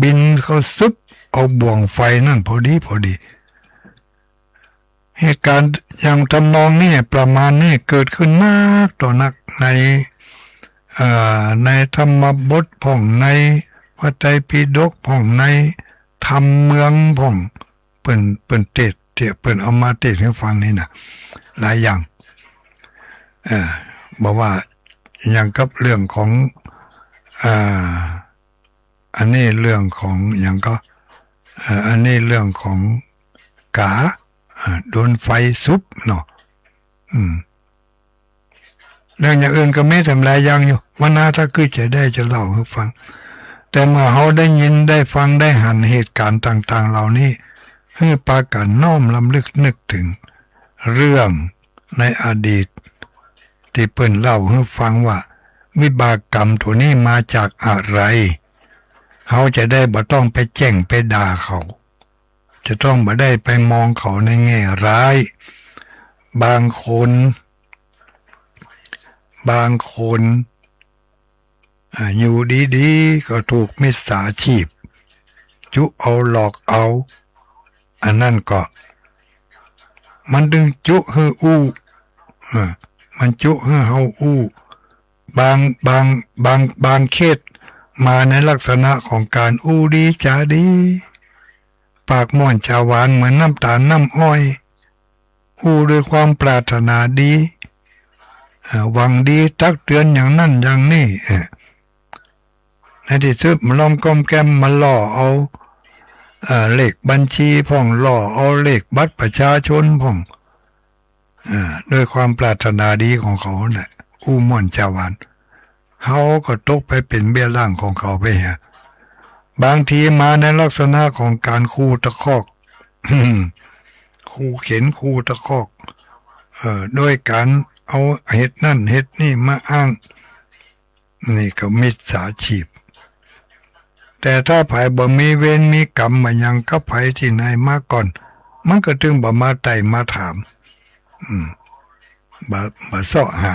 บินเข้าสุบเอาบ่วงไฟนั้นพอดีพอดี เหตุก๋ารณ์อย่างทำนองนี้ ประมาณนี้ เกิดขึ้นนักต่อนักใน เอ่อ ในธรรมบทพ่อง ในพระไตรปิฎกพ่อง ในธรรมเมืองพ่อง เปิ้น เปิ้นเตสน์ ตี้เปิ้นเอามาเตสน์หื้อฟังนี่นะ หลายอย่าง เอ่อ บ่ว่าอย่างกับเรื่องของ อ่า อันนี้เรื่องของหยังก็ เอ่อ อันนี้เรื่องของก๋า อ่า โดนไฟสุบเนาะ อืม เรื่องอย่างอื่นก็มีแต๊หลายอย่างอยู่ วันหน้าถ้าคือจะได้จะเล่าหื้อฟัง แต่เมื่อเฮาได้ยินได้ฟังได้หันเหตุก๋ารณ์ต่างๆ เหล่านี้ หื้อปากั๋นน้อมรำลึกนึกเถิงเรื่องในอดีต ตี้เปิ้นเล่าหื้อฟังว่า วิบากกรรมตั๋วนี้มาจากอะไร เฮาจะได้บ่ต้องไปแจ้งไปด่าเขา จะต้องบ่ได้ไปมองเขาในแง่ร้าย บางคน บางคน อ่า อยู่ดีๆ ก็ถูกมิจฉาชีพ จุเอาหลอกเอา อันนั้นก็ มันตึงจุหื้ออู้ เออ มันจุหื้อเฮาอู้ บาง บาง บาง บางเคสมาในลักษณะของก๋านอู้ดีจ๋าดี ปากม่วนจ๋าหวานเหมือนน้ำต๋าลน้ำอ้อย อู้ด้วยความปรารถนาดี เอ่อ หวังดีตักเตือนอย่างนั้นอย่างนี้ เอ่อ ในตี้สุดมาล้อมก้อมแก้มมาล่อเอา เอ่อ เลขบัญชีพ่อง ล่อเอาเลขบัตรประชาชนพ่อง เอ่อ ด้วยความปรารถนาดีของเขาแหละ อู้ม่วนจ๋าหวาน เฮาก็ตกไปเป๋นเบี้ยล่างของเขาไปเหีย บางทีมาในลักษณะของก๋านขู่ตะคอก ขู่เข็ญ ขู่ตะคอก เอ่อ โดยก๋านเอาเหตุนั้นเหตุนี้มาอ้าง นี่ก็มิจฉาชีพ แต่ถ้าใผบ่มีเวรมีกรรมมาหยังกับใผตี้ไหนมาก่อน มันก็ตึงบ่มาไต่มาถาม อืม บ่ บ่เซาะหา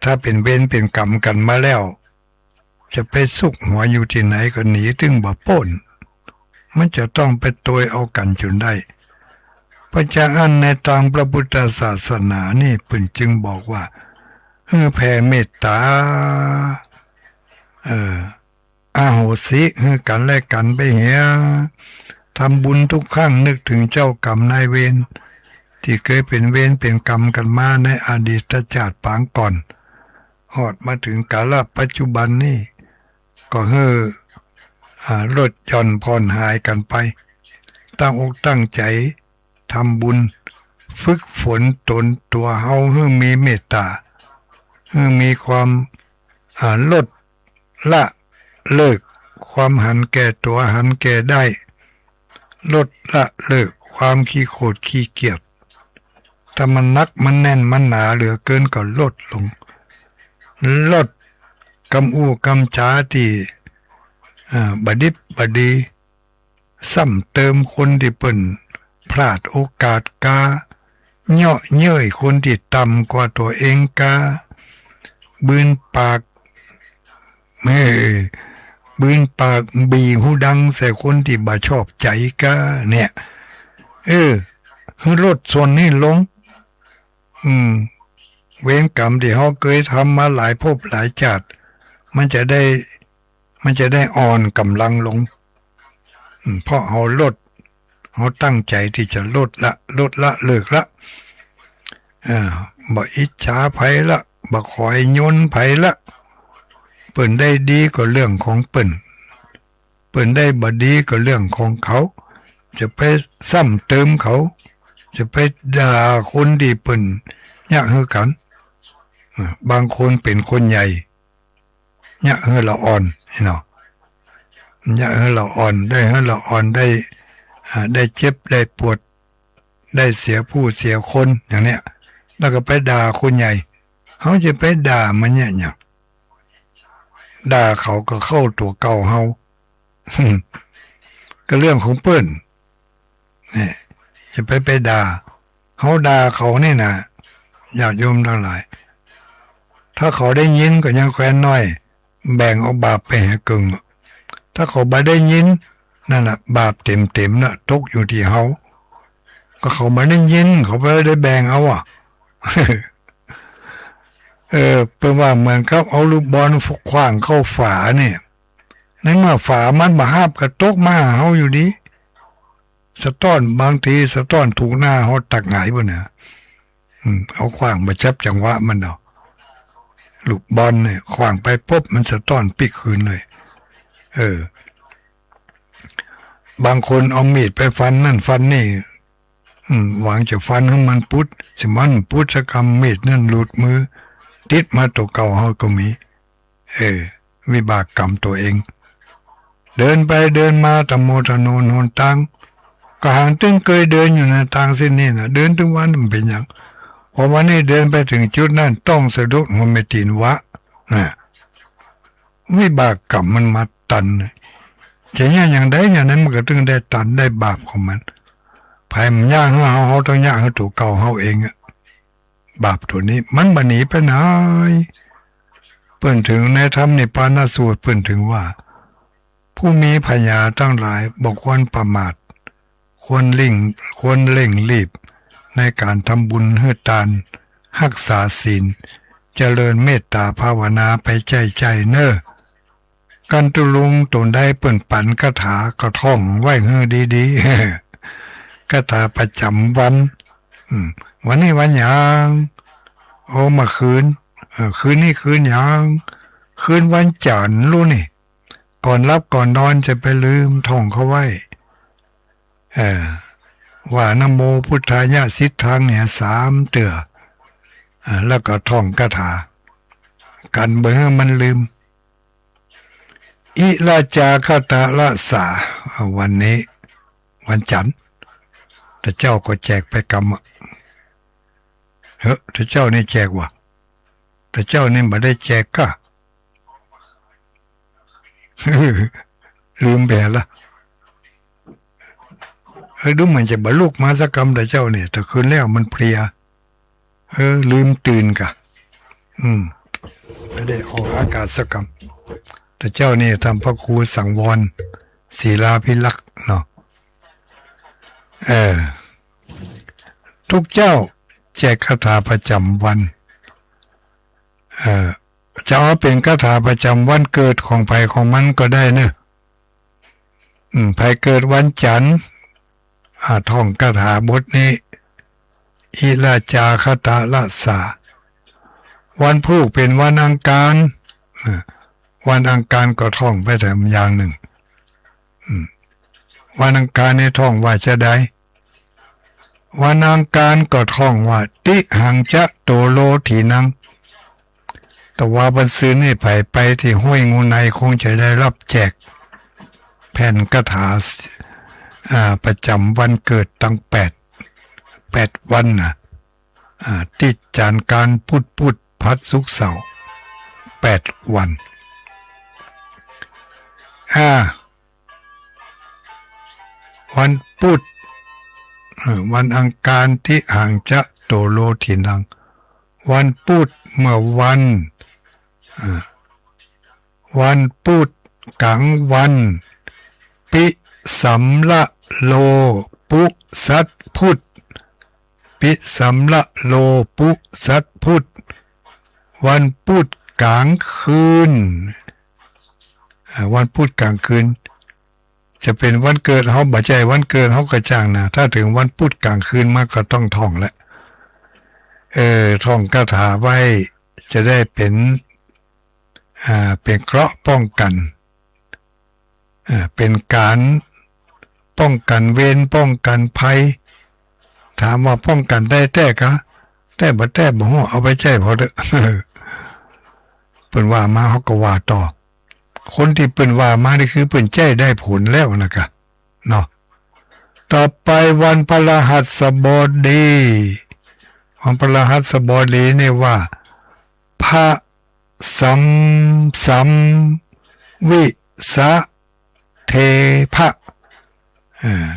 ถ้าเป๋นเวรเป๋นกรรมกั๋นมาแล้ว จะไปซุกหัวอยู่ตี้ไหนก็หนีตึงบ่ป๊น มันจะต้องไปตวยเอากั๋นจ๋นได้ เพราะฉะนั้นในตางพระพุทธศาสนานี่เปิ้นจึงบอกว่า หื้อแผ่เมตต๋า เอ่อ อโหสิหื้อกั๋นและกั๋นไปเหีย ทำบุญทุกครั้งนึกเถิงเจ้ากรรมนายเวร ตี้เกยเป๋นเวรเป๋นกรรมกั๋นมาในอดีตชาติปางก่อน ฮอดมาเถิงกาลปัจจุบันนี้ ก็หื้อ อ่า ลดหย่อนผ่อนหายกั๋นไป ตั้งอกตั้งใจ๋ทำบุญ ฝึกฝนต๋นตั๋วเฮาหื้อมีเมตต๋า หื้อมีความ อ่า ลด ละเลิกความหันแก่ตั๋วหันแก่ได้ ลดละเลิกความขี้โขดขี้เกียจ ถ้ามันหนักมันแน่นมันหนาเหลือเกินก็ลดลง ลดกำอู้กำจาตี้ อ่า บ่ดิบบ่ดี ซ้ำเติมคนตี้เปิ้นพลาดโอกาสกา เยาะเย้ยคนตี้ต่ำกว่าตั๋วเองกา บืนปาก เออ บืนปากบีหูดังใส่คนตี้บ่ชอบใจ๋กา เนี่ย เออ หื้อลดส่วนนี้ลง อืม เวรกรรมตี้เฮาเกยทำมาหลายภพหลายจาติ มันจะได้ มันจะได้อ่อนก๋ำลังลง อืม เพราะเฮาลด เฮาตั้งใจ๋ตี้จะลดละ ลดละ เลิกละ เออ บ่อิจฉาใผละ บ่ขอยยนใผละ เปิ้นได้ดีก็เรื่องของเปิ้น เปิ้นได้บ่ดีก็เรื่องของเขา จะไปซ้ำเติมเขา จะไปด่าคนตี้เปิ้นเยียะหื้อกั๋น อ่า บางคนเป๋นคนใหญ่ เยียะหื้อละอ่อน หันก่อ เยียะหื้อละอ่อน ได้หื้อละอ่อน ได้ อ่า ได้เจ็บ ได้ปวด ได้เสียผู้เสียคน อย่างเนี้ย แล้วก็ไปด่าคนใหญ่ เฮาจะไปด่ามันเยียะหยัง ด่าเขาก็เข้าตั๋วเก่าเฮา ก็เรื่องของเปิ้น เนี่ย จะไป ไปด่า เฮาด่าเขานี่นะ ญาติโยมตังหลาย ถ้าเขาได้ยินก็ยังแควนน้อย แบ่งเอาบาปไปแหมเกิ่ง ถ้าเขาบ่ได้ยิน นั่นน่ะ บาปเต็มๆ น่ะ ตกอยู่ตี้เฮา ก็เขาบ่ได้ยิน เขาบ่ได้แบ่งเอาอะ เออ เปิ้นว่าเหมือนกับเอาลูกบอลขว้างเข้าฝาเนี่ย ในเมื่อฝามันบ่ฮับก็ตกมาหาเฮาอยู่ดี สะต๊อน บางทีสะต๊อนถูกหน้าเฮาตักหงายพุ้นน่ะ อืม เอาขว้างบ่จับจังหวะมันเนาะ ลูกบอลเนี่ย ขว้างไปปุ๊บ มันสะต๊อนปิ๊กคืนเลย เออ บางคนเอามีดไปฟันนั่นฟันนี่ อืม หวังจะฟันหื้อมันปุด สิมันปุดสักกำ มีดนั่นหลุดมือ ติดมาตั๋วเก่าเฮาก็มี เออ วิบากกรรมตั๋วเอง เดินไปเดินมาตะโมถนนหนตาง ก็หางตึงเกยเดินอยู่ในตางเส้นนี้น่ะ เดินตึงวันมันเป๋นหยัง พอวันนี้เดินไปเถิงจุดนั้น ต้องสะดุดหัวแม่ตี๋นวะ น่ะ วิบากกรรมมันมาตัน จะเยียะอย่างใดอย่างนั้น มันก็ตึงได้ตันได้บาปของมัน ใผบ่เยียะหื้อเฮา เฮาต้องเยียะหื้อตั๋วเก่าเฮาเองอะ บาปตั๋วนี้มันบ่หนีไปไหน เปิ้นเถิงในธรรมนิพพานสูตร เปิ้นเถิงว่า ผู้มีผญาตังหลายบ่ควรประมาท ควรเร่ง ควรเร่งรีบในก๋านทำบุญหื้อตาน ฮักษาศีล เจริญเมตตาภาวนาไปใจ้ๆ เน่อ กันตุลุงต๋นใดเปิ้นปั๋นคาถาก็ท่องไว้หื้อดีๆ คาถาประจ๋ำวัน อืม วันนี้วันหยัง โอ้ เมื่อคืน เออ คืนนี้คืนหยัง คืนวันจั๋นทร์ลูกนี่ ก่อนหลับก่อนนอนจะไปลืม ท่องเข้าไว้ เออ ว่านะโมพุทธายะสิทธังเนี่ยสามเตื้อ อ่า แล้วก็ท่องคาถา กันบ่หื้อมันลืม อิราจาคตะละสา อ่า วันนี้ วันจั๋นทร์ ตะเจ้าก็แจกไปกำอะ เฮ้อ ตะเจ้านี่แจกวะ ตะเจ้านี่บ่ได้แจกก้า ลืมไปละ เฮ้ย ดูเหมือนจะบ่ลุกมาสักกำ ตะเจ้านี่ แต่คืนแล้วมันเพลีย เออ ลืมตื่นกะ อืม บ่ได้ออกอากาศสักกำ ตะเจ้านี่ท่านพระครูสังวร ศีลาภิรักษ์เนาะ เออ ทุกเจ้าแจกคาถาประจ๋ำวัน เออ จะเอาเป๋นคาถาประจ๋ำวันเกิดของใผของมันก็ได้เนอะ อืม ใผเกิดวันจั๋นทร์ อ่า ท่องคาถาบทนี้ อิราจาคตะละสา วันพูกเป๋นวันอังคาร อ่า วันอังคารก็ท่องไปแถมอย่างนึ่ง อืม วันอังคารนี่ท่องว่าจาใด วันอังคารก็ท่องว่า ติหังจะโตโลถีนัง แต่ว่าวันซืนนี่ใผไปตี้ห้วยงูในคงจะได้รับแจกแผ่นคาถา อ่า ประจ๋ำวันเกิดตังแปด แปดวันน่ะ อ่า ติดจานการพุธ พุธ พฤหัส ศุกร์ เสาร์ แปดวัน อ่า วันพุธ เอ่อ วันอังคาร ติหังจะโตโลถีนัง วันพุธ เมื่อวัน เอ่อ วันพุธ ก๋างวัน ปิสัมละโล ปุสัตพุธ ปิสัมละโล ปุสัตพุธ วันพุธก๋างคืน อ่า วันพุธกลางคืน จะเป๋นวันเกิดเฮา บ่ใจ้วันเกิดเฮาก็จ้างนะ ถ้าเถิงวันพุธกลางคืนมาก็ต้องท่องแหละ เออ ท่องคาถาไว้ จะได้เป๋น อ่า เป๋นเคราะห์ป้องกั๋น อ่า เป๋นก๋านป้องกั๋นเวร ป้องกั๋นภัย ถามว่าป้องกั๋นได้แต๊กา แต๊บ่แต๊บ่ฮู้ เอาไปใจ๊ผ่อเต๊อะ เปิ้นว่ามาเฮาก็ว่าต่อ คนตี้เปิ้นว่ามานี่คือเปิ้นใจ๊ได้ผลแล้วนะกา เนาะ ต่อไปวันพฤหัสบดี วันพฤหัสบดีนี่ว่า พะ สัม สัม วิ สะ เท พะ อ่า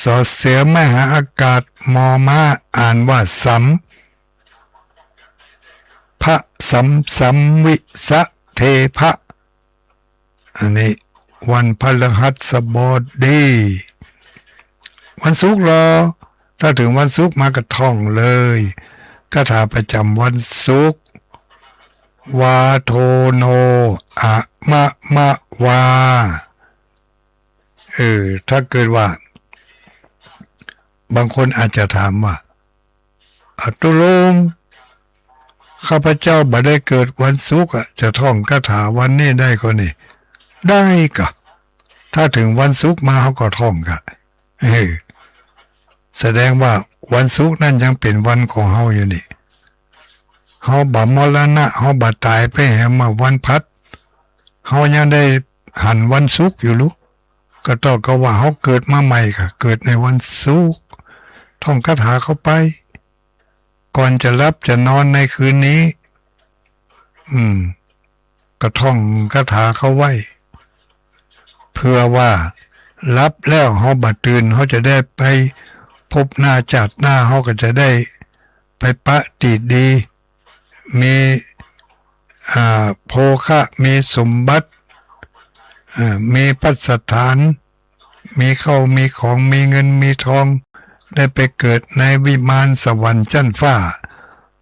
สอเสือไม้หาอากาศ มอม้า อ่านว่าสัม พะ สัม สัม วิ สะ เท พะ อันนี้วันพฤหัสบดี วันศุกร์ลอ ถ้าเถิงวันศุกร์มาก็ท่องเลย คาถาประจ๋ำวันศุกร์ วา โท โน อะ มะ มะ วา เออ ถ้าเกิดว่า บางคนอาจจะถามว่า อ่ะ ตกลง ข้าพเจ้าบ่ได้เกิดวันศุกร์อะ จะท่องคาถาวันนี้ได้ก่อนี่ ได้กา ถ้าเถิงวันศุกร์มาเฮาก็ท่องกา เออ แสดงว่าวันศุกร์นั้นยังเป๋นวันของเฮาอยู่นี่ เฮาบ่มรณะ เฮาบ่ต๋ายไปแหมเมื่อวันพฤหัส เฮายังได้หันวันศุกร์อยู่ลู ก็เต้ากาว่าเฮาเกิดมาใหม่กา เกิดในวันศุกร์ ท่องคาถาเข้าไป ก่อนจะหลับจะนอนในคืนนี้ อืม ก็ท่องคาถาเข้าไว้ เพื่อว่าหลับแล้วเฮาบ่ตื่น เฮาจะได้ไปพบหน้าจาติหน้า เฮาก็จะได้ไปปะตี้ดี มี อ่า โภคะ มีสมบัติ อ่า มีภัสถาน มีข้าวมีของ มีเงินมีทอง ได้ไปเกิดในวิมานสวรรค์จั๊นฟ้า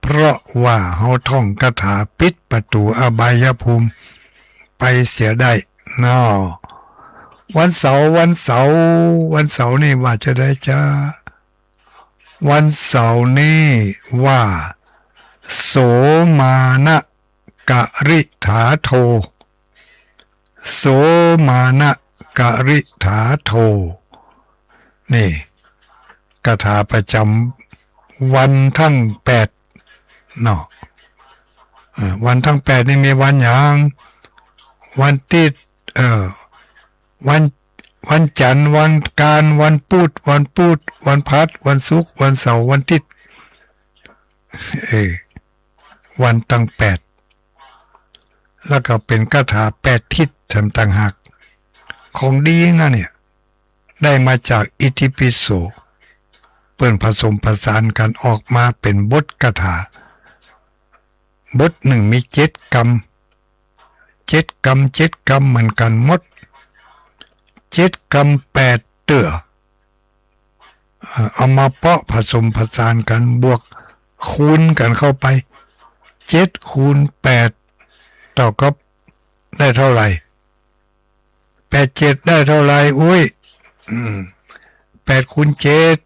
เพราะว่าเฮาท่องคาถาปิดประตู๋อบายภูมิไปเสียได้เนาะ วันเสาร์ วันเสาร์ วันเสาร์นี่ว่าจะใดจ๊ะ วันเสาร์นี่ว่า โสมานะ กริถาโท โสมานะ กริถาโท นี่ คาถาประจ๋ำวันทั้งแปดเนาะ เอ่อ วันทั้งแปดนี่มีวันหยัง วันติ๊ด เอ่อ วัน วันจันทร์ วันอังคาร วันพุธ วันพุธ วันพฤหัส วันศุกร์ วันเสาร์ วันติ๊ด เออ วันตั้งแปด แล้วก็เป๋นคาถาแปดทิศแถมต่างหาก ของดีนะเนี่ย ได้มาจากอิติปิโส เปิ้นผสมผสานกั๋นออกมาเป๋นบทคาถา บทนึ่งมีเจ็ดกำ เจ็ดกำ เจ็ดกำเหมือนกั๋นหมด เจ็ดกำแปดเตื้อ เอ่อ เอามาเปาะผสมผสานกั๋น บวกคูณกั๋นเข้าไป เจ็ดคูณแปด เต้ากับ ได้เท่าไหร่ แปดเจ็ดได้เท่าไหร่ อุ๊ย อืม แปดคูณเจ็ด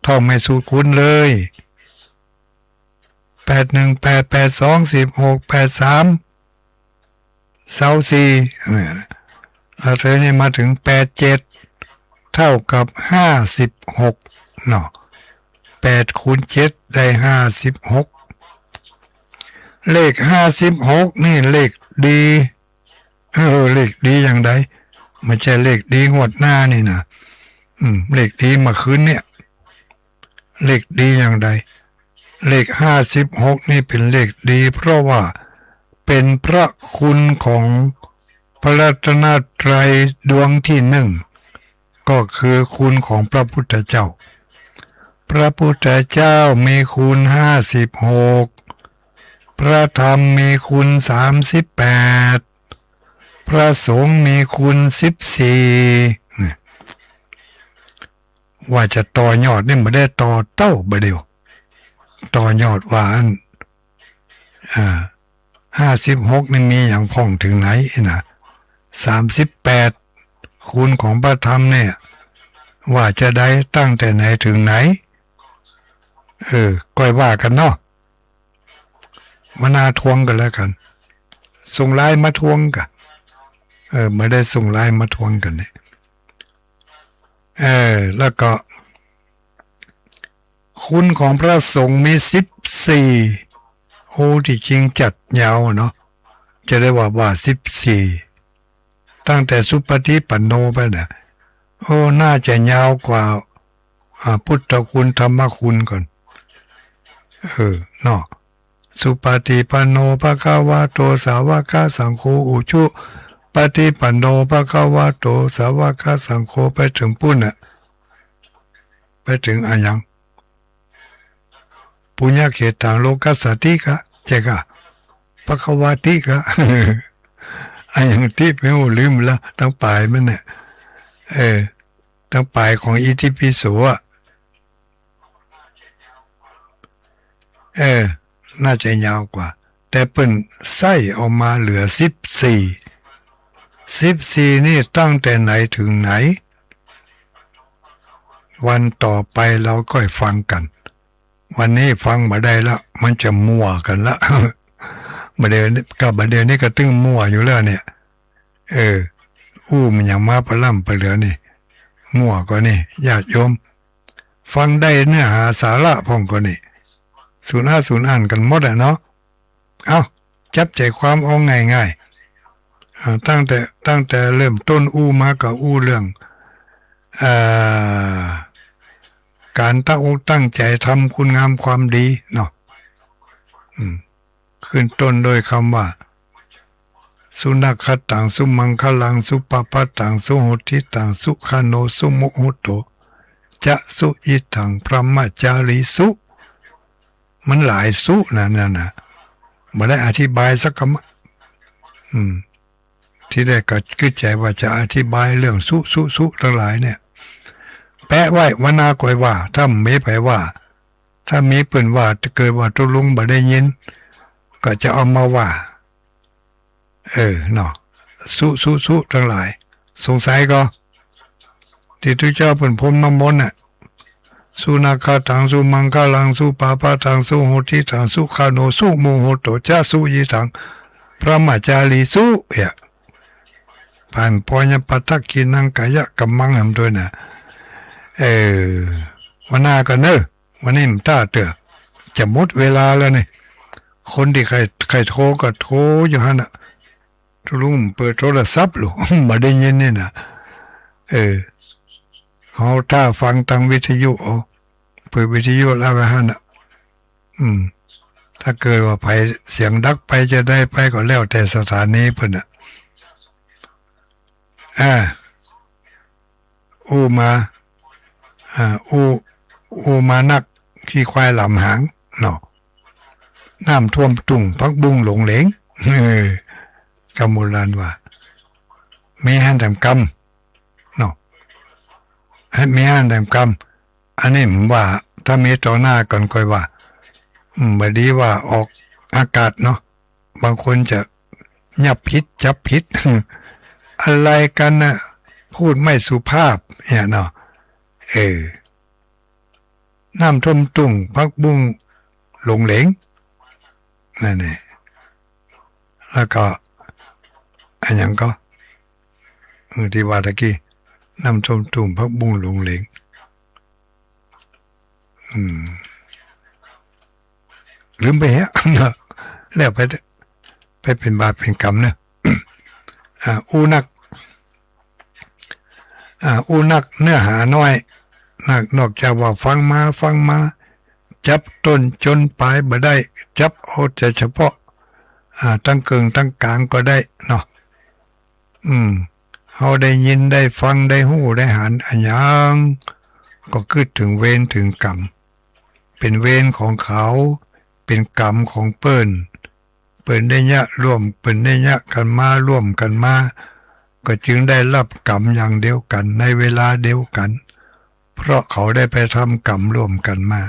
ท่องแม่สูตรคูณเลย แปดหนึ่งแปด แปดสองสิบหก แปดสาม ซาวสี่ เนี่ย แล้วทีนี้มาเถิงแปดเจ็ด เต้ากับห้าสิบหกเนาะ แปดคูณเจ็ดได้ห้าสิบหก เลขห้าสิบหกนี่เลขดี เออ เลขดีอย่างใด บ่ใจ้เลขดีงวดหน้านี่นะ อืม เลขดีเมื่อคืนเนี่ย เลขดีอย่างใด เลขห้าสิบหกนี่เป๋นเลขดี เพราะว่าเป๋นพระคุณของพระรัตนตรัยดวงตี้นึ่ง ก็คือคุณของพระพุทธเจ้า พระพุทธเจ้ามีคุณห้าสิบหก พระธรรมมีคุณสามสิบแปด พระสงฆ์มีคุณสิบสี่ เนี่ย ว่าจะต่อยอดนี่บ่ได้ต่อเต้าบ่าเดี่ยว ต่อยอดว่าอั้น อ่า ห้าสิบหกนี่มีหยังพ่องเถิงไหนน่ะ สามสิบแปด คุณของพระธรรมเนี่ย ว่าจาใด ตั้งแต่ไหนเถิงไหน เออ ก้อยว่ากั๋นเนาะ มาหน้าทวงกั๋นแล้วกั๋น ส่งไลน์มาทวงกั๋น เออ บ่ได้ส่งไลน์มาทวงกั๋นเนี่ย เออ แล้วก็ คุณของพระสงฆ์มีสิบสี่ โอ้ ตี้จริงจัดยาวเนาะ จะได้ว่า ว่าสิบสี่ ตั้งแต่สุปฏิปันโนไปน่ะ โอ้ น่าจะยาวกว่า อ่า พุทธคุณ ธรรมคุณก่อน เออ เนาะ สุปฏิปันโน ภะคะวะโต สาวกสังโฆ อุจุปฏิปันโน ภะคะวะโต สาวกสังโฆ ไปเถิงปู๊นน่ะ ไปเถิงอะหยัง ปุญญเขตัง โลกัสสาติกะ ใจ้ก่ะ ภะคะวาติกะ อะหยังติ ไปฮู้ ลืมละ ตังป๋ายมันน่ะ เออ ตังป๋ายของอิติปิโสอะ เออ น่าจะยาวกว่า แต่เปิ้นไส้ออกมาเหลือสิบสี่ สิบสี่ นี่ตั้งแต่ไหนเถิงไหน วันต่อไปเราก้อยฟังกั๋น วันนี้ฟังบ่ได้ละ มันจะมั่วกั๋นละ บ่าเดี่ยวนี้ ก็บ่าเดี่ยวนี้ก็ตึงมั่วอยู่แล้วเนี่ย เออ อู้มันหยังมาปะล่ำปะเหลือนี่ มั่วก่อนี่ ญาติโยม ฟังได้เนื้อหาสาระพ่องก่อนี่ สูญอาสูญอ่านกั๋นหมดอะเนาะ เอ้า จับใจ๋ความเอาง่ายๆ อ่า ตั้งแต่ ตั้งแต่เริ่มต้นอู้มาก็อู้เรื่อง อ่า ก๋านตั้งอกตั้งใจ๋ทำคุณงามความดีเนาะ อืม ขึ้นต้นด้วยกำว่า สุนักขัตตัง สุมังคลัง สุปะปะตัง สุหุตถิตัง สุขโณ สุมุหุตโต จะ สุยิตถัง พรหมจารีสุ มันหลายสุนะ นั่นน่ะ บ่ได้อธิบายสักกำอะ อืม ทีแรกก็กึ๊ดใจ๋ว่าจะอธิบายเรื่องสุ สุ สุตังหลายเนี่ย แปะไว้ วันหน้าก้อยว่า ถ้าบ่มีใผว่า ถ้ามีเปิ้นว่า เกิดว่าตุ๊ลุงบ่ได้ยิน ก็จะเอามาว่า เออ เนาะ สุ สุ สุตังหลาย สงสัยก่อ ตี้ตุ๊เจ้าเปิ้นพ่นน้ำมนต์น่ะ สุนักขัตตัง สุมังคลัง สุปะปะตัง สุหุตถิตัง สุขโณ สุมุหุตโต จะ สุยิตถัง พรหมจารีสุ เนี่ย ผ่านปอยะปะทักขิณังกายะกัมมัง หำด้วยน่ะ เออ วันหน้าก่อเน่อ วันนี้มันต้าเตื้อ จะหมดเวลาแล้วนี่ คนตี้ใค่ ใค่โทรก็โทรอยู่หั้นน่ะ ตุ๊ลุงเปิดโทรศัพท์ลูก บ่ได้ยินนี่น่ะ เออ เฮาต้าฟังตางวิทยุเอา เปิดวิทยุแล้วไว้หั้นน่ะ อืม ถ้าเกิดว่าใผเสียงดังไปจาใดไปก็แล้วแต่สถานีเปิ้นน่ะ อ่า อู้มา อ่า อู้ อู้มานัก ขี้ควายหลามหาง เนาะ น้ำท่วมตุ่ง ผักบุ้งหลงเหลง เออ กำโบราณว่า มีหั้นแหมกำ เนาะ มีหั้นแหมกำ อันนี้ผมว่า ถ้ามีต่อหน้าก่อนก้อยว่า อืม บ่ดีว่าออกอากาศเนาะ บางคนจะยับผิด จับผิด อะไรกั๋นน่ะ พูดไม่สุภาพ เนี่ยเนาะ เออ น้ำท่วมตุ่ง ผักบุ้งหลงเหลง นั่นแหละ แล้วก็ อะหยังก่อ เออ ตี้ว่าตะกี้ น้ำท่วมตุ่ง ผักบุ้งหลงเหลง อืม ลืมไปแล้ว แล้วไปเต๊อะ ไปเป๋นบาปเป๋นกรรมเน่อ อ่า อู้นัก อ่า อู้นักเนื้อหาน้อย นัก นอกจากว่าฟังมา ฟังมา จับต้นจ๋นปายบ่ได้ จับเอาแต่เฉพาะ อ่า ตังเกิ่งตังก๋างก็ได้เนาะ อืม เฮาได้ยินได้ฟังได้ฮู้ได้หันอะหยัง ก็กึ๊ดเถิงเวรเถิงกรรม เป๋นเวรของเขา เป๋นกรรมของเปิ้น เปิ้นได้เยียะร่วม เปิ้นได้เยียะกั๋นมา ร่วมกั๋นมา ก็จึงได้ฮับกรรมอย่างเดียวกั๋น ในเวลาเดียวกั๋น เพราะเขาได้ไปทำกรรมร่วมกั๋นมา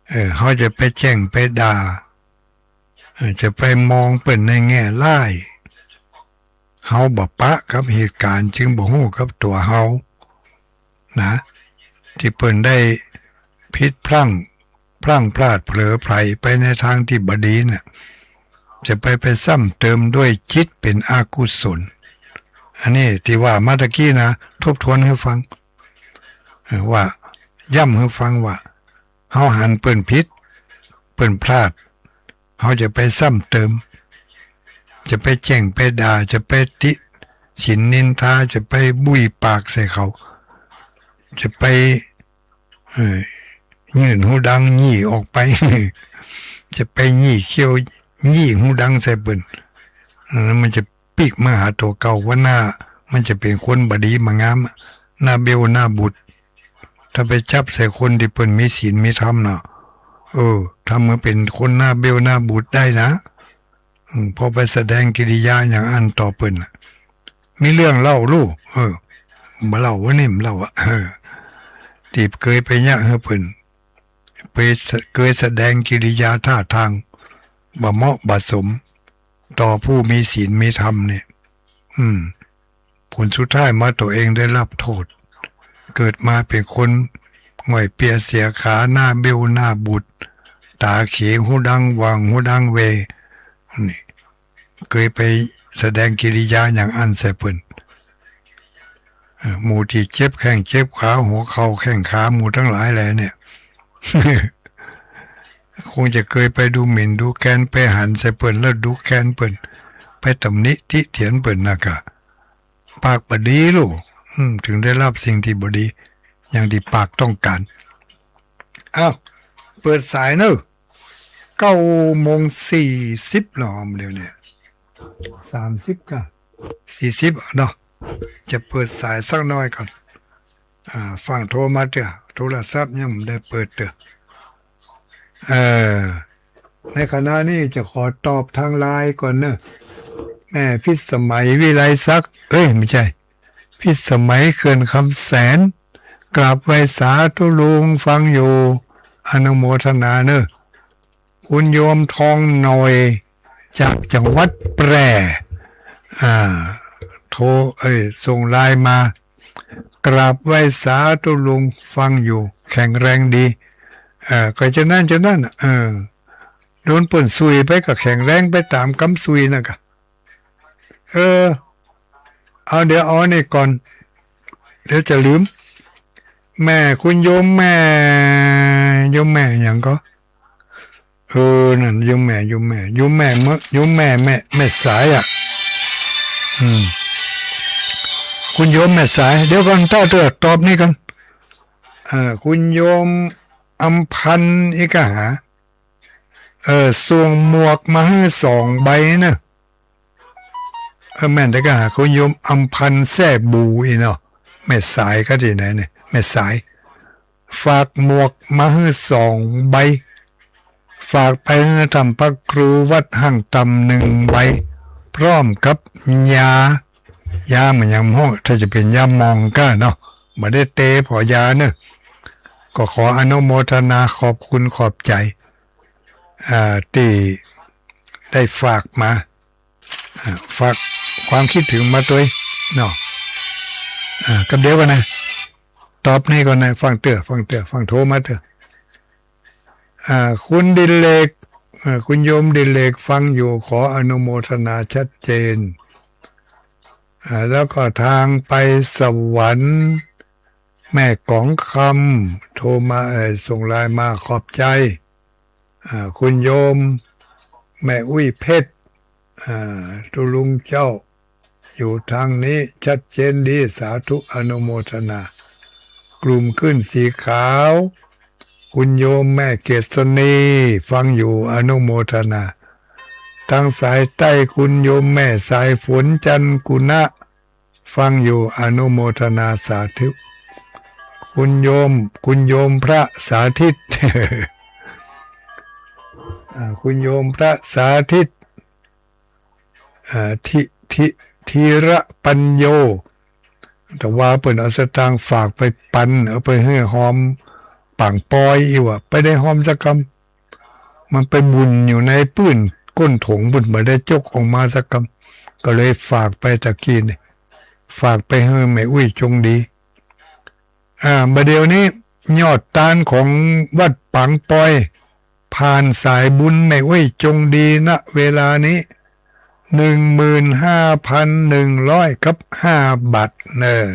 เออ เฮาจะไปแจ้งไปด่า อ จะไปมองเปิ้นในแง่ร้าย เฮาบ่ปะกับเหตุก๋ารณ์ จึงบ่ฮู้กับตั๋วเฮา นะ ตี้เปิ้นได้ผิดพลั้ง พลั้งพลาดเผลอไผลไปในตางตี้บ่ดีน่ะ จะไป ไปซ้ำเติมด้วยจิตเป๋นอกุศล อันนี้ตี้ว่ามาตะกี้นะ ทบทวนหื้อฟัง เออ ว่า ย้ำหื้อฟังว่า เฮาหันเปิ้นผิด เปิ้นพลาด เฮาจะไปซ้ำเติม จะไปแจ้งไปด่า จะไปติฉินนินทา จะไปบุยปากใส่เขา จะไป เอ่อ ยื่นฮูดังยี่ออกไป จะไปยี่เขี้ยว ยี่ฮูดังใส่เปิ้น เออ มันจะปิ๊กมาหาตั๋วเก่า วันหน้ามันจะเป๋นคนบ่ดีบ่งาม หน้าเบ้วหน้าบูด ถ้าไปจับใส่คนตี้เปิ้นมีศีลมีธรรมน่ะ เออ ทำหื้อเป๋นคนหน้าเบ้วหน้าบูดได้นะ อืม พอไปแสดงกิริยาอย่างอั้นต่อเปิ้นน่ะ มีเรื่องเล่าลู่ เออ บ่เล่า วันนี้บ่เล่าอะ เออ ตี้เกยไปเยียะหื้อเปิ้น ไปสะ- เกยแสดงกิริยาท่าตางบ่เหมาะบ่สม ต่อผู้มีศีลมีธรรมเนี่ย อืม ผลสุดท้ายมาตั๋วเองได้ฮับโต้ษ เกิดมาเป๋นคนง่อยเปียเสียขา หน้าเบ้วหน้าบูด ต๋าเข ฮูดังหว่าง ฮูดังแว นี่ เกยไปแสดงกิริยาอย่างอั้นใส่เปิ้น เอ่อ หมู่ตี้เจ็บแข้งเจ็บขา หัวเข่าแข้งขา หมู่ตังหลายแลเนี่ย คงจะเกยไปดูหมิ่นดูแคลน ไปหันใส่เปิ้นแล้วดูแคลนเปิ้น ไปตำหนิติเตียนเปิ้นน่ะกะ ปากบ่ดีลู่ อืม จึงได้ฮับสิ่งตี้บ่ดี อย่างตี้ปากต้องก๋าน อ้าว เปิดสายเนาะ เก้าโมงสี่สิบแล้ว เดี๋ยวนี้ สามสิบก่า สี่สิบเนาะ จะเปิดสายสักหน้อยก่อน อ่า ฟั่งโทรมาเตื้อ โทรศัพท์ยังบ่ได้เปิดเตื้อ เอ่อ ในขณะนี้จะขอตอบตางไลน์ก่อนเนาะ แม่พิสมัย วิไลศักดิ์ เอ้ย ไม่ใช่ พิสมัย เขื่อนคำแสน กราบไหว้สาธุลุง ฟังอยู่ อนุโมทนาเนาะ คุณโยมทองหน่อย จากจังหวัดแพร่ อ่า โทร เอ้ย ส่งไลน์มา กราบไหว้สาธุลุง ฟังอยู่ แข็งแรงดี เอ่อ ก็จะนั้น จะนั้นน่ะ เออ โดนเปิ้นสุยไปก็แข็งแรงไปต๋ามกำสุยนั่นก่า เออ เอา เดี๋ยวเอานี่ก่อน เดี๋ยวจะลืม แม่ คุณโยมแม่ โยมแม่หยังก็ เออ นั่น โยมแม่ โยมแม่ โยมแม่เมื่อ โยมแม่ แม่ แม่สายอะ อืม คุณโยมแม่สาย เดี๋ยวก่อน เต้าเตื้อ ตอบนี่ก่อน เอ่อ คุณโยมอำพันธ์ อีกาหา เออ ส่งหมวกมาหื้อสองใบเนาะ เออ แม่น เดี๋ยวก่า คุณโยมอำพันธ์แซ่บู๋อี้เนาะ แม่สายก็ตี้ไหนเนี่ย แม่สาย ฝากหมวกมาหื้อสองใบ ฝากไปหื้อท่านพระครูวัดห้างต่ำหนึ่งใบ พร้อมกับยา ยาเหมือนอย่างห้อง ถ้าจะเป๋นยาหม่องก้าเนาะ บ่ได้เตผอยาเนาะ ก็ขออนุโมทนาขอบคุณขอบใจ๋ อ่า ตี้ได้ฝากมา อ่า ฝากความคิดถึงมาตวยเนาะ อ่า กำเดียวก่อนนะ ตอบนี่ก่อนนะ ฟังเตื้อ ฟังเตื้อ ฟังโทรมาเตื้อ อ่า คุณดิเลก อ่า คุณโยมดิเลก ฟังอยู่ ขออนุโมทนาชัดเจน อ่า แล้วก็ทางไปสวรรค์ แม่กองคำ โทรมา เอ่อ ส่งไลน์มา ขอบใจ๋ อ่า คุณโยม แม่อุ้ยเพชร อ่า ตุ๊ลุงเจ้า อยู่ตางนี้ชัดเจนดี สาธุอนุโมทนา กลุ่มขึ้นสีขาว คุณโยมแม่เกษณี ฟังอยู่ อนุโมทนา ตางสายใต้ คุณโยมแม่สายฝน จันทร์กุณะ ฟังอยู่ อนุโมทนาสาธุ คุณโยม คุณโยมพระสาธิต อ่า คุณโยมพระสาธิต อ่า ธิ ธิ ธีระปัญโญ แต่ว่าเปิ้นเอาสตางค์ฝากไปปัน เอาไปหื้อฮอมป่างปอยอี้ว่ะ ไปได้ฮอมสักกำ มันไปบุญอยู่ในปื้น ก้นถุงปุ้น บ่ได้จกออกมาสักกำ ก็เลยฝากไปตะกี้นี่ ฝากไปหื้อแม่อุ๊ยจงดี อ่า บ่าเดี่ยวนี้ยอดตานของวัดปางปอย ผ่านสายบุญแม่อุ๊ยจงดี ณ เวลานี้ หนึ่งหมื่นห้าพันหนึ่งร้อยกับห้าบาทเน่อ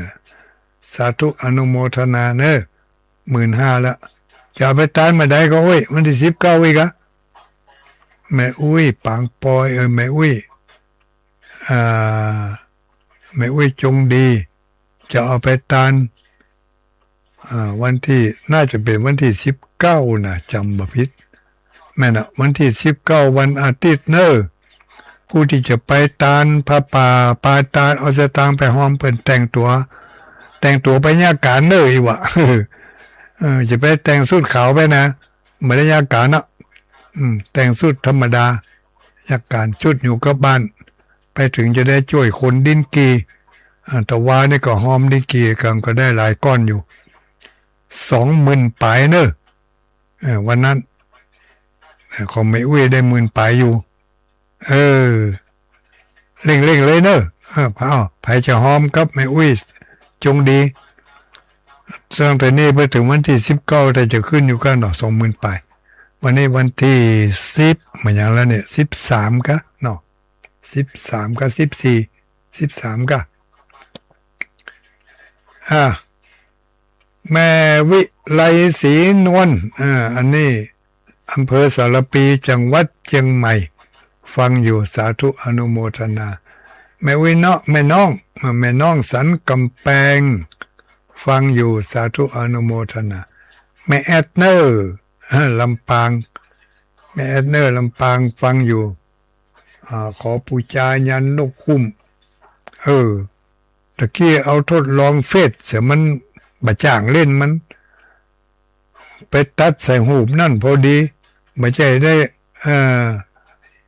สาธุอนุโมทนาเน่อ หมื่นห้าละ จะเอาไปตานเมื่อใดก็อุ๊ย วันตี้สิบเก้าอีกอะ แม่อุ๊ยปางปอย เออ แม่อุ๊ย อ่า แม่อุ๊ยจงดี จะเอาไปตาน อ่า วันตี้ น่าจะเป๋นวันตี้สิบเก้านะ จ๋ำบ่ผิด แม่นนะ วันตี้สิบเก้า วันอาทิตย์เน่อ ผู้ตี้จะไปตานผ้าป่า ไปตาน เอาสตางค์ไปฮอมเปิ้น แต่งตั๋ว แต่งตั๋วไปยากก๋านเน่อ อี้วะ เออ จะไปแต่งสูทขาวไปนะ บ่ได้ยากก๋านเนาะ อืม แต่งสูทธรรมดา ยากก๋าน จุดอยู่กับบ้าน ไปเถิงจะได้จ้วยขนดินกี่ อ่า ตะวานี่ก็ฮอมดินกี่กั๋นก็ได้หลายก้อนอยู่ สองหมื่นป๋ายเน่อ เออ วันนั้น เออ ของแม่อุ๊ยได้หมื่นป๋ายอยู่ เออ เร่งๆ เลยเน่อ เออ เอ้า ใผจะฮอมกับแม่อุ๊ยจงดี ตั้งแต่นี้ไปเถิงวันตี้สิบเก้า แต่จะขึ้นอยู่กั๋นเนาะ สองหมื่นป๋าย วันนี้วันตี้สิบ เมื่อหยังแล้วเนี่ย สิบสาม กะเนาะ สิบสาม กะ สิบสี่ สิบสาม กะ อ่า แม่วิไลศรีนวล อ่า อันนี้อำเภอสารภี จังหวัดเจียงใหม่ ฟังอยู่ สาธุอนุโมทนา แม่อุ๊ยเนาะ แม่น้อง อ่า แม่น้องสันกำแปง ฟังอยู่ สาธุอนุโมทนา แม่แอดเน่อ เออ ลำปาง แม่แอดเน่อ ลำปาง ฟังอยู่ อ่า ขอปู๋จายันนกคุ้ม เออ ตะกี้เอาทดลองเฟซเสีย มันบ่จ้างเล่น มันไปตัดใส่ฮูปนั่นพอดี บ่ใจ้ได้ เออ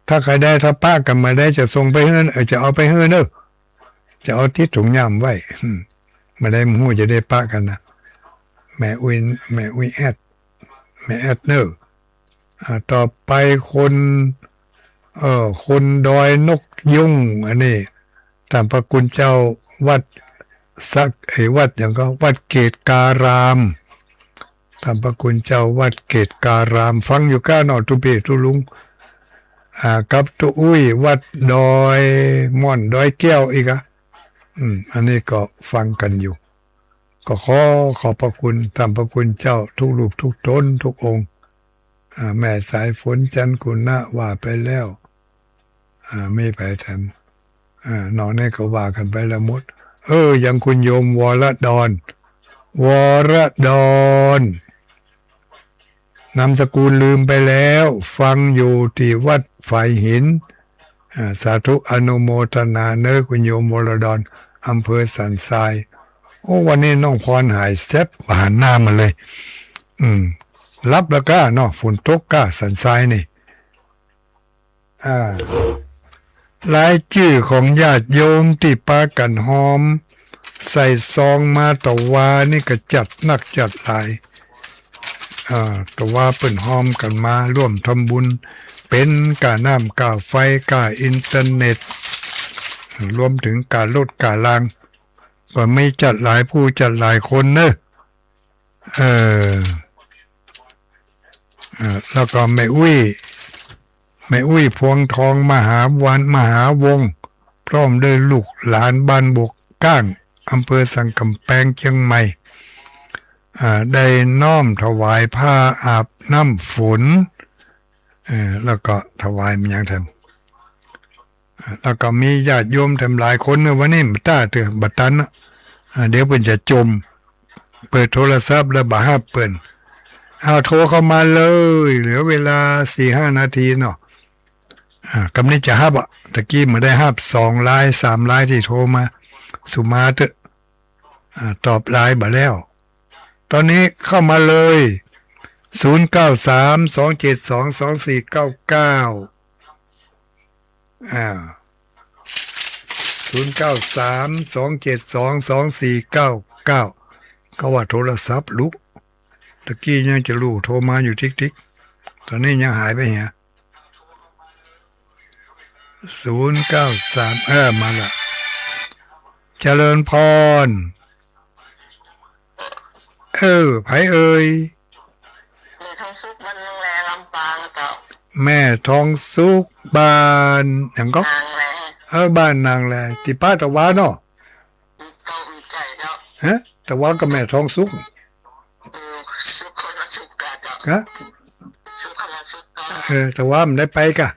ถ้าใค่ได้ ถ้าปะกั๋นบ่าได้ จะส่งไปหื้อ เออ จะเอาไปหื้อเน่อ จะเอาติดถุงย่ามไว้ อืม บ่าได้ บ่ฮู้จะได้ปะกั๋นนะ แม่อุ๊ย แม่อุ๊ยแอด แม่แอดเน่อ อ่า ต่อไปคน เอ่อ คนดอยนกยูง อันนี้ ท่านพระคุณเจ้าวัดสัก ไอ้วัดหยังก็ วัดเกตการาม ท่านพระคุณเจ้าวัดเกตการาม ฟังอยู่ก้าเนาะ ตุ๊เป้ตุ๊ลุง อ่า กับตุ๊อุ๊ยวัดดอยม่อน ดอยแก้วอีกอะ อืม อันนี้ก็ฟังกั๋นอยู่ ก็ขอขอบพระคุณท่านพระคุณเจ้าทุกรูปทุกต๋นทุกองค์ อ่า แม่สายฝน จันทร์กุณะ ว่าไปแล้ว อ่า มีใผแถม อ่า นอกนั้นก็ว่ากั๋นไปแล้วหมด เออ ยังคุณโยมวรดร วรดร นามสกุลลืมไปแล้ว ฟังอยู่ตี้วัดฝายหิน อ่า สาธุอนุโมทนาเน่อ คุณโยมวรดร อำเภอสันทราย โอ้ วันนี้น้องพรหายแซบ บ่หันหน้ามาเลย อืม หลับแล้วก้าเนาะ ฝนตกก้า สันทรายนี่ อ่า รายจื้อของญาติโยมตี้ปากั๋นฮอม ใส่ซองมาตะวานี่ก็จัดนักจัดหลาย อ่า ตะวาเปิ้นฮอมกั๋นมาร่วมทำบุญ เป๋นก้าน้ำก้าไฟ ก้าอินเทอร์เน็ต รวมเถิงก้ารถก้าราง ก็มีจัดหลายผู้จัดหลายคนเนอะ เออ เออ แล้วก็แม่อุ๊ย แม่อุ๊ยพวงทอง มหาวัน มหาวงศ์ พร้อมด้วยลูกหลานบ้านบกก้าง อำเภอสันกำแปง เจียงใหม่ อ่า ได้น้อมถวายผ้าอาบน้ำฝน เออ แล้วก็ถวายมันยังแถม แล้วก็มีญาติโยมแถมหลายคนเนอะ วันนี้บ่ต้าเตื้อ บ่ตันเนอะ อ่า เดี๋ยวเปิ้นจะจ่ม เปิดโทรศัพท์แล้วบ่ฮับเปิ้น เอาโทรเข้ามาเลย เหลือเวลาสี่ห้านาทีเนาะ อ่า กำนี้จะฮับอะ ตะกี้บ่ได้ฮับ สองราย สามรายตี้โทรมา สุมาเต๊อะ อ่า ตอบไลน์บ่แล้ว ตอนนี้เข้ามาเลย ศูนย์เก้าสาม สองเจ็ดสอง สองสี่เก้าเก้า อ่า ศูนย์เก้าสาม สองเจ็ดสอง สองสี่เก้าเก้า ก็ว่าโทรศัพท์ลุก ตะกี้ยังจะลู่โทรมาอยู่ติ๊กๆ ตอนนี้ยังหายไปเหีย ศูนย์เก้าสาม เออ มาละ เจริญพร เออ ใผเอ่ย แม่ทองสุข บ้านนางแล ลำปางเจ้า แม่ทองสุข บ้านหยังก็ นางแล เออ บ้านนางแล ตี้ป้าตะวาเนาะ เจ้า ใจ้เจ้า ฮะ ตะวากับแม่ทองสุข เออ สุขคนละสุขกะเจ้า ฮะ สุขคนละสุขกะ เออ ตะวาบ่ได้ไปกะ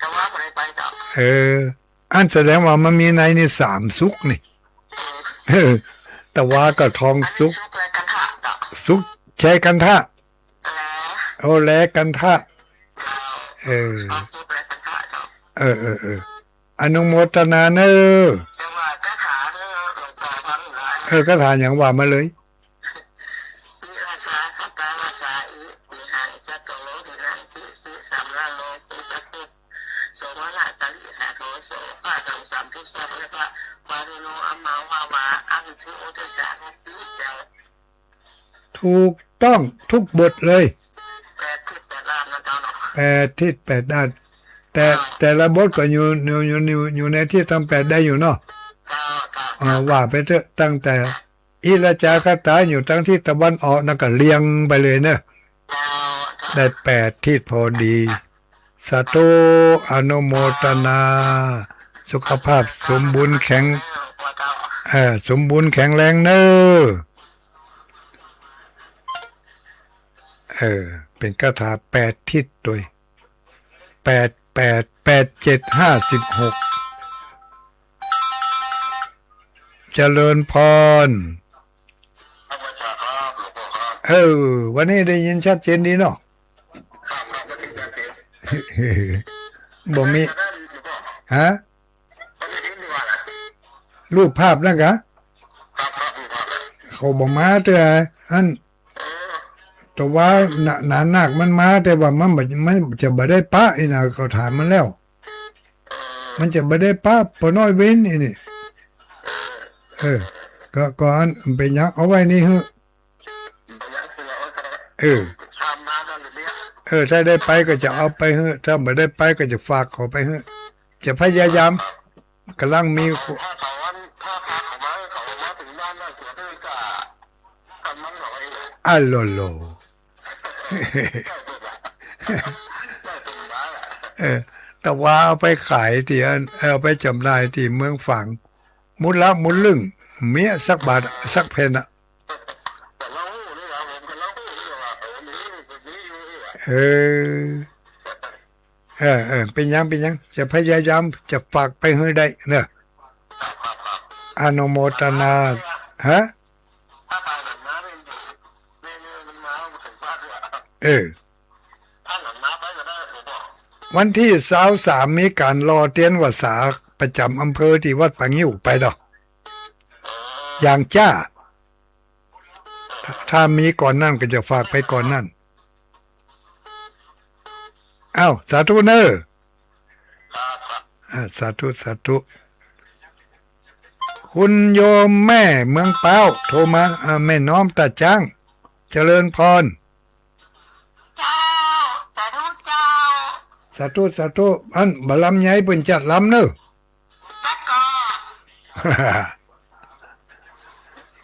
ตะวาบ่ได้ไปเจ้า เออ อันแสดงว่ามันมีในนี่สามสุขนี่ เออ ตะวากับทองสุข อันนี้สุขและกันทะเจ้า สุขชัยกันทะ แล โอ้ แลกันทะ เออ สองสุขและกันทะเจ้า เออ เออ เออ อนุโมทนาเนอะ จังหวะคาถาเนอะ หลวงตาฟังหลาย เออ คาถาหยังว่ามาเลย อิราสา สัตตาราสา อิ อิหัง จัตโต หิรันติ สิ สัมมาโล กุสะตุ โสมนัสสะลิหะโท โสภะสัง สัมพุทธัสสะ วารุโน อมาวาวา อวิชชุ โอทสสะ หกปีเจ้า ถูกต้องทุกบทเลย แปดทิศแปดด้านนะเจ้าเนาะ แปดทิศแปดด้าน แต่ แต่ละบทก็อยู่ อยู่ อยู่ อยู่ อยู่ในทิศทั้งแปดได้อยู่เนาะ เจ้า เจ้า อ่า ว่าไปเถอะ ตั้งแต่ อิราจาคาถาอยู่ทางทิศตะวันออกนั่นก็เรียงไปเลยเนอะ เจ้า เจ้า ได้แปดทิศพอดี สาธุ อนุโมทนา สุขภาพสมบูรณ์แข็ง เจ้า เออ สมบูรณ์แข็งแรงเนอะ เออ เป๋นคาถาแปดทิศโดย แปดแปด แปดเจ็ด ห้าสิบหก เจริญพร เออ วันนี้ได้ยินชัดเจนดีเนาะ บ่มี ฮะ รูปภาพนั่นกะ เขาบ่มาเตื้อ อัน แต่ว่าหนา หนานักมันมา แต่ว่ามันบ่ มันจะบ่ได้ปะ อี้นะ เขาถามมันแล้ว มันจะบ่ได้ปะ ป้อน้อยเว้นอี้นี่ เออ ก็ ก็อันเป๋นหยัง เอาไว้นี่เหอะ เออ เออ ถ้าได้ไปก็จะเอาไปเหอะ ถ้าบ่ได้ไปก็จะฝากเขาไปเหอะ จะพยายาม ก่ำลังมี ถ้าเขาอัน ถ้าพาเขามา เขามาเถิงบ้านแล้ว เสียด้วยกะ กำลังหน่อย อะโลโล เออ แต่ว่าเอาไปขายตี้อัน เอาไปจ๋ำหน่ายตี้เมืองฝาง หมดละหมดลึ่ง เมี้ยสักบาทสักแผ่นอะ เออ เออ เออ เป๋นหยัง เป๋นหยัง จะพยายาม จะฝากไปหื้อได้เนอะ อนุโมทนา ฮะ เออ วันตี้ซาวสามมีก๋านหล่อเตียนพรรษาประจ๋ำอำเภอตี้วัดป่างิ้วไปเนาะ อย่างจ้า ถ้า ถ้ามีก่อนนั้นก็จะฝากไปก่อนนั้น อ้าว สาธุเนอะ อ่า สาธุ สาธุ คุณโยมแม่เมืองป๊าวโทรมา อ่า แม่น้อมตาจ๊าง เจริญพร เจ้า สาธุเจ้า สาธุ สาธุ อัน บ่าลำใหญ่เปิ้นจัดลำเนอะ แล้วก็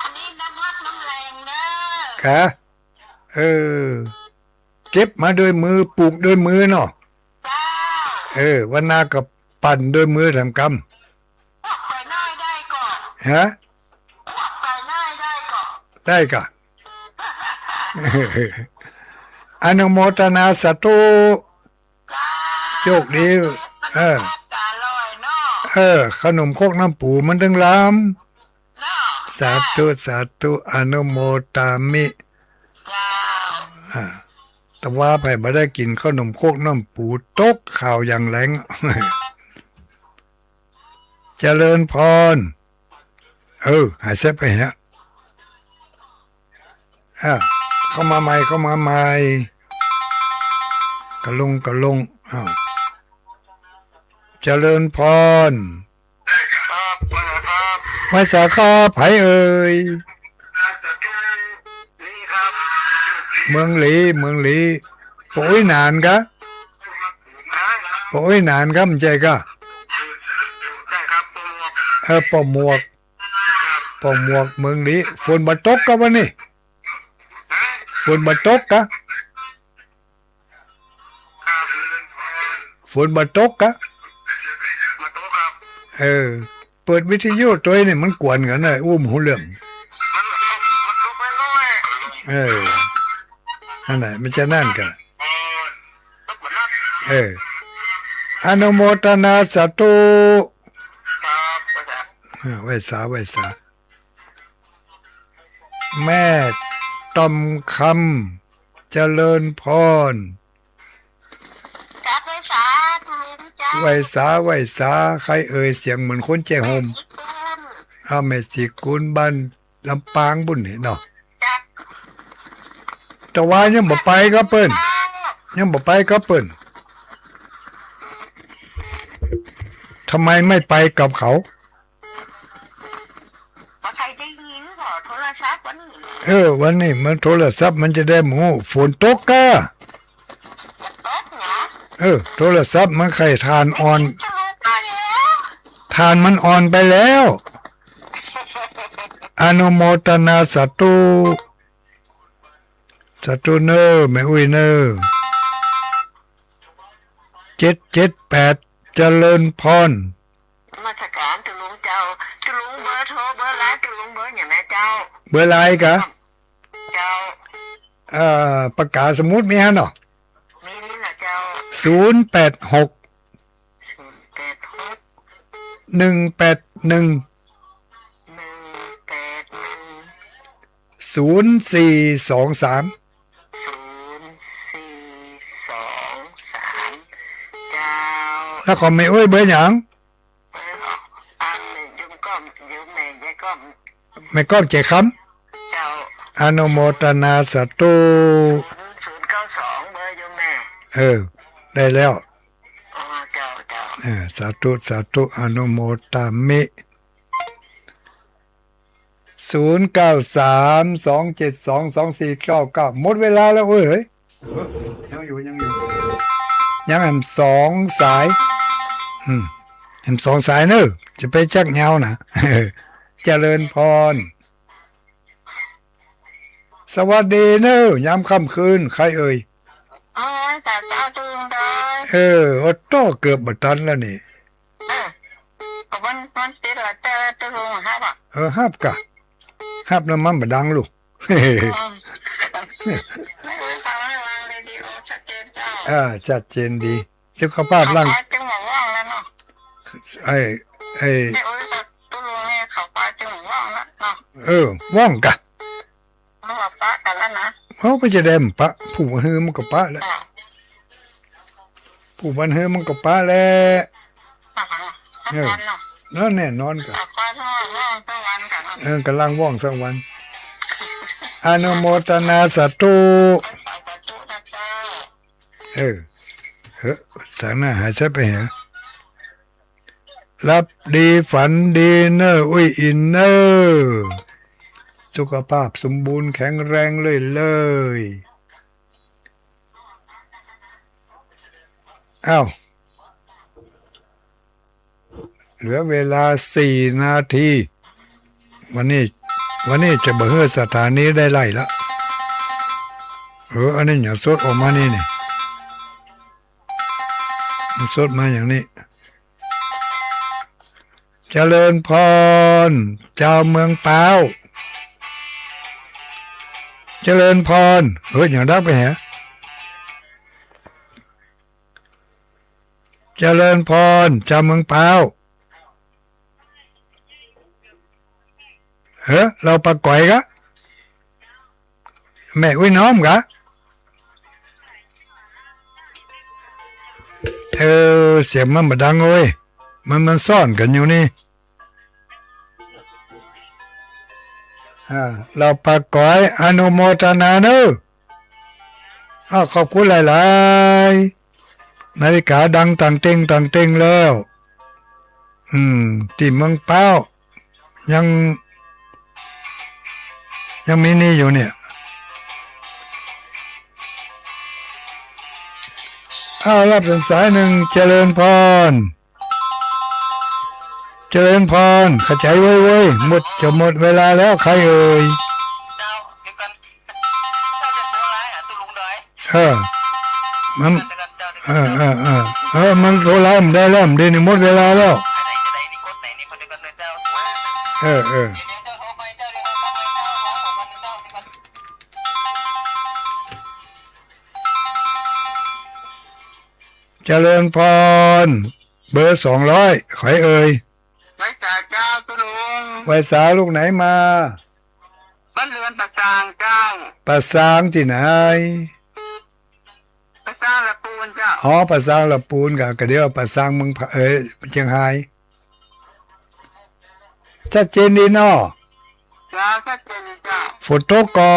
อันนี้น้ำพักน้ำแรงเด้อ กะ เออ เก็บมาด้วยมือ ปลูกด้วยมือเนาะ เจ้า เออ วันหน้าก็ปั่นด้วยมือแถมกำ อวบไปหน้อยได้ก่อ ฮะ อวบไปหน้อยได้ก่อ ได้กะ อนุโมทนาสาธุ โชคดี เออ เออ ขนมครกน้ำปูมันตึงลำ สาธุ สาธุ อนุโมทามิ อ่า แต่ว่าใผบ่ได้กิ๋นขนมครกน้ำปู ตกข่าวอย่างแรง เจริญพร เออ หายแซบไปฮะ อ่ะ เข้ามาใหม่ เข้ามาใหม่ กะลง กะลง อ้าว เจริญพร ครับ ว่าไงครับ ว่าไงครับ ใผเอ่ย นี่ครับ เมืองหลี เมืองหลี ป้ออุ๊ยหนานกะ ฮะ ป้ออุ๊ยหนานกะ บ่ใจ้กะ เออ ป้อหมวก ป้อหมวกเมืองลี้ ฝนบ่ตกกาวันนี้ ฝนบ่ตกกา ฝนบ่ตกกา เออ เปิดวิทยุตวยนี่มันกวนกั๋นนะ อู้บ่ฮู้เรื่อง เออ นั่นแหละ มันจะนั่นกา เออ อนุโมทนาสาธุ อ่า ไหว้สา ไหว้สา แม่ตอมคำ เจริญพร กราบไหว้สาธุเจ้า ไหว้สา ไหว้สา ใครเอ่ย เสียงเหมือนคนแจ้ห่ม แม่ศรีกุล อ้าว แม่ศรีกุล บ้านลำปางปุ้นนี่เนาะ เจ้า แต่ว่ายังบ่ไปกับเปิ้น ยังบ่ไปกับเปิ้น ทำไมไม่ไปกับเขา บ่ใค่ได้ยิน ขอโทรศัพท์วันนี้ เออ วันนี้มันโทรศัพท์มันจะได้บ่ฮู้ ฝนตกกา ตกเหรอ เออ โทรศัพท์มันใค่ถ่านอ่อน ถ่านมันอ่อนไปแล้ว อนุโมทนาสาธุ สาธุเน่อ แม่อุ๊ยเน่อ เจ็ดเจ็ดแปด เจริญพร นมัสก๋านตุ๊ลุงเจ้า ตุ๊ลุงเบอร์โทรเบอร์ไลน์ตุ๊ลุงเบอร์หยังนะเจ้า เบอร์ไลน์กา เจ้า เอ่อ ปากก๋าสมุดมีหั้นเนาะ มีนี่นะเจ้า ศูนย์แปดหก ศูนย์แปดหก หนึ่งแปดหนึ่ง หนึ่งแปดหนึ่ง ศูนย์สี่สองสาม ศูนย์สี่สองสาม เจ้า แล้วของแม่อุ๊ยเบอร์หยัง เออ อันนี้โยมก้อม โยมแม่ยายก้อม แม่ก้อม เจ๋งคำ เจ้า อนุโมทนาสาธุ ศูนย์เก้าสอง เบอร์โยมแม่ เออ ได้แล้ว อ๋อ เจ้า เจ้า เออ สาธุ สาธุ อนุโมทามิ ศูนย์เก้าสาม สองเจ็ดสอง สองสี่เก้าเก้า หมดเวลาแล้วเว้ย ยังอยู่ ยังอยู่ ยังแหมสองสาย อืม แหมสองสายเน่อ จะไปจักยาวนะ เจริญพร สวัสดีเน่อ ยามค่ำคืน ใครเอ่ย อ๋อ สาธุเจ้า เออ โอ้โต้ เกือบบ่ตันแล้วนี่ เออ วัน วันติดละเจ้า ตุ๊ลุงฮับอ่ะ เออ ฮับกะ ฮับแล้วมันบ่ดังลูก เออ ไม่รู้ฟังไม่วางเรดิโอชัดเจนเจ้า อ่า ชัดเจนดี สุขภาพร่าง เขาไปจังหวัดว่างแล้วเนาะ ไอ้ ไอ้ ไม่รู้ว่าตุ๊ลุงเนี่ยเขาไปจังหวัดว่างแล้วเนาะ เออ ว่างกะ มันว่าปะกันแล้วนะ เอ้า ไปจะได้มันปะ ผู้บ่หื้อมันก็ปะแหละ อ่ะ ผู้บ่หื้อมันก็ปะแหละ อ่ะ เออ อาจารย์เนาะ แล้วแน่นอนกะ เอาไปทั้งวันว่างทั้งวันกันเนาะ เออ ก่ำลังว่างสักวัน อนุโมทนาสาธุ สาธุนะเจ้า เออ เฮ้อ สางหน้าหายใสไปเหรอ หลับดีฝันดีเน่อ อุ๊ยอินเน่อ สุขภาพสมบูรณ์แข็งแรงเรื่อยๆ อ้าว เหลือเวลาสี่นาที วันนี้ วันนี้จะบ่หื้อสถานีได้ไล่ละ เออ อันนี้อย่าสดออกมานี่นี่ มันสดมาอย่างนี้ เจริญพร จาวเมืองป๊าว เจริญพร เฮ้ย อย่างดักไปแหะ เจริญพร จาวเมืองป๊าว เฮ้อ ลาวป่าก๋อยกะ แม่อุ๊ยน้อมกะ เออ เสียงมันบ่ดังเว้ย มัน มันซ้อนกันอยู่นี่ อ่า ลาวป่าก๋อย อนุโมทนาเน่อ อ้าว ขอบคุณหลายๆ นาฬิกาดังต่างเต็งต่างเต็งแล้ว อืม ตี้เมืองป๊าว ยัง ยังมีนี่อยู่เนี่ย อ้าว รับเป็นสายหนึ่ง เจริญพร เจริญพร เข้าใจ๋เว้ยเว้ย หมด จะหมดเวลาแล้ว ใครเอ่ย เออ มัน เออ เออ เออ เออ มันโทรไลน์บ่ได้แล้ว เดี๋ยวนี้หมดเวลาแล้ว เออ เออ เจริญพร เบอร์สองร้อย ใครเอ่ย ไหว้สาเจ้าตุ๊ลุง ไหว้สาลูก ไหนมา บ้านเรือนป่าซางเจ้า ป่าซางตี้ไหน ป่าซางละปูนเจ้า อ๋อ ป่าซางละปูน ก็ ก็เดี๋ยวป่าซางเมืองผา เอ่อ เจียงฮาย ชัดเจนดีเนาะ เจ้า ชัดเจนดีเจ้า ฝนตกก่อ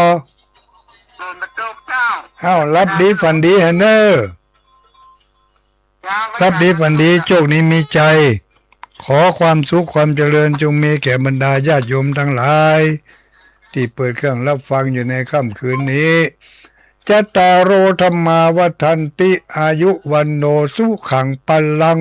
ฝนบ่ตกเจ้า อ้าว หลับดีฝันดีหั้นเน่อ หลับดีฝันดี โจคดีมีชัย ขอความสุขความเจริญจงมีแก่บรรดาญาติโยมตังหลาย ตี้เปิดเครื่องฮับฟังอยู่ในค่ำคืนนี้ จัตตาโร ธัมมา วัฑฒันติ อายุ วัณโณ สุขัง พลัง